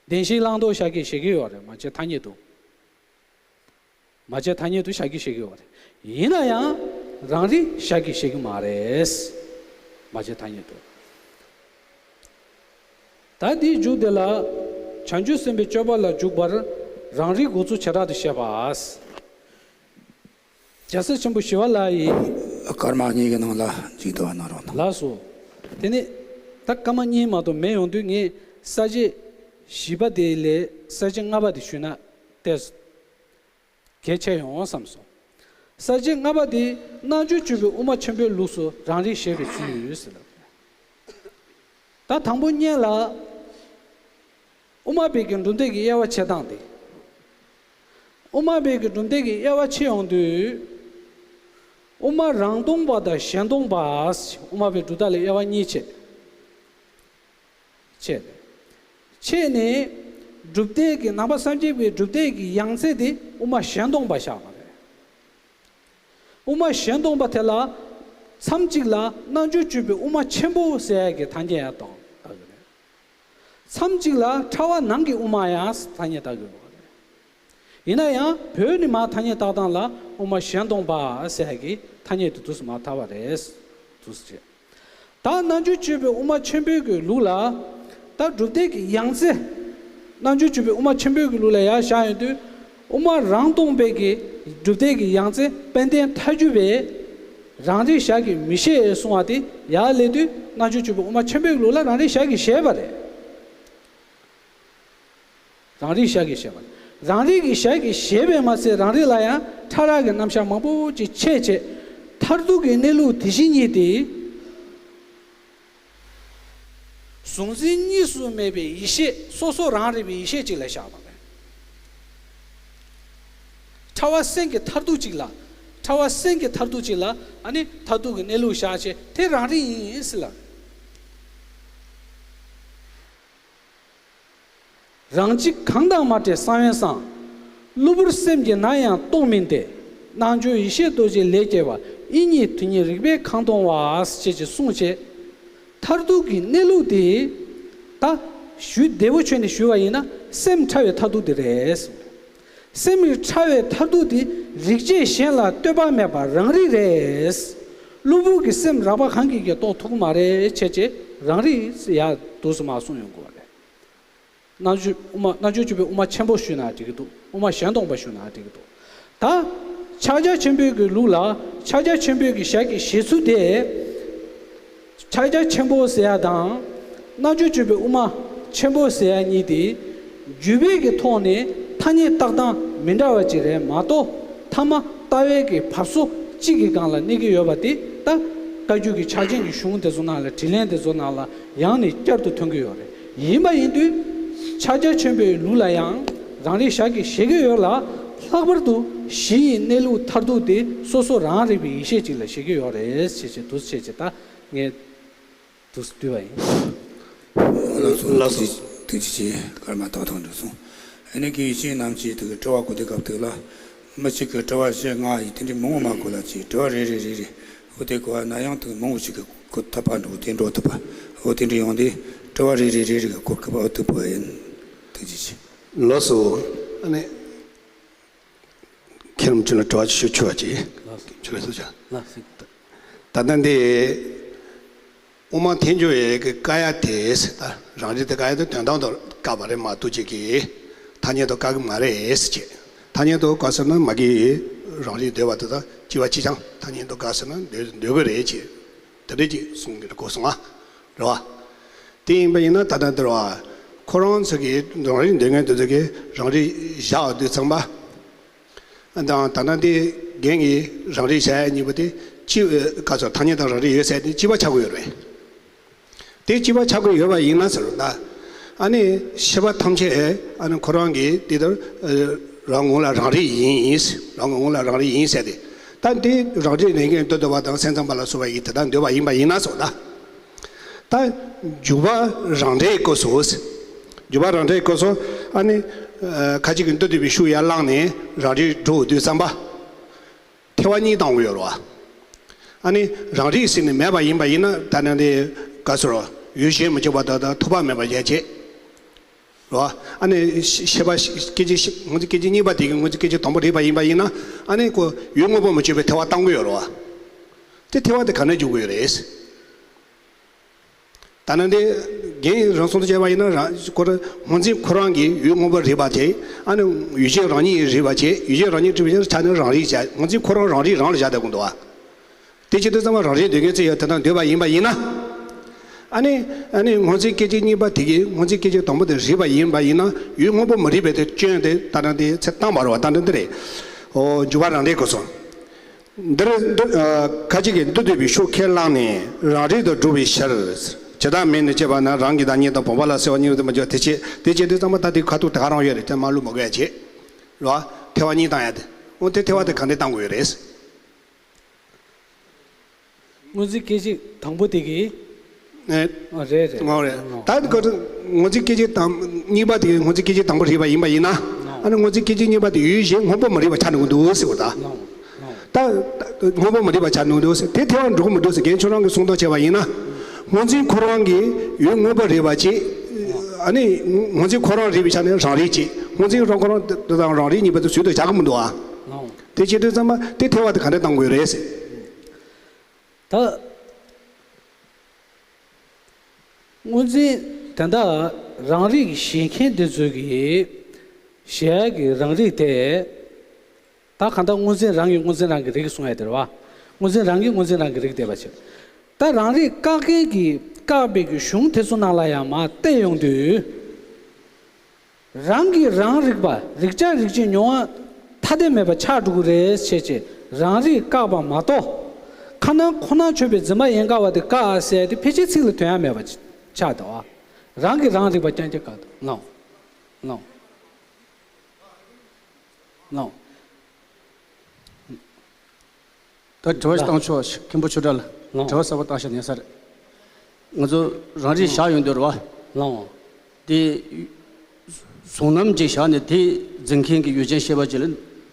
བདེན་བཞི་བླང་དོར་ཤཱཀྱས་བཞེད་ཀྱི་ཡོད་རེད། མ་བྱས་ཐ་སྙད་དུ། མ་བྱས་ཐ་སྙད་དུ་ཤཱཀྱས་བཞེད་ཀྱི་ཡོད་རེད། ཡིན་ན་ཡང་རང་རིག་ཤཱཀྱས་བཞེད་ཀྱི་མ་རེད། མ་བྱས་ཐ་སྙད་དུ། ད་འདིའི་མཇུག་དེ་ལ། བྱང་ཆུབ་སེམས་དཔའི་སྤྱོད་པ་ལ་འཇུག་པར་རང་རིག་འགོ་ཚུགས་བྱེ་བྲག་ཏུ་བཤད་པ། རྒྱལ་སྲས་ཆེན་པོ་ཞི་བ་ལྷ་ཡིས། སྐར་མ་གཉིས་ཀྱི་ནང་ལ་འཇུག་ཐུབ་པ་གནང་རོགས་གནང་། ལགས་སོ། དེ་ནི་ད་སྐར་མ་གཉིས་མ་གཏོགས་མེད་ཡོང་དུས། ངས་ས་བཅད་བཞི་པ་དེ་ལས་ས་བཅད་ལྔ་པ་དེ་ཞུས་ན་ཏོག་ཙམ་གལ་ཆེ་ཡོང་བསམ་སོང་། ས་བཅད་ལྔ་པ་དེ་རྣལ་འབྱོར་སྤྱོད་པའི་དབུ་མ་ཆེན་པོའི་ལུགས་སུ་རང་རིག་བཞེད་པའི་ཚུལ་ཟེར་ལབ། ད་དང་པོ་སྔོན་ལ། དབུ་མ་པའི་གི་གྲུབ་མཐའི་གི་དབྱེ་བ་ཕྱེ་སྟངས་དེ། དབུ་མ་པའི་གི་གྲུབ་མཐའི་གི་དབྱེ་བ་ཕྱེ་ཡོང་དུས། དབུ་མ་རང་སྟོང་པ་དང་གཞན་སྟོང་པ། དབུ་མ་པའི་གྲུབ་མཐའ་ལ་དབྱེ་བ་གཉིས་ཕྱེ། ཕྱེ་ནས། ཕྱེ་ནས། གྲུབ་མཐའི་གི་ནང་པ་སངས་རྒྱས་པའི་གྲུབ་མཐའི་གི་ཡང་རྩེ་དེ་དབུ་མ་གཞན་སྟོང་པ་བཞག་པ་རེད། དབུ་མ་གཞན་སྟོང་པ་དེ་ལ། མཚམས་གཅིག་ལ་རྣལ་འབྱོར་སྤྱོད་པའི་དབུ་མ་ཆེན་པོ་ཟེར་ཡ་གི་ཐ་སྙད་ཡང་བཏགས་བཏགས་ཡོད་རེད། མཚམས་གཅིག་ལ་ཕྲ་བ་ནང་གི་དབུ་མ་ཡང་ཐ་སྙད་བཏགས་ཡོད་རེད། ཡིན་ན་ཡང་བོད་ནས་མར་ཐ་སྙད་བཏགས་སྟངས་ལ་དབུ་མ་གཞན་སྟོང་པ་ཟེར་ཡ་གི་ཐ་སྙད་དེ་འདུག་སེ་མར་བཏགས་པ་རེད། འདུག་སེ་བྱས། ད་རྣལ་འབྱོར་སྤྱོད་པའི་དབུ་མ་ཆེན་པོའི་གི་ལུགས་ལ། ད་གྲུབ་མཐའི་གི་ཡང་རྩེ། རྣལ་འབྱོར་སྤྱོད་པའི་དབུ་མ་ཆེན་པོའི་གི་ལུགས་ལ་ཡར་བཞག་ཡོང་དུས། དབུ་མ་རང་སྟོང་པའི་གི་གྲུབ་མཐའི་གི་ཡང་རྩེ་དཔལ་ལྡན་ཐར་གྱུར་པས། རང་རིག་ཞར་གྱིས་མི་ཤེས་གསུང་བ་དེ་ཡར་སླེབས་དུས། རྣལ་འབྱོར་སྤྱོད་པའི་དབུ་མ་ཆེན་པོའི་གི་ལུགས་ལ་རང་རིག་ཞར་གྱིས་བཞེད་པ་རེད། རང་རིག་ཞར་གྱིས་བཞེད་པ། རང་རིག་གི་ཞར་གྱིས་བཞེད་པས་མ་ཚད། རང་རིག་ལ་ཡང་ཕྲ་རགས་ཀྱི་རྣམ་གཞག་མང་པོ་ཅིག་འཆད་བྱས། མཐར་ཐུག་གི་གནས་ལུགས་དེ་བཞིན་ཉིད་དེ། གཟུང་འཛིན་གཉིས་སུ་མེད་པའི་ཡེ་ཤེས། སོ་སོ་རང་རིག་པའི་ཡེ་ཤེས་གཅིག་ལ་བཞག་པ་རེད། ཕྲ་བ་སེམས་ཀྱི་མཐར་ཐུག་གཅིག་ལ། ཕྲ་བ་སེམས་ཀྱི་མཐར་ཐུག་གཅིག་ལ། ཨ་ནི་མཐར་ཐུག་གི་གནས་ལུགས་བཞག་བྱས། དེ་རང་རིག་ཡིན་ཟེར་ལབ། རང་གཅིག་གང་དང་མ་བྲལ་གསང་བའི་གསང་། གློ་བུར་སེམས་ཀྱིས་ནམ་ཡང་རྟོགས་མིན་ཏེ། རྣལ་འབྱོར་ཡེ་ཤེས་རྡོ་རྗེའི་ལས་སྐྱེས་པ། དབྱིངས་ཉིད་དེ་ཉིད་རིག་པས་གང་མཐོང་བ། ཞེས་ཀྱིས་གསུངས་བྱས། མཐར་ཐུག་གི་གནས་ལུགས་དེ། ད་ཞུ་བདེ་བོ་བྱས་ནས་ཞུ་བ་ཡིན་ན། སེམས་ཕྲ་བའི་མཐར་ཐུག་དེ་རེད། སེམས་ཕྲ་བའི་མཐར་ཐུག་དེ་རིག་བྱེད་གཞན་ལ་ལྟོས་པ་མེད་པ་རང་རིག་རེད། གློ་བུར་གྱི་སེམས་རགས་པ་གང་གིས་ཀྱང་རྟོགས་ཐུབ་ཀྱི་མ་རེད། བྱས་བྱས་རང་རིག་ཡར་འདུག་སེ་མར་གསུངས་ཡོང་དགོས་པ་རེད། རྣལ་འབྱོར་དབུ་མ། རྣལ་འབྱོར་སྤྱོད་པའི་དབུ་མ་ཆེན་པོ་ཞུས་ན་འགྲིག་གི་འདུག། དབུ་མ་གཞན་སྟོང་པ་ཞུས་ན་འགྲིག་གི་འདུག། ད་ཕྱག་རྒྱ་ཆེན་པོའི་གི་ལུགས་ལ། ཕྱག་རྒྱ་ཆེན་པོའི་གི་ཞལ་གྱི་བཞེད་ཚུལ་དེ། ཕྱག་རྒྱ་ཆེན་པོ་ཟེར་ཡ་དང་། རྣལ་འབྱོར་སྤྱོད་པའི་དབུ་མ་ཆེན་པོ་ཟེར་ཡ་གཉིས་དེ། བརྒྱུད་པའི་གི་ཐོག་ནས་ཐ་སྙད་བཏགས་སྟངས་མི་འདྲ་བ་ཅིག་རེད་མ་གཏོགས། ཐ་མ་ལྟ་བའི་གི་བབས་སོ་གཅིག་གི་སྒང་ལ་གནས་ཀྱི་ཡོད་པ་དེ། ད་བཀའ་བརྒྱུད་ཀྱི་ཕྱག་ཆེན་གྱི་གཞུང་དེ་ཚོ་ནང་ལ། དྲིས་ལན་དེ་ཚོ་ནང་ལ་ཡང་ནས་བསྐྱར་དུ་ཐོན་གྱི་ཡོད་རེད། ཡིན་པ་ཡིན་དུས། ཕྱག་རྒྱ་ཆེན་པོའི་ལུགས་ལ་ཡང་རང་རིག་ཞལ་གྱིས་བཞེད་ཀྱི་ཡོད་ལ། ལྷག་པར་དུ་གཞི་ཡི་གནས་ལུགས་མཐར་ཐུག་དེ་སོ་སོ་རང་རིག་པའི་ཡེ་ཤེས་གཅིག་ལ་བཞེད་ཀྱི་ཡོད་རེད། ཞེས་བྱས་འདུག་སེ་བྱས་བྱས། ད་ངས་འདུག་སེ་བསྡུས་པ་ཡིན། ལགས་སོ། ལགས་སོ། ཐུགས་རྗེ་ཆེ། སྐར་མ་ཏག་ཏག་འགྲོ་སོང་། ཨ་ནི་དགེ་བའི་བཤེས་གཉེན་རྣམས་ཀྱིས་དེ་གི་དྲི་བ་གོ་དུས་སྐབས་དེ་ལ། མི་གཅིག་གིས་དྲི་བ་བཞི་ལྔ་ཡིས་དེ་འདྲའི་མང་པོ་མ་གོ་ལ། ཅིག་དྲི་བ་རེ་རེ་རེ་རེ་གོ་དེ་གོ་བ་ན་ཡང་དེ་མང་པོ་ཞིག་གིས་གོ་ཐུབ་པ་འགྲོ། དེ་འགྲོ་ཐུབ་པ། འོ་དེ་འདྲ་ཡོང་དུས་དྲི་བ་རེ་རེ་རེ་རེ་གིས་གོ་ཐུབ་པ། འོ་ཐུབ་པ་ཡིན། ཐུགས་རྗེ་ཆེ། ལགས་སོ། ཨ་ནི་མཁན་རིན་པོ་ཆེ་ལ་དྲི་བ་ཞུ་ཆོག་པ་ཅིག། ལགས་སོ། ཁྱོད་ལ་ཞུ་ཆོག། ལགས་སོ། ད་ལྟ་འདི། དབུ་མ་ཐལ་འགྱུར་བའི་གི་བཀག་ཡ་དེ། ད་རང་རིག་དེ་བཀག་ཡ་དེ་དོན་དམ་དུ་བཀག་པ་རེད་མ་གཏོགས། ཅིག་གིས་ཐ་སྙད་དུ་བཀག་གི་མ་རེད་ཟེར་བྱས། ཐ་སྙད་དུ་བཀག་ཟེར་ན་མ་གི་རང་རིག་འདོད་པ་དེ་དང་གཅིག་པ་གཅིག་རྐྱང་། ཐ་སྙད་དུ་བཀག་ཟེར་ན་འདོད་འདོད་གི་རེད་ཅེས་དེ་འདྲ་ཅིག་གསུང་གི་གོ་སོང་ང་། རེད་བ། དེ་ཡིན་པ་ཡིན་ན་ད་ལྟ་འདིར་བ། ཁོ་རང་ཚོ་གི་རང་རིག་འདོད་མཁན་དེ་ཚོ་གིས་རང་རིག་བཞག་དུས་ཙམ་པ། དང་ད་ལྟ་འདི་རྒན་གྱིས་རང་རིག་བྱ་ཡ་གཉིས་པོ་དེ་གཅིག། ཨ། ག་ཚོད་ཐ་སྙད་དང་རང་རིག་ཡོད་ཟེར་དེ་གཅིག་པ་ཆགས་ཀྱི་ཡོད་རེད། དེ་གཅིག་པ་ཆགས་ཀྱི་ཡོད་པ་ཡིན་ན་ཟེར་ན། ཨ་ནི་ཤེས་པ་ཐམས་ཅད། ཨ་ནི་ཁོ་རང་གིས་དེ་ལྟར། ཨ། རང་ངོ་ལ་རང་རིག་ཡིན། རང་ངོ་ལ་རང་རིག་ཡིན་ཟེར་ཏེ། ད་འདི་རང་རིག་ལས་མཁན་མདོ་སྡེ་པ་དང་སེམས་ཙམ་པ་ལ་སོགས་པ་ཡིས་དེ་ལྟར་འདོད་པ་ཡིན་པ་ཡིན་ན་ཟེར་ན། ད་འཇུག་པ་རང་འབྲས་སྐབས་སུ། འཇུག་པ་རང་འབྲས་སྐབས་སུ། ཨ་ནི། ཨ། ཁ་ཅིག་གིས་མདོ་སྡེ་པའི་ཤུགས་ཡར་བླངས་ནས་རང་རིག་འགྲོ་དུས་ཙམ་པ། ཐལ་བ་གཉིས་བཏང་གི་ཡོད་རེད་བ། ཨ་ནི་རང་རིག་ཟེར་ནས་མེད་པ་ཡིན་པ་ཡིན་ན། ད་ནི་འདི་ག་ཟེར་རོ། ཡུལ་གཞན་མི་འཇུག་པ་དང་ཐོགས་པ་མེད་པ་ཡན་ཆད། རེད་བ། ཨ་ནི་ཤེས་པ་སྐད་ཅིག་ཤེས་ངོས་འཛིན་སྐད་ཅིག་གཉིས་པ་དེ་གི་ངོས་འཛིན་སྐད་ཅིག་དང་པོ་རིག་པ་ཡིན་པ་ཡིན་ན། ཨ་ནི་ཁོ་ཡུལ་དངོས་པོ་མི་ཆོད་པའི་ཐལ་བ་བཏང་གི་ཡོད་རེད་བ། དེ་ཐལ་བ་དེ་ག་ནས་འཇུག་གི་ཡོད་རེད། ད་ནི་འདི་རྒན་རང་གསུང་དུ་བྱས་པ་ཡིན་ན། རང་ཁོ་རང་ངོས་འཛིན་ཁོ་རང་གི་ཡུལ་དངོས་པོ་རིག་པ་དེ། ཨ་ནི་ཡུལ་ཅན་རང་ཉིད་རིག་པ་བྱས། ཡུལ་ཅན་རང་ཉིད་རིག་པའི་ཆ་ནས་རང་རིག་བྱ། ངོས་འཛིན་ཁོ་རང་རང་རིག་རང་ལ་བཞག་བསྡད་དགོས་འདུག་བ། དེ་བྱེད་དུས་ཙམ་པ་རང་རིག་འདོད་མཁན་ཚོས་ཡང་དེ་ལྟར་འདོད་པ་ཡིན་པ་ཡིན་ན། ཨ་ནི་ཨ་ནི་ངོས་འཛིན་སྐད་ཅིག་གཉིས་པ་དེ་གིས་ངོས་འཛིན་སྐད་ཅིག་དང་པོ་དེ་རིག་པ་ཡིན་པ་ཡིན་ན། ཡུལ་དངོས་པོ་མ་རིག་པའི་དེ་སྐྱོན་དེ་ད་ནི་དེ་ཚེ་བཏང་བ་རེད་བ། ད་ནི་འདི་རེད། འོ། འཇུག་པ་རང་འགྲེལ་སྐབས་སུ། འདིར་འདི་ཨ་ཁ་ཅིག་གིས་མདོ་སྡུད་པའི་ཤུགས་ཁས་བླངས་ནས་རང་རིག་ཏུ་སྒྲུབ་པའི་ཕྱིར། ཇི་ལྟར་མིན་ནས་དཔྱད་པ་ན། རང་གི་བདག་ཉིད་དང་བུམ་པ་ལ་སེལ་བ་གཉིས་སུ་མི་འགྱུར། དེ་བྱེད་དེ་བྱེད་དུས་ཙམ་པ་ད་དེ་ཁ་ཐུག་དེ་ག་རང་ཡོད་རེད། དེ་མ་བླུགས་མ་དགོས་ཡ་བྱེད། རེད་བ། ཐལ་བ་གཉིས་བཏང་ཡ་དེ། འོ་དེ་ཐལ་བ་དེ་ག་འདྲས་བཏང་དགོས་ཡོད་རེད། ངོས་འཛིན་སྐད་ཅིག་དང་པོ་དེ་གིས། ཨེ། ཨ། རེད་རེད། ངོ་རེད། ཨོ། ད་ཁོ་ངོས་འཛིན་སྐད་ཅིག་དང་གཉིས་པ་དེ་གིས་ངོས་འཛིན་སྐད་ཅིག་དང་པོ་རིག་པ་ཡིན་པ་ཡིན་ན། ཨོ། ཨ་ནི་ངོས་འཛིན་སྐད་ཅིག་གཉིས་པ་དེ་ཡུལ་གཞན་དངོས་པོ་མ་རིག་པ་ཆགས་འགྲོ་གི་འདུག་ཟེར་བ་ད། ཨོ། ད་དངོས་པོ་མ་རིག་པ་ཆགས་འགྲོ་གི་འདུག་ཟེར། དེ་ཐལ་བ་འགྲོ་གི་མི་འདུག་ཟེར། རྒན་ཁྱོད་རང་གིས་གསུང་སྟངས་བྱས་པ་ཡིན་ན། ངོས་འཛིན་ཁོ་རང་གིས་ཡུལ་དངོས་པོ་རིག་པ་གཅིག། ཨ་ནི་ངོས་འཛིན་ཁོ་རང་རིག་པའི་ཆ་ནས་རང་རིག་གཅིག། ངོས་འཛིན་རང་ཁོ་རང་དེ་དང་རང་རིག་གཉིས་པོ་དེ་ཟུར་དུ་བཞག་གི་མི་འདུག་ཨ། ཨོ། དེ་བྱེད་དུས་ཙམ་པ་དེ་ཐལ་བ་དེ་ག་འདྲས་བཏང་དགོས་རེད་ཟེར། ད་ངོས་འཛིན་དེ་འདྲ་རང་རིག་གི་བཞེད་མཁན་དེ་ཚོས་ཀྱི་གཞལ་ཡས་ཀྱི་རང་རིག་དེ། ད་གང་ལྟར་ངོས་འཛིན་རང་གིས་ངོས་འཛིན་རང་གི་རིག་གསུང་ཡ་དེ་རེད་བ། ངོས་འཛིན་རང་གིས་ངོས་འཛིན་རང་གི་རིག་བསྡད་པ་བྱས། ད་རང་རིག་བཀག་མཁན་གྱིས་བཀག་པའི་གི་གཞུང་དེ་ཚོ་ནང་ལ་ཡང་མར་བལྟས་ཡོང་དུས། རང་གིས་རང་རིག་པ་རིག་བྱ་རིག་བྱེད་མྱོང་བ་ཐ་དད་མེད་པ་ཆགས་འགྲོ་གི་རེད་བྱས་བྱས་རང་རིག་བཀག་པ་མ་གཏོགས། ཁ་ནང་ཁོ་ནར་ཆོད་པའི་འཛིན་པ་ཡན་གར་བ་དེ་བཀག་ཟེར་དེ་ཕལ་ཆེར་ཚིག་ལ་དོན་ཡ་མེད་པ་ཆགས་འདུག་ཨ། རང་གིས་རང་རིག་པ་རྐྱང་རྐྱང་བཀག་འདུག་ལོ། ལོ། ད་དྲི་བ་ཞིག་བཏང་ཆོག་མཁན་པོ་ཆོས་གྲགས་ལ། ལགས། དྲི་བ་གསར་པ་བཏང་ཤག་ཉན་ས་རེད། ང་ཚོ་རང་རིག་བཞག་ཡོང་དུས་རེད་བ། ལགས། དེ་གཟུང་རྣམ་ཅིག་བཞག་ནས་དེ་འཛིན་མཁན་གྱི་ཡུལ་ཅན་ཤེས་པ་ཅིག་ལ་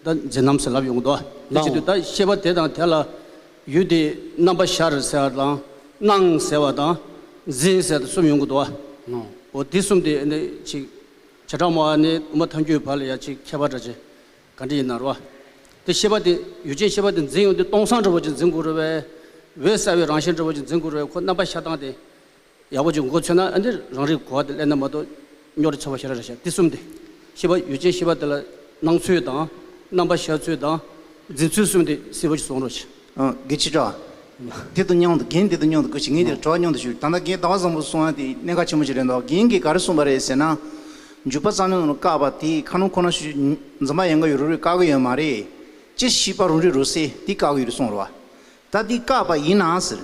ད་འཛིན་རྣམ་ཟེར་ལབ་ཡོང་གི་འདུག་བ། དེ་བྱེད་དུས་ད་ཤེས་པ་དེ་དང་དེ་ལ་ཡུལ་དེ་རྣམ་པ་ཤར་ཟེར་བ་དང་སྣང་ཟེར་བ་དང་འཛིན་ཟེར་དང་གསུམ་ཡོང་གི་འདུག་བ། ལགས། འོ་དེ་གསུམ་དེ་ནི་ཅིག་བྱེ་བྲག་སྨྲ་བ་ནས་དབུ་མ་ཐལ་འགྱུར་བར་ལ་ཡ་ཅིག་ཁྱད་པར་འདྲ་ཅིག་ག་འདྲ་ཡིན་ན་རེད་བ། དེ་ཤེས་པ་དེ་ཡུལ་ཅན་ཤེས་པ་དེ་འཛིན་ཡོང་དུས་སྟོང་སང་འདྲ་བོ་ཅིག་འཛིན་དགོས་རེད་བས། འོད་གསལ་བའི་རང་བཞིན་འདྲ་བོ་ཅིག་འཛིན་དགོས་རེད་བས། ཁོ་རྣམ་པ་ཤར་སྟངས་དེ་ཡག་པོ་ཅིག་མགོ་ཚོས་ན་ཨ་འདིར་རང་རིག་གོ་བ་དེ་སླེབས་ན་མ་གཏོགས་རྙོག་དྲ་ཆེ་བ་ཞེ་དྲག་རེད་ཤག་དེ་གསུམ་དེ། ཤེས་པ་ཡུལ་ཅན་ཤེས་པ་དེ་ལ་སྣང་ཚུལ་དང་སྣང་བ་ཤར་ཚུལ་དང་འཛིན་ཚུལ་གསུམ་དེ་གསལ་པོ་ཅིག་གསུང་རོགས་ཞེས། ཨ། དགེ་ཆེ་དྲ། དེ་དང་མཉམ་དུ་རྒན་དེ་དང་མཉམ་དུ་དགོས་ཤིག་ངས་དེར་དྲི་བ་མཉམ་དུ་ཞུ། ད་ལྟ་རྒན་ཟླ་བ་བཟང་པོ་གསུང་ཡ་དེ་གནད་འགག་ཆེན་པོ་ཞིག་རེད་འདུག་རྒན་གྱིས་ག་རེ་གསུངས་པ་རེད་ཟེར་ན། འཇུག་པ་རྩ་རླུང་ལ་བཀག་པ་དེས་ཁ་ནང་ཁོ་ན་ཤུགས་འཛིན་པ་ཡན་གར་བའི་རང་རིག་བཀག་གི་ཡོད་མ་རེད། སྤྱིར་ཤེས་པ་རང་རིག་རང་གསལ་དེ་བཀག་གི་ཡོད་རེད་གསུངས་རེད་བ། ད་དེ་བཀག་པ་ཡིན་ན་ཟེར།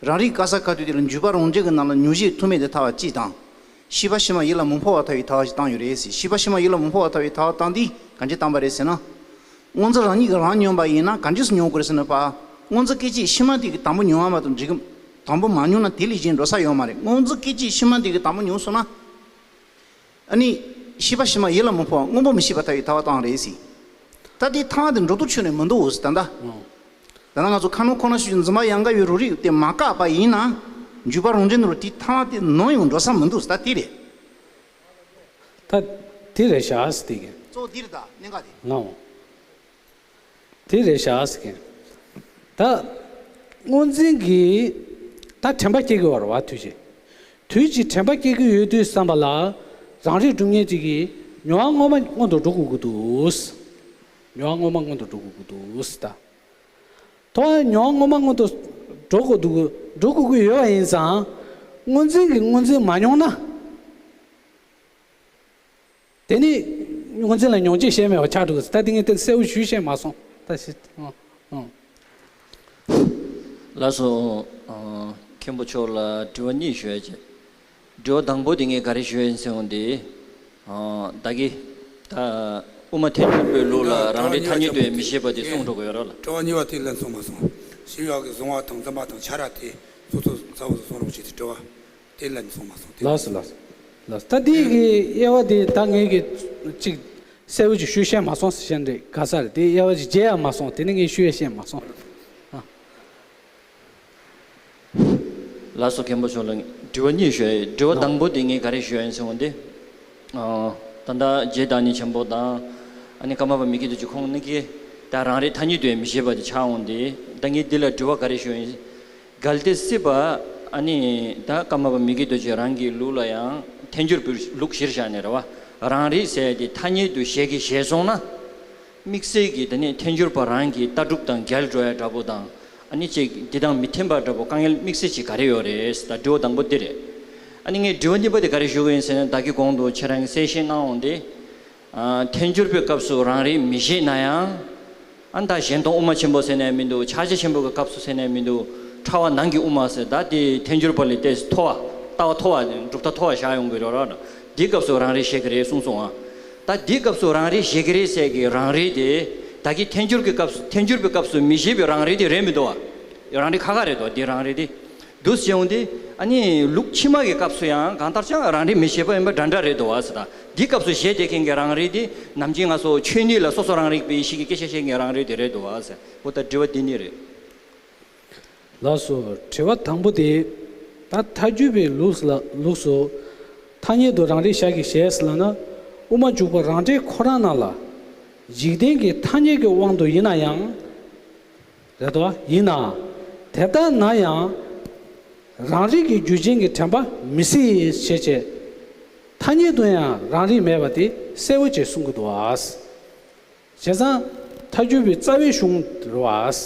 རང་རིག་བཀག་ས་ག་དུས་དེ་ལ་འཇུག་པ་རང་འགྲེལ་གྱི་ནང་ལ་མྱོང་བྱེད་ཐུག་མེད་དེ་ཐལ་བ་གཅིག་དང་། ཤེས་པ་ཕྱི་མ་ཡིད་ལ་མི་འཕོ་བར་ཐལ་བའི་ཐལ་བ་ཞིག་བཏང་ཡོད་རེད་ཟེར། ཤེས་པ་ཕྱི་མ་ཡིད་ལ་མི་འཕོ་བར་ཐལ་བའི་ཐལ་བ་བཏང་དེ་གང་ཅི་བཏང་པ་རེད་ཟེར་ན། སྔོ་འཛིན་རང་ཉིད་ཀྱིས་མྱོང་བ་ཡིན་ན་གང་ཅི་སུ་མྱོང་དགོས་རེད་ཟེར་ན་པ། སྔོ་འཛིན་སྐད་ཅིག་ཕྱི་མ་དེ་གིས་དང་པོ་མྱོང་བ་མ་གཏོགས་འགྲིག་གི། དང་པོ་མ་མྱོང་ན་དེ་ལས་གཞན་འགྲོ་ས་ཡོད་མ་རེད། སྔོ་འཛིན་སྐད་ཅིག་ཕྱི་མ་དེ་གིས་དང་པོ་མྱོང་སོང་ན། ཨ་ནི། ཤེས་པ་ཕྱི་མ་ཡིད་ལ་མི་འཕོ་བ་སྔོན་པོ་མི་ཤེས་པར་ཐལ་བའི་ཐལ་བ་བཏང་རེད་ཟེར། ད་དེ་ཐལ་བ་དེ་འགྲོ་ལྡོག་ཆོད་ནས་མི་འདུག་ཟེར་ད་ལྟ། ད་ལྟ་ང་ཚོ་ཁ་ནང་ཁོ་ན་ཤུགས་ཀྱིས་འཛིན་པ་ཡན་གར་བའི་རང་རིག་དེ་མ་བཀག་པ་ཡིན་ན། འཇུག་པ་རང་འགྲེལ་ནང་ལ་དེ་ཐལ་བ་དེ་ནམ་ཡང་འགྲོ་ས་མི་འདུག་ཟེར་ད་དེ་རེད། ད་དེ་རེད་ཤག་ཟེར་དེ་གི། གཙོ་བོ་དེ་རེད་ད་གནད་འགག་དེ། ལགས། དེ་རེད་ཤག་ཟེར་གི། ད་སྔོ་འཛིན་གྱིས་ད་དྲན་པ་སྐྱེ་གི་ཡོད་རེད་བ། དུས་ཀྱི་དུས་ཀྱི་དྲན་པ་སྐྱེ་གི་ཡོད་དུས་ཙམ་པ་ལ་རང་རིག་སྒྲུབ་མཁན་ཅིག་གིས་མྱོང་བ་སྔོན་མ་སྔོན་དུ་འགྲོ་དགོས་ཀྱི་འདུག་མྱོང་བ་སྔོན་མ་སྔོན་དུ་འགྲོ་དགོས་ཀྱི་འདུག་ཟེར་ད། ཐོག་མྱོང་བ་སྔོན་མ་སྔོན་དུ་འགྲོ་དགོས་འདུག་འགྲོ་དགོས་ཀྱི་ཡོད་པ་ཡིན་ཙང་། སྔོ་འཛིན་གྱིས་སྔོ་འཛིན་མ་མྱོང་ན། དེ་ནི་སྔོ་འཛིན་ལ་མྱོང་བྱེད་ཤེས་མེད་པ་ཆགས་འགྲོ་གི། ད་དེ་ངས་དེ་གསལ་པོ་ཞུས་བཤད་མ་སོང་། ད་ཤི། ཨང་། ཨང་། ལགས་སོ། ཨ། མཁན་པོ་མཆོག་ལ་དྲི་བ་གཉིས་ཞུ་ཡ་བྱས། དྲི་བ་དང་པོ་དེ་ངས་ག་རེ་ཞུ་ཡ་ཡིན་ཟེར་འོང་དེ། ཨ། ད་གི། ད་དབུ་མ་ཐལ་འགྱུར་བའི་ལུགས་ལ་རང་རིག་ཐ་སྙད་དུ་ཡང་མི་བཞེད་པ་དེ་གསུངས་འགྲོ་གི་ཡོད་རེད་ལ། དྲི་བ་གཉིས་པ་དེ་ལན་སོང་མ་སོང་། ཤེས་པ་གི་གཟུང་བ་དང་འཛིན་པ་དང་ཆ་ར་དེ་ཚོ་ཚོ་ཚ་བོ་ཚོ་སོང་རོགས་བྱེད་དེ་དྲི་བ། དེ་ལན་སོང་མ་སོང་དེ། ལགས་སོ་ལགས་སོ། ལགས་སོ། ད་དེ་གི་དབྱེ་བ་དེ་ད་ངས་གི་ཅིག་གསལ་པོ་ཅིག་ཞུ་ཤེས་མ་སོང་ཟེར་བཤད་འདྲེ་ག་ས་རེད། དེ་དབྱེ་བ་ཅིག་བརྗེད་ཡ་མ་སོང་། དེ་ནི་ངས་ཞུ་ཡ་ཤེས་མ་སོང་། ཨ། ལགས་སོ། མཁན་པོ་མཆོག་ལ་དྲི་བ་གཉིས་ཞུ་ཡ་ཡིན། དྲི་བ་དང་པོ་དེ་ངས་ག་རེ་ཞུ་ཡ་ཡིན་ཟེར་འོང་དེ། ཨ། ད་ལྟ་རྗེ་བདག་ཉིད་ཆེན་པོ་དང་། ཨ་ནི་ཀརྨ་པ་མི་བསྐྱོད་རྡོ་རྗེ་ཁོང་གཉིས་ཀྱིས་ད་རང་རིག་ཐ་སྙད་དུ་ཡང་མི་བཞེད་པ་དེ་ཆགས་འོང་དུས། ད་ངས་འདི་ལ་དྲི་བ་ག་རེ་ཞུ་ཡིན། གལ་ཏེ་སྲིད་པ། ཨ་ནི་ད་ཀརྨ་པ་མི་བསྐྱོད་རྡོ་རྗེ་རང་གི་ལུགས་ལ་ཡང་ཐལ་འགྱུར་བའི་ལུགས་གཞིར་བཞག་ནས་རེད་བ། རང་རིག་ཟེར་ཡ་དེ་ཐ་སྙད་དུ་བཞེད་ཀྱི་བཞེད་སོང་ན། དམིགས་བསལ་གྱི་དེ་ནས་ཐལ་འགྱུར་བ་རང་གི་ལྟ་གྲུབ་དང་འགལ་འགྲོ་ཡ་འདྲ་པོ་དང་། ཨ་ནི་ཅིག་འདི་དང་མི་མཐུན་པ་འདྲ་པོ་དཀའ་ངལ་དམིགས་བསལ་ཅིག་ག་རེ་ཡོད་རེད་ཟེར། ད་དྲི་བ་དང་པོ་འདི་རེད། ཨ་ནི་ངས་དྲི་བ་གཉིས་པ་དེ་ག་རེ་ཞུ་གི་ཡིན་ཟེར་ན། བདག་གིས་གོང་དུ་ཁྱེད་རང་གིས་གསལ་བཤད་གནང་འོང་དེ། ཨ། ཐལ་འགྱུར་བའི་སྐབས་སུ་རང་རིག་མི་བཞེད་ན་ཡང་། ཨ། ད་གཞན་སྟོང་དབུ་མ་ཆེན་པོ་ཟེར་ནས་མི་འདུག་ཕྱག་རྒྱ་ཆེན་པོ་གི་སྐབས་སུ་ཟེར་ནས་མི་འདུག་ཕྲ་བ་ནང་གི་དབུ་མ་ཟེར། ད་དེ་ཐལ་འགྱུར་བ་ལས་ཏེ་མཐོ་བ། ལྟ་བ་མཐོ་བ། གྲུབ་མཐའ་མཐོ་བ་བཞག་ཡོང་གི་རེད་ར། འདིའི་སྐབས་སུ་རང་རིག་བཞེད་ཀྱི་རེད་གསུངས་སོང་ཨ། ད་འདིའི་སྐབས་སུ་རང་རིག་བཞེད་ཀྱི་རེད་ཟེར་གི་རང་རིག་དེ། ད་གི་ཐལ་འགྱུར་གྱི་སྐབས་སུ། ཐལ་འགྱུར་བའི་སྐབས་སུ་མི་བཞེད་པའི་རང་རིག་དེ་རེད་མི་འདུག་བ། རང་རིག་ཁ་ཁ་རེད་དོ། འདི་རང་རིག་དེ། འདུག་སེ་བྱུང་སྟེ། ཨ་ནི་ལུགས་ཕྱི་མ་གི་སྐབས་སུ་ཡང་གང་ལྟར་ཀྱང་རང་རིག་མི་བཞེད་པ་ཡིན་པ་འདྲ་འདྲ་རེད་འདུག་བ་ཟེར། ད་འདི་སྐབས་སུ་བཞེད་བསྡད་མཁན་གྱི་རང་རིག་དེ། ནམ་རྒྱུན་ང་ཚོ་ཆོས་ཉིད་ལ་སོ་སོ་རང་རིག་པའི་ཡེ་ཤེས་ཀྱི་སྐད་ཆ་བཤད་མཁན་རང་རིག་དེ་རེད་འདུག་བ་ཟེར། འོ་ད་དྲི་བ་འདི་གཉིས་རེད། ལགས་སོ། དྲི་བ་དང་པོ་དེ། ད་ཐལ་འགྱུར་བའི་ལུགས་ལ། ལུགས་སུ་ཐ་སྙད་དུ་རང་རིག་བཞག་གི་བཞེད་ཟེར་ལབ་ན། དབུ་མ་འཇུག་པ་རང་འགྲེལ་ཁོ་རང་ནང་ལ། འཇིག་རྟེན་གྱི་ཐ་སྙད་ཀྱི་དབང་དུ་ཡིན་ན་ཡང་། རེད་དོ། ཡིན་ནའང་། དེ་ལྟར་ན་ཡང་། རང་རིག་གི་རྒྱུ་ཅན་གྱི་དྲན་པ་མི་སྲིད་ཅེས་བྱས། ཐ་སྙད་དུ་ཡང་རང་རིག་མེད་པ་དེ་གསལ་བོ་བྱས་གསུང་གི་འདུག་བ། བྱས་ཙང་ཐལ་འགྱུར་བའི་རྩ་བའི་གཞུང་རེད་བ། བྱས་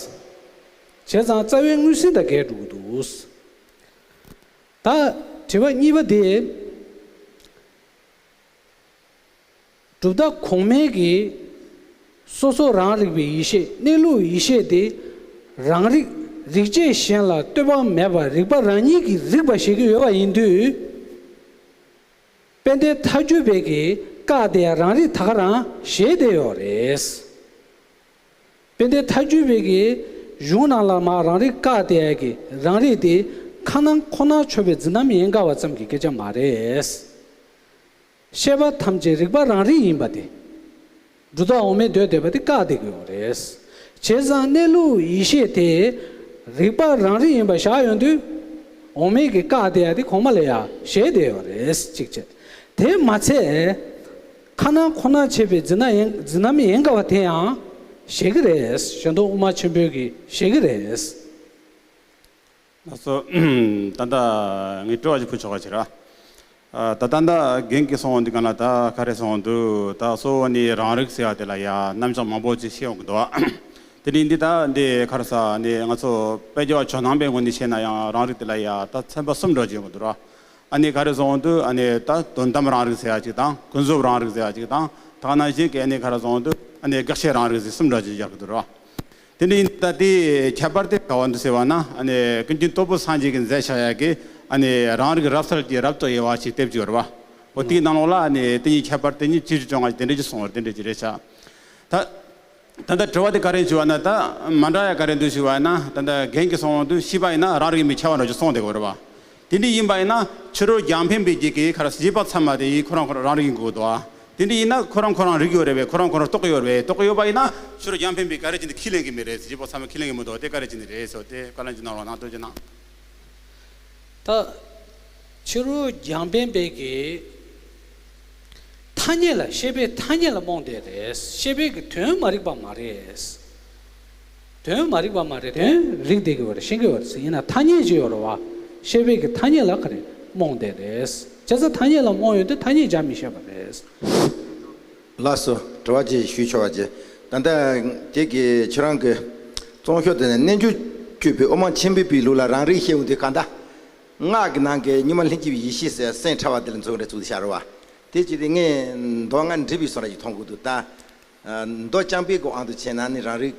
ཙང་རྩ་བའི་མངོན་ཟིན་དང་འགལ་འགྲོ་གི་འདུག་ད་དྲི་བ་གཉིས་པ་དེ། གྲུབ་མཐའ་གོང་མའི་གི་སོ་སོ་རང་རིག་པའི་ཡེ་ཤེས། གནས་ལུགས་ཡེ་ཤེས་དེ་རང་རིག་རིག་བྱེད་གཞན་ལ་ལྟོས་པ་མེད་པར་རིག་པ་རང་ཉིད་ཀྱིས་རིག་པ་ཞེད་ཀྱི་ཡོད་པ་ཡིན་དུས། དཔལ་ལྡན་ཐལ་འགྱུར་བས་ཀྱི་བཀག་སྟེ་རང་རིག་ད་ག་རང་ཞེད་བསྡད་ཡོད་རེད། དཔལ་ལྡན་ཐལ་འགྱུར་བས་ཀྱི་གཞུང་ནང་ལ་མར་རང་རིག་བཀག་སྟེ་ཀྱི་རང་རིག་དེ་ཁ་ནང་ཁོ་ནར་ཆོད་པའི་འཛིན་རྣམ་ཡན་གར་བ་ཙམ་གྱི་སྐད་ཆ་མ་རེད། ཤེས་པ་ཐམས་ཅད་རིག་པ་རང་རིག་ཡིན་པ་དེ། སྒྲུབ་མཐའ་འོག་མའི་མདོས་བསྡུས་པ་དེ་བཀག་བསྡད་ཀྱི་ཡོད་རེད། བྱས་ཙང་གནས་ལུགས་ཡེ་ཤེས་དེ་རིག་པ་རང་རིག་ཡིན་པ་བཞག་ཡོང་དུས། འོག་མའི་གི་བཀག་སྟེ་ཡ་དེ་གོང་མ་ལ་ཡ་ཞེད་བསྡད་ཡོད་རེད། གཅིག་བྱས། དེ་མ་ཚད། ཁ་ནང་ཁོ་ནར་ཆོད་པའི་འཛིན་རྣམ་ཡན། འཛིན་རྣམ་ཡན་གར་བ་དེ་ཡང་ཞེད་ཀྱི་རེད། གཞན་སྟོང་དབུ་མ་ཆེན་པོས་ཀྱི་ཞེད་ཀྱི་རེད། ལགས་སོ། ད་ལྟ་ངས་དྲི་བ་ཞིག་ཕུལ་ཆོག་ག་བྱེད་ར། ཨ། ད་ད་ལྟ་རྒན་གྱིས་གསུངས་འདི་ག་ན་ད་ག་རེ་གསུངས་འདུག་ད་གཙོ་བོ་ནི་རང་རིག་ཟེར་བ་དེ་ལ་ཡ་རྣམ་གཞག་མང་པོ་ཅིག་བཤད་ཡོང་གི་འདུག་དེ་ནི་འདི་ད་འདི་ག་རེ་ཟེར་ནི། ང་ཚོ་དཔལ་རྒྱལ་བ་ཇོ་ནང་པའི་ངོས་ནས་བཤད་ན་ཡང་རང་རིག་དེ་ལ་ཡ་ད་ཚན་པ་གསུམ་འདྲ་ཅིག་ཡོང་གི་འདུག་ར། ཨ་ནི་ག་རེ་གསུངས་འདུག་ཨ་ནི་ད་དོན་དམ་རང་རིག་ཟེར་ཡ་ཅིག་དང་། ཀུན་རྫོབ་རང་རིག་ཟེར་ཡ་ཅིག་དང་། ད་ག་ནང་བཞིན་གྱི་ཨ་ནི་ག་རེ་གསུངས་འདུག་ཨ་ནི་དགག་བྱའི་རང་རིག་ཟེར་གསུམ་འདྲ་ཅིག་ཡོད་གི་འདུག་ར། དེ་འདྲ་ཡིན་ད་དེའི་ཁྱད་པར་དེ་ག་བ་འདུག་ཟེར་བ་ན། ཨ་ནི་ཀུན་མཁྱེན་སྟོབས་པོ་སངས་རྒྱས་ཀྱིས་མཛད་བཞག་ཡ་གི་ཨ་ནི་རང་རིག་རབ་གསལ་གྱི་རབ་ཏུ་དབྱེ་བ་ཞེས་དེབ་ཅིག་ཡོད་རེད་བ། འོ་དེའི་ནང་ལོགས་ལ་ཨ་ནི་དེ་གཉིས་ཁྱད་པར་དེ་གཉིས་ཅི་ཞིག་བྱུང་བ་དེ་འདྲ་ཅིག་གསུངས་པ་རེད། དེ་འདྲ་ཅིག་རེད་ཤག་ད་ད་ལྟ་དྲི་བ་དེ་ག་རེ་ཞུ་བ་ན། ད་མ་འདྲ་ཡ་ག་རེ་འདུག་ཞུ་བ་ན། ད་ལྟ་རྒན་གྱིས་གསུངས་འདུག་ཤེས་པ་ཡིན་ན་རང་རིག་མི་ཁྱབ་པ་འདྲ་ཅིག་གསུངས་བསྡད་ཀྱི་ཡོད་རེད་བ། དེ་འདྲ་ཡིན་པ་ཡིན་ན་ཕྱི་རོལ་རྒྱང་འཕེན་པའི་རྒྱུད་ཀྱི་ག་རེ་ཤེས་པ་ཚད་མ་དེ་ཡིས་ཁོ་རང་ཁོ་རང་རང་རིག་ཡིན་དགོས་འདུག་ཨ། དེ་འདྲ་ཡིན་ན་ཁོ་རང་ཁོ་རང་རིག་ཡོད་རེད་པས། ཁོ་རང་ཁོ་རང་རྟོགས་ཀྱི་ཡོད་རེད་པས། རྟོགས་ཀྱི་ཡོད་པ་ཡིན་ན་ཕྱི་རོལ་རྒྱང་འཕེན་པས་ག་རེ་བྱས་ནས་ཁས་ལེན་གྱི་མེད་རེད། ཤེས་པ་ཚད་མ་ཁས་ལེན་གྱི་མི་འདུག་དེ་ག་རེ་བྱས་ནས་རེད་ཟེར་དེ་བཀའ་ལན་གྱི་ནང་ལོགས་ནང་དོན་གྱི་ནང་། ད་ཕྱི་རོལ་རྒྱང་འཕེན་པས་ཀྱི་ཐ་སྙད་ལ། ཤེས་པས་ཐ་སྙད་ལ་རྨོངས་བསྡད་རེད། ཤེས་པས་ཀྱི་དོན་མ་རིག་པ་མ་རེད། དོན་མ་རིག་པ་མ་རེད། དོན་རིག་བསྡད་ཀྱི་ཡོད་རེད། ཤེས་ཀྱི་ཡོད་རེད། ཡིན་ན་ཐ་སྙད་ཅིག་ཡོད་རེད་བ། ཤེས་པས་ཀྱི་ཐ་སྙད་ལ་ག་རེ་རྨོངས་བསྡད་རེད། བྱས་ཙང་ཐ་སྙད་ལ་རྨོངས་ཡོད་དུས་ཐ་སྙད་སྦྱར་མི་ཤེས་པ་རེད། ལགས་སོ། དྲི་བ་ཅིག་ཞུས་ཆོག་པ་ཅིག་ད་ལྟ་དེ་གི་ཁྱེད་རང་གི་རྩོམ་ཤོག་དེ་ནས་རྣལ་འབྱོར་སྤྱོད་པའི་དབུ་མ་ཆེན་པོའི་པའི་ལུགས་ལ་རང་རིག་བཤད་ཡོང་དུས་གང་ལྟར། སྔགས་ཀྱི་ནང་གི་གཉུག་མ་ལྷན་སྐྱེས་པའི་ཡེ་ཤེས་ཟེར་སེམས་ཕྲ་བ་དེ་ལ་འཛུགས་རེ་བཙུགས་ཏེ་བཞག་རེད་བ། དེ་ཅི་སྟེ་ངས་མདོ་སྔགས་འབྲེལ་བའི་བཟོ་འདྲ་ཞིག་མཐོང་གི་འདུག་ད་མདོ་རྐྱང་པའི་གི་དབང་དུ་བྱས་ན་ནི་རང་རིག་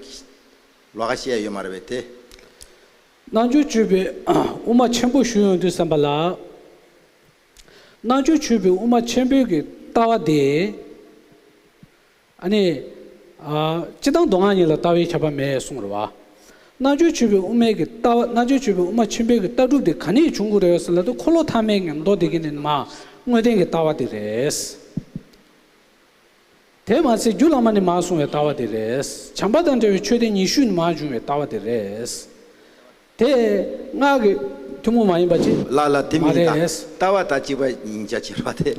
ལོགས་ཀ་བཤད་ཡ་ཡོད་མ་རེད་པས་དེ། རྣལ་འབྱོར་སྤྱོད་པའི་དབུ་མ་ཆེན་པོ་ཞུ་ཡོང་དུས་ཙམ་པ་ལ། རྣལ་འབྱོར་སྤྱོད་པའི་དབུ་མ་ཆེན་པོའི་གི་ལྟ་བ་དེ། ཨ་ནི། ཨ། སྤྱིར་བཏང་མདོ་སྔགས་གཉིས་ལ་ལྟ་བའི་ཁྱབ་པ་མེད་གསུངས་རེད་བ། རྣལ་འབྱོར་སྤྱོད་པའི་དབུ་མའི་གི་ལྟ་བ། རྣལ་འབྱོར་སྤྱོད་པའི་དབུ་མ་ཆེན་པོའི་གི་ལྟ་གྲུབ་དེ་ག་ནས་བྱུང་དགོས་རེད་ཟེར་ལབ་དུས། འཁོར་ལོ་ཐ་མའི་གི་མདོ་དེ་གི་ནི་མ་དངོས་བསྟན་གྱི་ལྟ་བ་དེ་རེད། དེ་མ་ཚད་རྒྱུད་བླ་མ་ནས་མར་གསུངས་པའི་ལྟ་བ་དེ་རེད། བྱམས་པ་དང་བྲལ་བའི་ཆོས་སྡེ་ཉི་ཤུ་ནས་མར་བྱུང་བའི་ལྟ་བ་དེ་རེད། དེ་སྔགས་ཀྱི་ཐུན་མོང་མ་ཡིན་པ་ཅིག་ལ་ལ་དེ་མ་མིན་ད་རེད། ལྟ་བ་དང་བཅས་པ་ཡིན་ཆ་ཕྱིར་བ་དེ།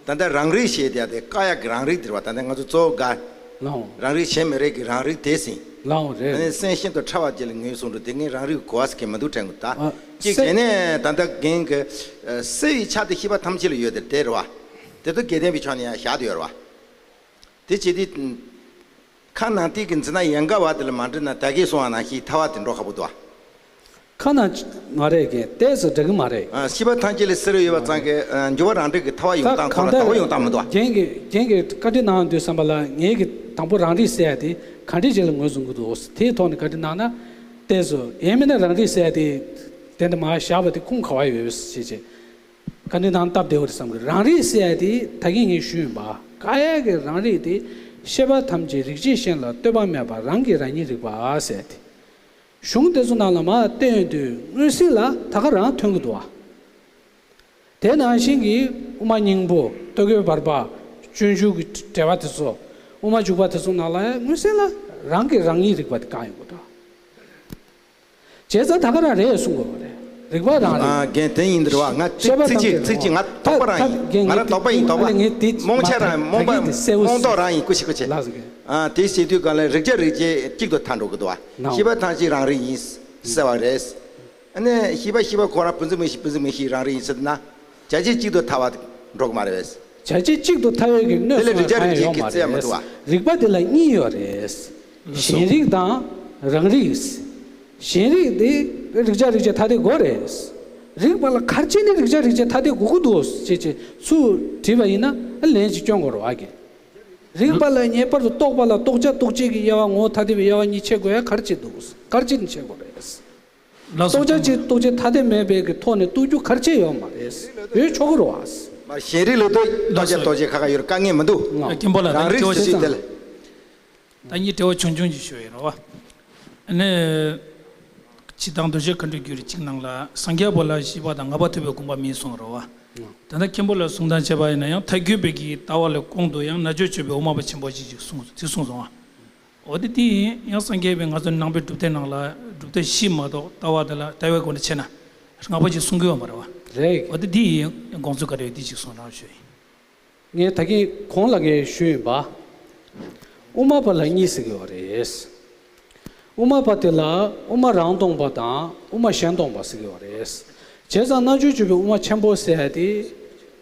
ཨ། ད་ལྟ་རང་རིག་ཞེས་བསྡད་དེ་བཀག་ཡག་གི་རང་རིག་དེ་རེད་བ། ད་ལྟ་ང་ཚོ་གཙོ་བོ་དགའ། ལའོ། རང་རིག་བྱེད་མི་རིགས་ཀྱི་རང་རིག་དེ་ཟིན། ལའོ་རེད། ཨ་ནི་སེམས་ཤིན་ཏུ་ཕྲ་བ་ཅིག་ལ་ངོས་བཟུང་འགྲོ་དེ་ངས་རང་རིག་གོ་བ་ཟེར་མཁན་མི་འདུག་དྲན་གི་འདུག་ད། ཨ། གཅིག་སེ་བྱས་ནས་ད་ལྟ་རྒན་གྱི་ཨ་སེལ་བའི་ཆ་དེ་ཤེས་པ་ཐམས་ཅད་ལ་ཡོད་དེ་དེ་རེད་བ། དེ་ཚོ་དགེ་ལྡན་པའི་ཕྱོགས་ནས་ཡང་བཞག་དེ་ཡོད་རེད་བ། དེ་བྱེད་དུས། ཁ་ནང་ཏིག་གི་འཛིན་སྟངས་ཡན་ག་བ་དེ་ལ་མ་འགྲིག་ན་ད་གིན་གསུངས་པ་ནང་བཞིན་ཐལ་བ་དེ་འགྲོ་ཁག་པོ་འདུག་ཨ། ཁ་ནང་ང་རེ་གི་ཏོག་ཙམ་འགྲིག་གི་མ་རེད། ཨ། ཤེས་པ་ཐམས་ཅད་ལ་སེལ་ཡོད་པ་ཙང་གི་ཨ་འགྱུར་བ་རང་འགྲིག་གི་ཐལ་བ་ཡོང་ད་སྟངས་ཁོ་གང་ལ་ལྟར་དོགས་པ་ཡོང་སྟངས་མི་འདུག་ཨ། རྒན་གྱི་རྒན་གྱི་བཀའ་འདྲི་གནང་དུས་ཙམ་པ་ལ་ངེད་ཀྱི་དང་པོ་རང་རིག་ཟེར་ཡ་དེ་ག་འདྲ་ཅིག་ལ་ངོས་བཟུང་གི་འདུག་དེའི་ཐོག་ནས་བཀའ་འདྲི་གནང་ན། ཏོག་ཙམ་ཡིན་མིན་ན་རང་རིག་ཟེར་ཡ་དེ་དེ་འདྲ་མར་བཞག་པ་དེ་ཁུངས་ག་བ་ཡོད་ཟེར་བྱས། བཀའ་འདྲི་གནང་སྟབས་བདེ་བོ་རེད་བསམ་གི། རང་རིག་ཟེར་ཡ་དེ་ད་གིན་ངས་ཞུས་ཡིན་པ། བཀག་ཡ་གི་རང་རིག་དེ་ཤེས་པ་ཐམས་ཅད་རིག་བྱེད་གཞན་ལ་ལྟོས་པ་མེད་པར་རང་གིས་རང་ཉིད་རིག་པ་ཟེར་ཏེ། གཞུང་དེ་ཚོ་ནང་ལ་མར་བལྟས་ཡོང་དུས་མངོན་གསལ་ལ་ད་ག་རང་ཐོན་གི་འདུག་བ། དེ་ནང་བཞིན་གྱི་དབུ་མ་སྙིང་པོ་ལྟོ་གོས་བར་པ་སྤྱོད་འཇུག་གི་འགྲེལ་པ་དེ་ཚོ་དབུ་མ་འཇུག་པ་དེ་ཚོ་ནང་ལ་ཡང་མངོན་གསལ་ལ་རང་གིས་རང་ཉིད་རིག་པ་དེ་བཀག་ཡོང་གི་འདུག་བྱས་ཙང་ད་ག་རང་རེད་གསུང་དགོས་པ་རེད། རིག་པ་རང་རེད། ཨ། རྒན་དེ་ཡིན་འདིར་བ། ང་ཚིག་ཤེས་པ་ཚིག་ཅིག་ཐམས་ཅད་ཚིག་ཅིག་ང་དོགས་པ་རང་ཡིན། ད་ད་ང་རང་དོགས་པ་ཡིན། དོགས་པ། ངས་དེ་རྨོངས་འཆར་རང་། རྨོངས་པ། ད་གིན་དེ་གསལ་བོ་རྨོངས་རྟོགས་རང་ཡིན། ཀུ་ཤི་ཀུ་ཤི། ལགས་སོ། རྒན། ཨ། དེ་བྱེད་དུས་ག་ལ་རིག་བྱ་རིག་བྱེད་གཅིག་ཏུ་ཐལ་འགྲོ་གི་འདུག་བ། ནའོ། ཤེས་པ་ཐམས་ཅད་རང་རིག་ཡིན་ཟེར་བ་རེད། ཨ་ནི་ཤེས་པ་ཤེས་པ་ཁོ་རང་བུ་འཛིན་མིག་ཤེས་བུ་འཛིན་མིག་ཤེས་རང་རིག་ཡིན་ཟེར་ན། བྱ་བྱེད་གཅིག་ཏུ་ཐལ་བ་འགྲོ་གི་མ་རེད། བྱ་བྱེད་གཅིག་ཏུ་ཐལ་བའི་གི་གནོད་དེ་ལ་སོང་བ་རིག་བྱ་རིག་གང་ཡང་ཡོད་མ་བྱེད་ཀྱི་རྩི་ཡ་མི་འདུག་བ། རེད། རིག་པ་དེ་ལ་གཉིས་ཡོད་རེད། གཞན་རིག་དང་རང་རིག། གཞན་རིག་དེ་རིག་བྱ་རིག་བྱེད་ཐ་དད་དགོས་རེད། རིག་པ་ལ་ག་རེ་བྱས་ནས་རིག་བྱ་རིག་བྱེད་ཐ་དད་དགོས་ཀྱི་འདུག་ཅེས་ཅེས་ཚུར་དྲིས་པ་ཡིན་ན་ལན་ཅིག་སྐྱོན་དགོས་རེད་བ་གི། རིག་པ་ལ་ངེས་པར་དུ་རྟོག་པ་ལ་རྟོགས་བྱ་རྟོགས་བྱེད་ཀྱི་དབྱེ་བ་ངོ་བོ་ཐ་དད་པའི་དབྱེ་བ་གཉིས་ཕྱེ་དགོས་ཡ་ག་རེ་བྱེད་འདུག་ག་རེ་བྱས་ནས་ཕྱེ་དགོས་རེད། ལགས་སོ། རྟོགས་བྱ་ཅིག་རྟོགས་བྱེད་ཐ་དད་མེད་པའི་གི་ཐོག་ནས་རྟོགས་རྒྱུ་ག་རེ་བྱས་ཡོད་མ་རེད། ཡོད་ཆོག་གི་རེད་བ། མ་གཞན་རིག་ལ་ལྟོས་རྟོགས་བྱ་རྟོགས་བྱེད་ཁ་ཁ་ཡོད་དཀའ་ངལ་མི་འདུག་མཁན་པོ་ལགས། རང་རིག་ད་ཅི་ཟེར་དེ་ལ། ད་ངས་དྲི་བ་ཆུང་ཆུང་ཅིག་ཞུ་ཡིན་རོ་བ། ཨ་ནི། སྤྱིར་བཏང་རྡོ་རྗེ་མཁའ་འགྲོའི་རྒྱུད་རིགས་གཅིག་ནང་ལ་སངས་རྒྱས་པོ་ལ་བཞི་པ་དང་ལྔ་པ་ཐུབ་པའི་དགོངས་པ་མེད་གསུངས་རོ་བ། ད་ལྟ་མཁན་པོ་ལ་གསུང་སྟངས་བྱས་པ་ཡིན་ན་ཡང་ཐལ་འགྱུར་བའི་གི་ལྟ་བ་ལ་གོང་དུ་ཡང་རྣལ་འབྱོར་སྤྱོད་པའི་དབུ་མ་པ་ཆེན་པོ་ཅིག་ཅིག་གསུངས་དེ་གསུངས་སོང་བ། འོ་དེ་དེ་ཡིན་ཡང་སངས་རྒྱས་པའི་ང་ཚོ་ནང་པའི་སྒྲུབ་སྡེ་ནང་ལ་སྒྲུབ་སྡེ་བཞི་མ་གཏོགས་ལྟ་བ་དེ་ལ་ལྟ་བའི་སྒོ་ནས་ཕྱེ་ན་ལྔ་པ་ཅིག་གསུང་གི་ཡོད་མ་རེད་བ། རེད། འོ་དེ་དེ་ཡིན་དགོངས་ཚུལ་ག་རེ་ཡོད་དེ་ཅིག་གསུང་རོགས་ཞུ་ཡིན། ངས་ད་གིན་གོང་ལ་ངས་ཞུས་ཡིན་པ། དབུ་མ་པ་ལ་གཉིས་ཟེར་གྱི་ཡོད་རེད། དབུ་མ་པ་དེ་ལ་དབུ་མ་རང་སྟོང་པ་དང་དབུ་མ་གཞན་སྟོང་པ་ཟེར་གྱི་ཡོད་རེད། བྱས་ཙང་རྣལ་འབྱོར་སྤྱོད་པའི་དབུ་མ་ཆེན་པོ་ཟེར་ཡ་དེ་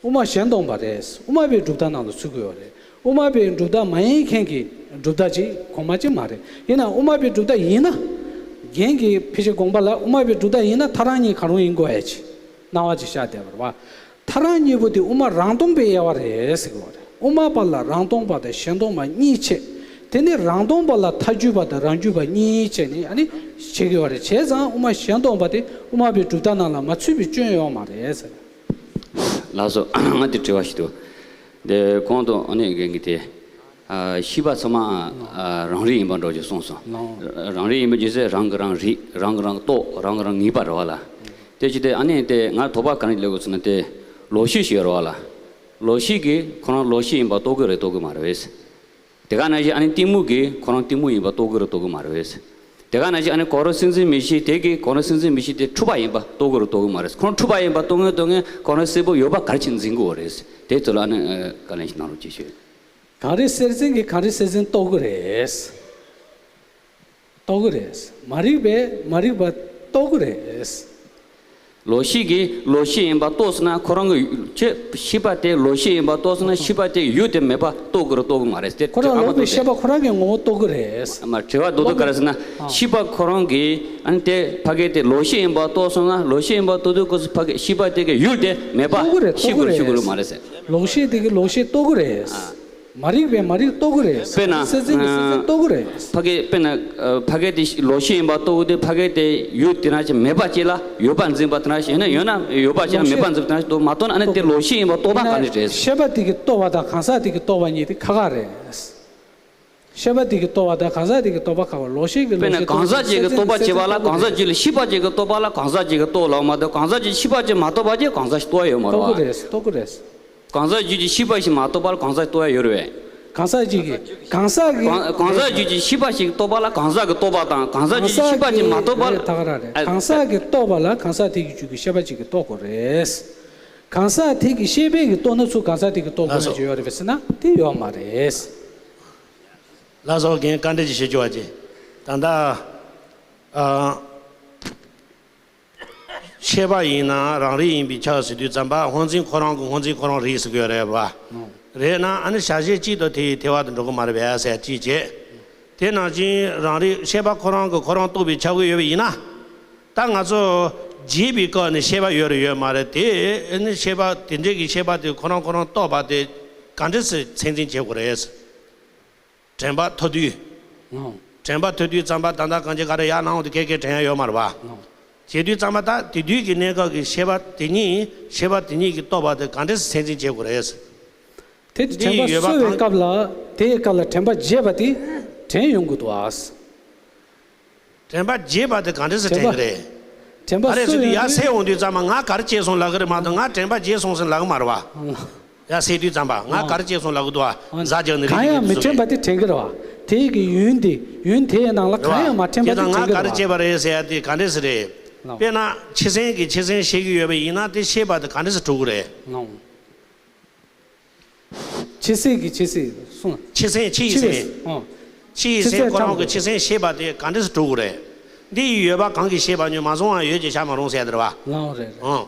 དབུ་མ་གཞན་སྟོང་པ་རེད། དབུ་མ་པའི་གྲུབ་མཐའ་ནང་དུ་ཚུད་ཀྱི་ཡོད་རེད། དབུ་མ་པའི་གྲུབ་མཐའ་མ་ཡིན་མཁན་གྱི་གྲུབ་མཐའ་ཅིག་གོང་མ་ཅིག་མ་རེད། ཡིན་ནའང་དབུ་མ་པའི་གྲུབ་མཐའ་ཡིན་ན། རྒན་གྱི་ཕལ་ཆེར་དགོངས་པ་ལ་དབུ་མ་པའི་གྲུབ་མཐའ་ཡིན་ན་ཐལ་རང་གཉིས་གང་རུང་ཡིན་དགོས་ཡ་ཅིག་སྣང་བ་ཅིག་ཤར་བསྡད་པ་རེད་བ། ཐལ་རང་གཉིས་པོ་དེ་དབུ་མ་རང་སྟོང་པའི་དབྱེ་བ་རེད་ཟེར་གྱི་ཡོད་རེད། དབུ་མ་པ་ལ་རང་སྟོང་པ་དང་གཞན་སྟོང་པ་གཉིས་ཕྱེ། དེ་ནས་རང་སྟོང་པ་ལ་ཐལ་འགྱུར་བ་དང་རང་རྒྱུད་པ་གཉིས་ཕྱེ་ནས་ཨ་ནི་བྱེད་ཀྱི་ཡོད་རེད། བྱས་ཙང་དབུ་མ་གཞན་སྟོང་པ་དེ་དབུ་མ་པའི་གྲུབ་མཐའ་ནང་ལ་མ་ཚུད་པའི་སྐྱོན་ཡོད་མ་རེད་ཟེར། ལགས་སོ། ང་དེ་དྲི་བ་ཞིག་འདུག་དེ་གོང་དུ་ཨ་ནི་རྒན་གྱིས་དེ། ཨ། ཤེས་པ་ཚང་མ་ཨ་རང་རིག་ཡིན་པ་འདྲ་ཅིག་གསུངས་སོང་། ལགས། རང་རིག་ཡིན་པ་ཅི་ཟེར། རང་གིས་རང་རིག་རང་གིས་རང་རྟོགས། རང་གིས་རང་ངེས་པ་རེད་བ་ལ། དེ་ཅི་སྟེ་ཨ་ནི་དེ་ང་དོགས་པ་ག་རེ་སླེབས་ཡོད་ཟེར་ན། དེ་ལོག་ཤེས་ཤིག་ཡོད་རེད་བ་ལ། ལོག་ཤེས་ཀྱིས་ཁོ་རང་ལོག་ཤེས་ཡིན་པ་རྟོགས་ཀྱི་རེད་རྟོགས་ཀྱི་མ་རེད། དེ་ག་ནང་བཞིན་ཨ་ནི་གཏི་མུག་གིས་ཁོ་རང་གཏི་མུག་ཡིན་པ་རྟོགས་ཀྱི་རེད་རྟོགས་ཀྱི་མ་རེད། དེ་ག་ནང་བཞིན་ཨ་ནི་གོ་རིམ་སེམས་འཛིན་མིག་ཤེས་དེ་གིས་གོ་རིམ་སེམས་འཛིན་མིག་ཤེས་དེ་འཁྲུལ་པ་ཡིན་པ་རྟོགས་ཀྱི་རེད་རྟོགས་ཀྱི་མ་རེད། ཁོ་རང་འཁྲུལ་པ་ཡིན་པ་རྟོགས་ངེས་རྟོགས་ངེས་གོ་རིམ་གསལ་པོ་ཡོད་པ་ག་རེ་བྱས་འཛིན་དགོས་རེད། དེ་ཚོ་ལ་ཨ་ནི་བཀའ་ལན་ཞིག་གནང་རོགས་གྱིས་ཞུ། གངས་རི་སེར་ཆེན་གྱིས་གངས་རི་སེར་ཆེན་རྟོགས་ཀྱི་རེད། རྟོགས་ཀྱི་རེད། མ་རིག་པས་མ་རིག་པ་རྟོགས་ཀྱི་རེད། ལོག་ཤེས་ཀྱིས་ལོག་ཤེས་ཡིན་པ་རྟོགས་སོང་ན་ཁོ་རང་གི་ཆོས་ཤེས་པ་དེ་ལོག་ཤེས་ཡིན་པ་རྟོགས་སོང་ན་ཤེས་པ་དེ་ཡུལ་དེ་མེད་པ་རྟོགས་ཀྱི་རེད་རྟོགས་ཀྱི་མ་རེད་ཟེར། ཁོ་རང་ལོག་པའི་ཤེས་པ་ཁོ་རང་གི་ངོ་བོ་རྟོགས་ཀྱི་རེད། མ་དྲི་བ་རྡོག་རྡོག་ག་རེ་ཟེར་ན། ཨ། ཤེས་པ་ཁོ་རང་གིས་ཨ་ནི་དེ་ཕ་གི་དེ་ལོག་ཤེས་ཡིན་པ་རྟོགས་སོང་ན་ལོག་ཤེས་ཡིན་པ་རྟོགས་དུས་སྐབས་སུ་ཕ་གི་ཤེས་པ་དེ་གི་ཡུལ་དེ་མེད་པ་རྟོགས་ཀྱི་རེད། ཤེས་དགོས་རེད། རྟོགས་ཀྱི་རེད། ཤེས་དགོས་རེད་མ་རེད་ཟེར། ལོག་ཤེས་དེ་གིས་ལོག་ཤེས་རྟོགས་ཀྱི་རེད། ཨ། མ་རིག་པས་མ་རིག་རྟོགས་ཀྱི་རེད། དཔེར་ན། སེམས་ཅན་གྱིས་སེམས་ཅན་རྟོགས་ཀྱི་རེད། ཕ་གི་དཔེར་ན། ཨ། ཕ་གི་དེ་ལོག་ཤེས་ཡིན་པ་རྟོགས་དུས་ཕ་གི་དེ་ཡུལ་དེ་ནང་བཞིན་མེད་པ་ཅིག་ལ་ཡོད་པ་འཛིན་པ་དེ་ནང་བཞིན། ཡོད་ན་ཡོད་པ་ཅིག་ལ་མེད་པ་འཛིན་པ་དེ་ནང་བཞིན་དུ་མ་རྟོགས་ན་ཨ་ནི་དེ་ལོག་ཤེས་ཡིན་པ་རྟོགས་པ་ག་ནས་རེད། ཤེས་པ་དེ་གིས་རྟོགས་པ་དང་གང་ཟག་དེ་གིས་རྟོགས་པ་གཉིས་དེ་ཁ་ཁ་རེད། ཤེས་པ་དེ་གིས་རྟོགས་པ་དང་གང་ཟག་དེ་གིས་རྟོགས་པ་ཁ་ཁ། ལོག་ཤེས་ཀྱིས་དཔེར་ན་ལོག་ཤེས་གང་ཟག་ཅིག་གིས་རྟོགས་པ་བྱེད་པ་ལ་གང་ཟག་ཅིག་ལ། ཤེས་པ་ཅིག་གིས་རྟོགས་པ་ལ་གང་ཟག་ཅིག་གིས་རྟོགས་ལ་མ་གཏོགས་གང་ཟག་ཅིག་ཤེས་པ་ཅིག་མ་རྟོགས་པ་ཅིག་གང་ཟག་ཞིག་རྟོགས་ཡ་ཡོད་མ་རེད་བ། རྟོགས་ཀྱི་རེད། རྟོགས་ཀྱི་རེད། གང་ཟག་རྒྱུད་ཀྱི་ཤེས་པ་ཞིག་མ་རྟོགས་པར་གང་ཟག་རྟོགས་ཡ་ཡོད་རེད་བས། གང་ཟག་རྒྱུད་ཀྱི་གང་ཟག་གི་གང་གང་ཟག་རྒྱུད་ཀྱི་ཤེས་པ་ཞིག་རྟོགས་པ་ལ་གང་ཟག་གི་རྟོགས་པ་དང་། གང་ཟག་རྒྱུད་ཀྱི་ཤེས་པ་ཞིག་མ་རྟོགས་པ་ལ། རེད། ད་ག་རང་རེད། ཨ། གང་ཟག་གི་རྟོགས་པ་ལ་གང་ཟག་དེ་གི་རྒྱུད་ཀྱི་ཤེས་པ་ཅིག་གིས་རྟོགས་དགོས་རེད། གང་ཟག་དེ་གི་ཤེས་པས་ཀྱིས་རྟོགས་ན་ཚུར་གང་ཟག་དེ་གིས་རྟོགས་དགོས་ལགས་སོ། ནས་ཅིག་ཡོད་རེད་པས་ཟེར་ན་དེ་ཡོད་མ་རེད། ལགས་སོ། རྒན་བཀའ་འདྲི་ཅིག་ཞུ་རྒྱུ་བ་ཅིག་ད་ལྟ་ཨ། ཤེས་པ་ཡིན་ན་རང་རིག་ཡིན་པས་ཁྱབ་ཟེར་དུས་ཙམ་པ་སྔོ་འཛིན་ཁོ་རང་གི་སྔོ་འཛིན་ཁོ་རང་རེད་ཟེར་གྱི་ཡོད་རེད་བ། རེད་ན་ཨ་ནི་བྱ་བྱེད་གཅིག་ཏུ་དེ་ཡི་ཐལ་བ་དུ་འགྲོ་གི་མ་རེད་པས་ཟེར་གཅིག་བྱས། དེ་ནང་བཞིན་རང་རིག་ཤེས་པ་ཁོ་རང་གིས་ཁོ་རང་རྟོགས་པས་ཁྱབ་ཀྱི་ཡོད་པ་ཡིན་ན། ད་ང་ཚོ་རྗེས་པའི་སྐབས་ནས་ཤེས་པ་ཡོད་རེད་ཡོད་མ་རེད་དེ། ཨ་ནི་ཤེས་པ་དེ་འདྲའི་གི་ཤེས་པ་དེ་ཁོ་རང་ཁོ་རང་རྟོགས་པ་དེ་ག་འདྲ་སེ་ཚད་འཛིན་བྱེད་དགོས་རེད། དྲན་པ་ཐོབ་དུས། ཨང་། དྲན་པ་ཐོབ་དུས་ཙམ་པ་ད་ལྟ་གང་ཅི་ག་རེ་ཡར་ལངས་དུས་ཁེ་ཁེ་དྲན་ཡ་ཡོད་མ་རེད་པ། ཨང་། བྱེད་དུས་ཙམ་པ་ད་དེ་དུས་ཀྱི་གནས་སྐབས་ཀྱི་ཤེས་པ་དེ་ཉིད་ཤེས་པ་དེ་ཉིད་ཀྱིས་རྟོགས་པ་དེ་ག་འདྲ་སེ་ཚད་འཛིན་བྱེད་དགོས་རེད། དེ་དྲན་པ་འདི་ཡོད་པ་གསོ་བའི་གང་སྐབས་ལ་དེའི་སྐབས་ལ་དྲན་པ་བརྗེད་པ་དེ་དྲན་ཡོང་གི་འདུག་ཨ། དྲན་པ་བརྗེད་པ་དེ་ག་འདྲ་སེ་དྲན་གི་རེད། དྲན་པ་ག་རེ་ཟེར་དུས་ཡར་སེ་འོང་དུས་ཙམ་པ་ང་ག་རེ་བྱས་སོང་ལབ་གི་རེད་མ་གཏོགས་ང་དྲན་པ་བརྗེད་སོང་ཟེར་ལབ་གི་མ་རེད་པ། ཡར་སེ་དུས་ཙམ་པ་ང་ག་རེ་བྱས་སོང་ལབ་གི་འདུག་བ། ཟ་རྒྱག་ནི་རིག་གང་ཡང་མི་དྲན་པ་དེ་དྲན་གི་རེད་བ། དེ་གི་ཡུན་དེ་ཡུན་དེའི་ནང་ལ་གང་ཡང་མ་དྲན་པ་དེ་དྲན་གི་རེད་བ། ང་ག་རེ་བྱས་པ་རེད་ཟེར་ཡ་དེ་ག་འདྲ་སེ་རེད། དཔེར་ན་ཕྱི་སེམས་ཀྱིས་ཕྱི་སེམས་ཤེས་ཀྱི་ཡོད་པ་ཡིན་ན་དེ་ཤེས་པ་དེ་ག་འདྲ་སེ་གྲུབ་གི་རེད། ཕྱི་སེམས་ཀྱིས་ཕྱི་སེམས་གསུངས། ཕྱི་སེམས་ཕྱི་ཡི་སེམས། ཕྱི་ཡི་སེམས་ཁོ་རང་གི་ཕྱི་སེམས་ཤེས་པ་དེ་ག་འདྲ་སེ་གྲུབ་གི་རེད། འདི་ཡི་ཡོད་པ་གང་གིས་ཤེས་པ་ཉོན་མ་བཟུང་བ་ཡོད་ཅེས་བྱ་མ་རུང་ཟེར་ཡ་དེ་རེད་བ། ལའང་རེད། ཨང་།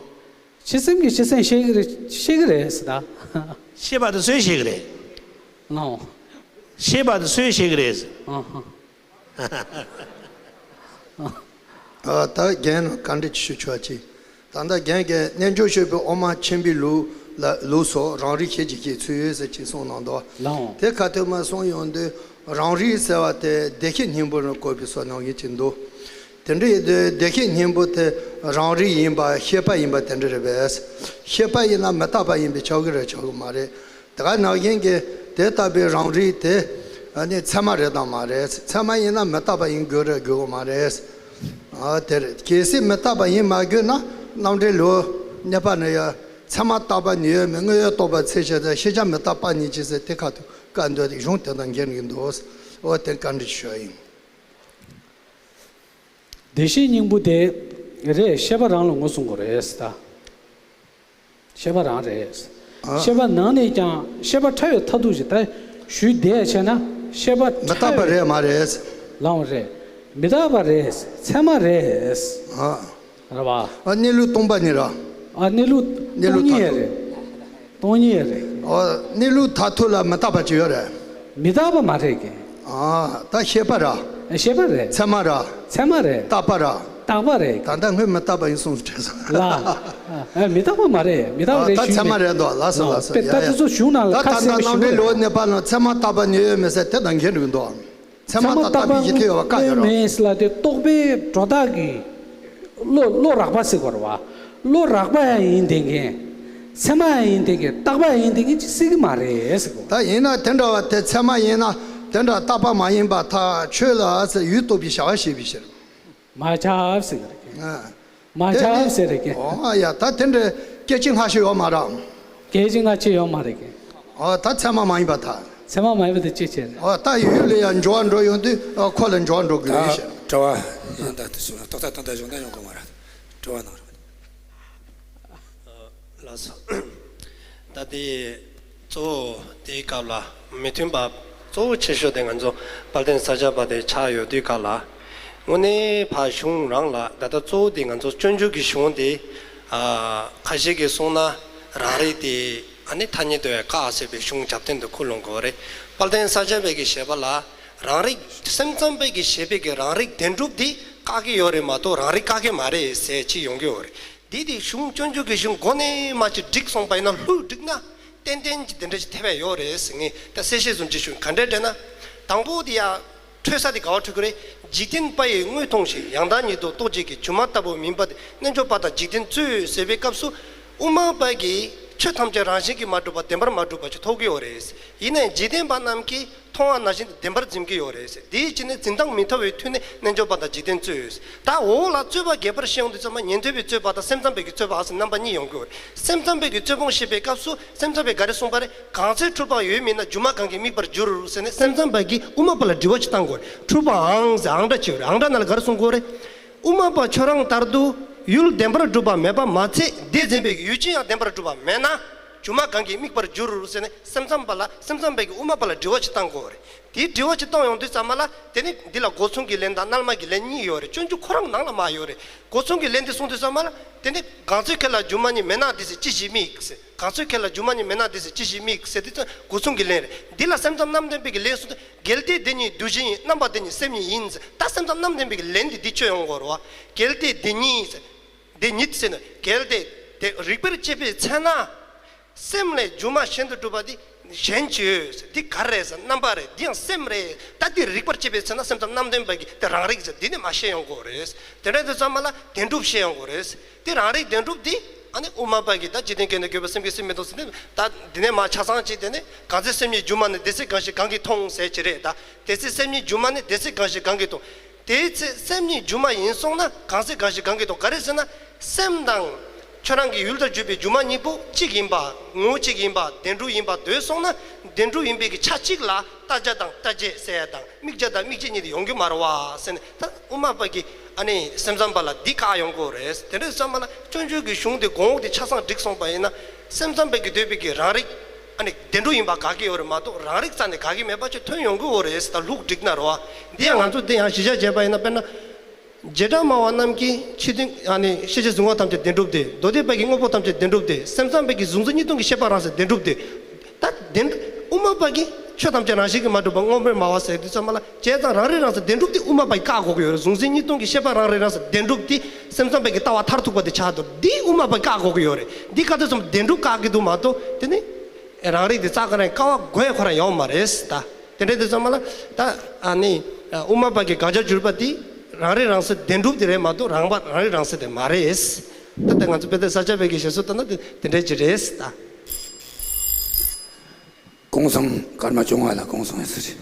ཕྱི་སེམས་ཀྱིས་ཕྱི་སེམས་ཤེས་ཀྱི་རེད་ཤེས་ཀྱི་རེད་ཟེར་ད། ཤེས་པ་དེ་སུས་ཤེས་ཀྱི་རེད། ལའང་། ཤེས་པ་དེ་སུས་ཤེས་ཀྱི་རེད། ཨང་། ཨ། ད་རྒན་བཀའ་འདྲི་ཞུ་ཆོག་ཅིག་ད་ལྟ་རྒན་གྱིས་རྣལ་འབྱོར་སྤྱོད་པའི་དབུ་མ་མཆིམས་ཕུའི་ལུགས་ལ་ལུགས་སོགས་རང་རིག་ཤེས་ཀྱི་ཤེས་ཚུལ་ཡོད་ཟེར་ཅིག་གསུངས་གནང་འདུག་ལའང་། དེ་ཁ་ཐུག་མ་གསུངས་ཡོང་དུས་རང་རིག་ཟེར་བ་དེ་བདེ་གཤེགས་སྙིང་པོ་ནས་བཀོད་པའི་བཟོ་གནང་མཁན་ཅིག་འདུག་དེ་འདྲ་ཡིན་དུས་བདེ་གཤེགས་སྙིང་པོ་དེ་རང་རིག་ཡིན་པ་ཤེས་པ་ཡིན་པ་དེ་འདྲ་རེད་པས། ཤེས་པ་ཡིན་ན་མི་རྟག་པ་ཡིན་པས་ཆགས་ཀྱི་རེད་ཆགས་ཀྱི་མ་རེད། དེ་ག་ནང་བཞིན་གྱི་དེ་ལྟ་བུའི་རང་རིག་དེ་ཨ་ནི་ཚད་མ་རེད་དམ་མ་རེད། ཚད་མ་ཡིན་ན་མི་རྟག་པ་ཡིན་དགོས་རེད་དགོས་ཀྱི་མ་རེད། ཨ་དེ་རེད། གལ་སྲིད་མི་རྟག་པ་ཡིན་མ་དགོས་ན་རྣམ་འགྲེལ་ལུགས་གནས་པ་ནི་ཡ་ཚད་མ་རྟག་པ་ཉིད་ཡོད་མིན་དངོས་ཡོད་རྟོགས་པ་ཚད་གཞི་དང་ཤེས་བྱ་མི་རྟག་པ་ཉིད་ཅེས་ཟེར་དེ་ཁ་ཐུག་བཀའ་འདོད་དེ་གཞུང་དེ་དང་འགལ་གྱི་འདུག་འོ་དེ་བཀའ་འདྲི་ཞུ་ཡ་ཡིན། བདེ་གཤེགས་སྙིང་པོ་དེ་རེད། ཤེས་པ་རང་ལ་ངོས་བཟུང་དགོས་རེད་ད། ཤེས་པ་རང་རེད། ཨ། ཤེས་པ་ནང་ནས་ཀྱང་ཤེས་པ་ཕྲ་བའི་མཐར་ཐུག་ཅིག་ད་ཞུས་བསྡད་བྱས་ན་ཤེས་པ་མི་རྟག་པ་རེད་མ་རེད། ལའང་རེད། མི་རྟག་པ་རེད། ཚད་མ་རེད། ཨ། རེད་བ། ཨ་གནས་ལུགས་སྟོང་པ་ཉིད་ར། ཨ་གནས་ལུགས་གནས་ལུགས་སྟོང་ཉིད་མཐར་ཐུག་རེད། སྟོང་ཉིད་རེད། ཨ་གནས་ལུགས་མཐར་ཐུག་ལ་མི་རྟག་པ་ཅིག་ཡོད་རེད། མི་རྟག་པ་མ་རེད་ཀྱི། ཨ་ད་ཤེས་པ་ར། ཤེས་པ་རེད། ཚད་མ་ར། ཚད་མ་རེད། རྟག་པ་ར། རྟག་པ་རེད། ད་ལྟ་སྔོན་མི་རྟག་པ་ཡིན་གསུངས་སུ་དྲན་སོང་། ལ། ཨ་མི་རྟག་པ་མ་རེད། མི་རྟག་པ་རེད་ད་ཞུས་ཚད་མ་མེད། རེད་འདུག་ལགས་སོ་ལགས་སོ། དཔེ་ཡ་ད་ཡ། དེ་ཚོ་གཞུང་ནང་ལ་ད་ཁ་ད་གསལ་ལྟ་ཞུ་ནང་གི་འདྲའི་ལོ་གནས་པ་ནང་ཚད་མ་རྟག་པ་ཉིད་ཡོད་མེད་ཟེར་དེ་དང་འགལ་འགྲོ་གི་འདུག་ཚད་མ་རྟག་པ་ཉིད་ཡོད་མེད་ཟེར་ལ་དེ་རྟོག་པའི་སྒྲོ་བཏགས་ཀྱི་བློ་བློ་རགས་པ་ཟེར་དགོས་རེད་བ། བློ་རགས་པ་ཡང་ཡིན་བསྡད་མཁན། ཚད་མ་ཡང་ཡིན་བསྡད་མཁན། རྟག་པ་ཡང་ཡིན་བསྡད་མཁན་ཅིག་སྲིད་ཀྱི་མ་རེད་ཟེར་དགོས། ད་ཡིན་ན་དེ་འདྲ་བ་དེ་ཚད་མ་ཡིན་ན་དེ་འདྲ་རྟག་པ་མ་ཡིན་པར་ཐལ། ཆོས་ལ་ཨ་ཟེར་ཡུལ་རྟོགས་པའི་བྱ་བ་བྱེད་པའི་ཕྱིར། མ་ཁྱབ་ཟེར་གི་རེད། ཨ། མ་དེ་ཁྱབ་ནི་ཟེར་རེད་ཀྱི། ཨོ་ཨ་ཡ་ད་དེ་འདྲའི་སྐད་ཆ་སྔ་ཕྱི་ཡོད་མ་རེད། སྐད་ཆ་སྔ་ཕྱི་ཡོད་མ་རེད་ཀྱི། ཨོ་ད་ཚད་མ་མ་ཡིན་པར་ཐལ། ཚད་མ་མ་ཡིན་པ་དེ་ཅི་བྱེད་རེད། ཨོ་ད་ཡུལ་ལ་ཡང་འགྱུར་བ་འགྲོ་ཡོང་དུས་ཨོ་ཁོ་ལ་འགྱུར་བ་འགྲོ་དགོས་རེད་ད་ཞེས། དྲི་བ། ཡང་ད་དེ་སོང་ན་ཏོག་ཙམ་ད་ལྟ་གཞུང་དོན་ཡོང་གི་མ་རེད། དྲི་བ་གནང་རོགས། ལགས་སོ། ད་དེ་གཙོ་བོ་དེའི་སྐབས་ལ་མི་མཐུན་པ་གཙོ་བོ་ཆེ་ཤོས་དེ་ང་ཚོ་དཔལ་ལྡན་ས་སྐྱ་པ་དེ་ཆགས་ཡོད་དུས་སྐབས་ལ། དངོས་གནས་ཕར་གཞུང་རང་ལ་ད་ལྟ་གཙོ་བོ་དེ་ང་ཚོ་སྤྱོད་འཇུག་གི་གཞུང་དེ། ཨ། ཁ་ཤས་ཀྱིས་གསུངས་ན་རང་རིག་དེ་ཨ་ནི་ཐ་སྙད་དུ་བཀག་ཟེར་བའི་གཞུང་རྒྱབ་རྟེན་དུ་ཁུར་ལོང་དགོས་རེད། དཔལ་ལྡན་ས་སྐྱ་པའི་གི་བཞེད་པ་ལ་རང་རིག་སེམས་ཙམ་པའི་གི་བཞེད་པའི་གི་རང་རིག་བདེན་གྲུབ་དེ་བཀག་གི་ཡོད་རེད་མ་གཏོགས་རང་རིག་བཀག་གི་མ་རེད་ཟེར་ཅིག་ཡོང་གི་ཡོད་རེད། འདི་དེ་གཞུང་སྤྱོད་འཇུག་གི་གཞུང་མགོ་ནས་མར་ཅིག་བསྒྲིགས་སོང་པ་ཡིན་ན་ལྷུག་བསྒྲིགས་ན་ཏན་ཏན་གྱི་དེ་འདྲ་ཞིག་ཐེབས་ཡ་ཡོད་རེད་ཟེར་ངས་ད་གསལ་བཤད་བཟོ་འདྲ་ཞུ། ག་འདྲ་འདྲ་ན། དང་པོ་དེ་ཡ། འཕྲོས་ས་དེ་ག་བ་འཕྲོས་ཀྱི་རེད། འཇིག་རྟེན་པ་ཡིས་དངོས་མཐོང་ཞིང་ཡང་དག་ཉིད་དུ་རྟོག་བྱེད་ཀྱི་སྒྱུ་མ་ལྟ་བུ་མིན་པ་དེ་རྣལ་འབྱོར་པ་དག་འཇིག་རྟེན་རྩོད་ཟེར་བའི་སྐབས་སུ་དབུ་མ་པ་གིས་ཆོས་ཐམས་ཅད་རང་བཞིན་གྱིས་མ་གྲུབ་པ་བདེན་པར་མ་གྲུབ་པ་ཞིག་ཐོབ་ཀྱི་ཡོད་རེད། ཡིན་ནའི་འཇིག་རྟེན་པ་རྣམས་ཀྱིས། མཐོང་བ་ནང་བཞིན་དུ་བདེན་པར་འཛིན་གྱི་ཡོད་རེད་ཟེར། དེའི་ཕྱིར་ནི་འཛིན་སྟངས་མི་མཐུན་པའི་མཐུ་ནི་རྣལ་འབྱོར་པ་དག་འཇིག་རྟེན་རྩོད་ཟེར། ད་འོག་ལ་རྩོད་པ་རྒྱས་པར་བཤད་ཡོང་དུས་ཙམ་པ་ཉན་ཐོས་པའི་རྩོད་པ་དང་སེམས་ཙམ་པའི་གི་རྩོད་པ་ཟེར་རྣམ་པ་གཉིས་ཡོང་གི་ཡོད་རེད། སེམས་ཙམ་པའི་གི་རྩོད་སྤོང་བཤད་པའི་སྐབས་སུ་སེམས་ཙམ་པས་ག་རེ་གསུངས་པ་རེད། གང་ཚེ་འཁྲུལ་པ་ཡོད་མིན་ན་སྒྱུ་མ་གང་གིས་དམིགས་པར་འགྱུར་ཟེར་ནས་སེམས་ཙམ་པ་གིས་དབུ་མ་པ་ལ་དྲི་བ་ཅིག་བཏང་དགོས་རེད། འཁྲུལ་པའང་ཟེར་ཨང་སྒྲ་ཅིག་ཡོད་རེད། ཨང་སྒྲ་ནང་ལ་ག་རེ་གསུང་དགོས་རེད། དབུ་མ་པ་ཁྱོད་རང་ལྟར་དུ་ ཡུལ་བདེན་པར་གྲུབ་པ་མེད་པ་མ་ཚད། དེས་འཛིན་པའི་ཡུལ་ཅན་ཡང་བདེན་པར་གྲུབ་པ་མེད་ན། སྒྱུ་མ་གང་གིས་དམིགས་པར་འགྱུར་ཟེར་ནས་སེམས་ཙམ་པ་ལ། སེམས་ཙམ་པའི་གི་དབུ་མ་པ་ལ་དྲི་བ་ཅིག་བཏང་དགོས་རེད། དེའི་དྲི་བ་ཅིག་བཏང་ཡོང་དུས་ཙམ་པ་ལ། དེ་ནི་འདི་ལ་སྒོ་མཚུངས་ཀྱི་ལན་དང་རྣལ་མ་གི་ལན་གཉིས་ཡོད་རེད། སྤྱོད་འཇུག་ཁོ་རང་ནང་ལ་མ་ཡོད་རེད། སྒོ་མཚུངས་ཀྱི་ལན་དེ་གསུངས་དུས་ཙམ་པ་ལ། དེ་ནི་གང་ཚོད་ཁྱེད་ལ་སྒྱུ་མ་ཉིད་མེད་ན་དེ་ཚོས་ཅི་ཞིག་དམིགས་ཟེར། གང་ཚོད་ཁྱེད་ལ་སྒྱུ་མ་ཉིད་མེད་ན་དེ་ཚོས་ཅི་ཞིག་དམིགས་ཟེར་དུས་ཙམ། སྒོ་མཚུངས་ཀྱི་ལན་རེད། འདི་ལ་སེམས་ཙམ་རྣམ་བདེན་པའི་གི་ལན་གསུངས་དུས། གལ་ཏེ་དེ་ཉིད་དུ་བཞིན་ཡིན། རྣམ་པ་དེ་ཉིད་སེམས་ཉིད་ཡིན་ཟེར། ད་སེམས་ཙམ་རྣམ་བདེན་པའི་གི་ལན་འདི་འདི་ཆོད་ཡོང་དགོས་རེད་བ། གལ་ཏེ་དེ་ཉིད་ཟེར། དེ་ཉིད་ཟེར་ན། གལ་ཏེ་དེ་རིགས་པར་བཅས་པའི་ཚེ་ན། སེམས་ལས་སྒྱུ་མ་གཞན་དུ་གྲུབ་པ་འདི་གཞན་གཅོད་ཟེར། འདི་ག་རེ་རེད་ཟེར། རྣམ་པ་རེད། འདི་ཡང་སེམས་རེད། ད་འདི་རིགས་པར་བཅས་པའི་ཚེ་ན་སེམས་ཙམ་རྣམ་བདེན་པ་གི་དེ་རང་རིག་ཟེར། འདི་ནི་མ་བཤད་ཡོང་དགོས་རེད། དེ་འདྲ་དུས་ཙམ་པ་ལ་བདེན་གྲུབ་བཤད་ཡོང་དགོས་རེད། དེ་རང་རིག་བདེན་གྲུབ་དེ། ཨ་ནི་དབུ་མ་པ་གིས་ད་འཇིག་རྟེན་སྐྱོན་དང་སྐྱོན་པའི་སེམས་ཀྱིས་སེམས་མི་རྟོགས་ཟེར་ནས། ད་འདི་ནས་མར་ཆ་ཚང་བྱས། དེ་ནས་གང་ཚེ་སེམས་ཉིད་སྒྱུ་མ་ནི། དེ་ཚེ་གང་ཞིག་གང་གིས་མཐོང་ཟེར་གྱི་རེད། ད་དེ་ཚེ་སེམས་ཉིད་སྒྱུ་མ་ནི། དེ་ཚེ་གང་ཞིག་གང་གིས་མཐོང་། དེ་ཚེ་སེམས་ཉིད་སྒྱུ་མ་ཡིན་སོང་ན་གང་ཚེ་གང་ཞིག་གང་གིས་མཐོང་། ག་རེ་ཟེར་ན། སེམས་དང་ཁྱོད་རང་གི་ཡུལ་དུ་གྱུར་པའི་སྒྱུ་མ་གཉིས་པོ་གཅིག་ཡིན་པ། ངོ་བོ་གཅིག་ཡིན་པ། བདེན་གྲུབ་ཡིན་པ་འདོད་སོང་ན། བདེན་གྲུབ་ཡིན་པའི་གི་ཆ་གཅིག་ལ་ལྟ་བྱ་དང་ལྟ་བྱེད་ཟེར་ཡ་དང་། དམིགས་བྱ་དང་དམིགས་བྱེད་གཉིས་དེ་ཡོང་གི་མ་རེད་བ་ཟེར་ནས། ད་དབུ་མ་པ་གིས་ཨ་ནི་སེམས་ཙམ་པ་ལ་འདི་བཀག་ཡོང་དགོས་རེད། དེ་འདྲ་ཙམ་པ་ལ་སྤྱོད་འཇུག་གི་གཞུང་དེ་གོང་འོག་དེ་ཆ་ཚང་འགྲིག་སོང་པ་ཡིན་ན། སེམས་ཙམ་པ་གིས་འདོད་པའི་གི་རང་རིག་ཨ་ནི་བདེན་གྲུབ་ཡིན་པ་དགག་གི་ཡོད་རེད་མ་གཏོགས། རང་རིག་རྩ་ནས་དགག་གི་མེད་པ་ཅིག་ཐོན་ཡོང་གི་ཡོད་རེད། ད་ལུགས་འགྲིག་ན་རེད་བ། འདི་ཡང་ང་ཚོ་འདི་ཡང་གཞི་བཞག་བྱས་པ་ཡིན་ན། དཔེར་ན། བྱེ་བྲག་སྨྲ་བ་རྣམས་ཀྱིས་ཕྱི་དོན། ཨ་ནི་ཤེས་བྱའི་གཟུང་བ་ཐམས་ཅད་བདེན་གྲུབ་སྟེ། མདོ་སྡེ་པ་གིས་དངོས་པོ་ཐམས་ཅད་བདེན་གྲུབ་སྟེ། སེམས་ཙམ་པ་གིས་གཟུང་འཛིན་གཉིས་སྟོང་གི་ཤེས་པ་རང་སེམས་བདེན་གྲུབ་སྟེ། ད་བདེན། དབུ་མ་པ་གིས་ཆོས་ཐམས་ཅད་རང་བཞིན་གྱིས་མ་གྲུབ་པ་དངོས་པོར་སྨྲ་བ་ཟེར་དུས་ཙམ་པ་ལ། བྱས་ཙང་རང་རིག་རང་གསལ་བདེན་གྲུབ་དེ་དབུ་མ་པ་གིས་བཀག་དགོས་ཀྱི་ཡོད་རེད། གཟུང་འཛིན་གཉིས་སྟོང་གི་ཤེས་པ་རང་རིག་རང་གསལ་བདེན་གྲུབ་དེ་སེམས་ཙམ་པ་གི་ལྟ་བ་མཐར་ཐུག་པ་དེ་ཆགས་འདུག་འདི་དབུ་མ་པ་གིས་བཀག་དགོས་ཀྱི་ཡོད་རེད། འདི་བཀག་དུས་ཙམ་བདེན་གྲུབ་བཀག་གི་འདུག་མ་གཏོགས། དེ་ནི་རང་རིག་དེ་རྩ་ཁོ་རང་བཀག་པ་དགོས་ཁོ་རང་ཡོད་མ་རེད་ད། དེ་འདྲ་དུས་ཙམ་པ་ལ། ད་ཨ་ནི་དབུ་མ་པ་གིས་དགག་བྱར་གྱུར་པ་དེ་རང་རིག་རང་གསལ་བདེན་གྲུབ་དེ་རེད་མ་གཏོགས། རང་པ་རང་རིག་རང་གསལ་དེ་མ་རེད། ད་ལྟ་ང་ཚོ་དཔེ་དེབ་ས་སྐྱ་པའི་གི་ཞེས་སོགས་ལྟ་ན་དེ་དེ་འདྲ་ཅིག་རེད་ད། གོང་གསུམ་ཀརྨ་བཅོ་ལྔ་ལ་གོང་གསུམ་ཡིན་ཟེར།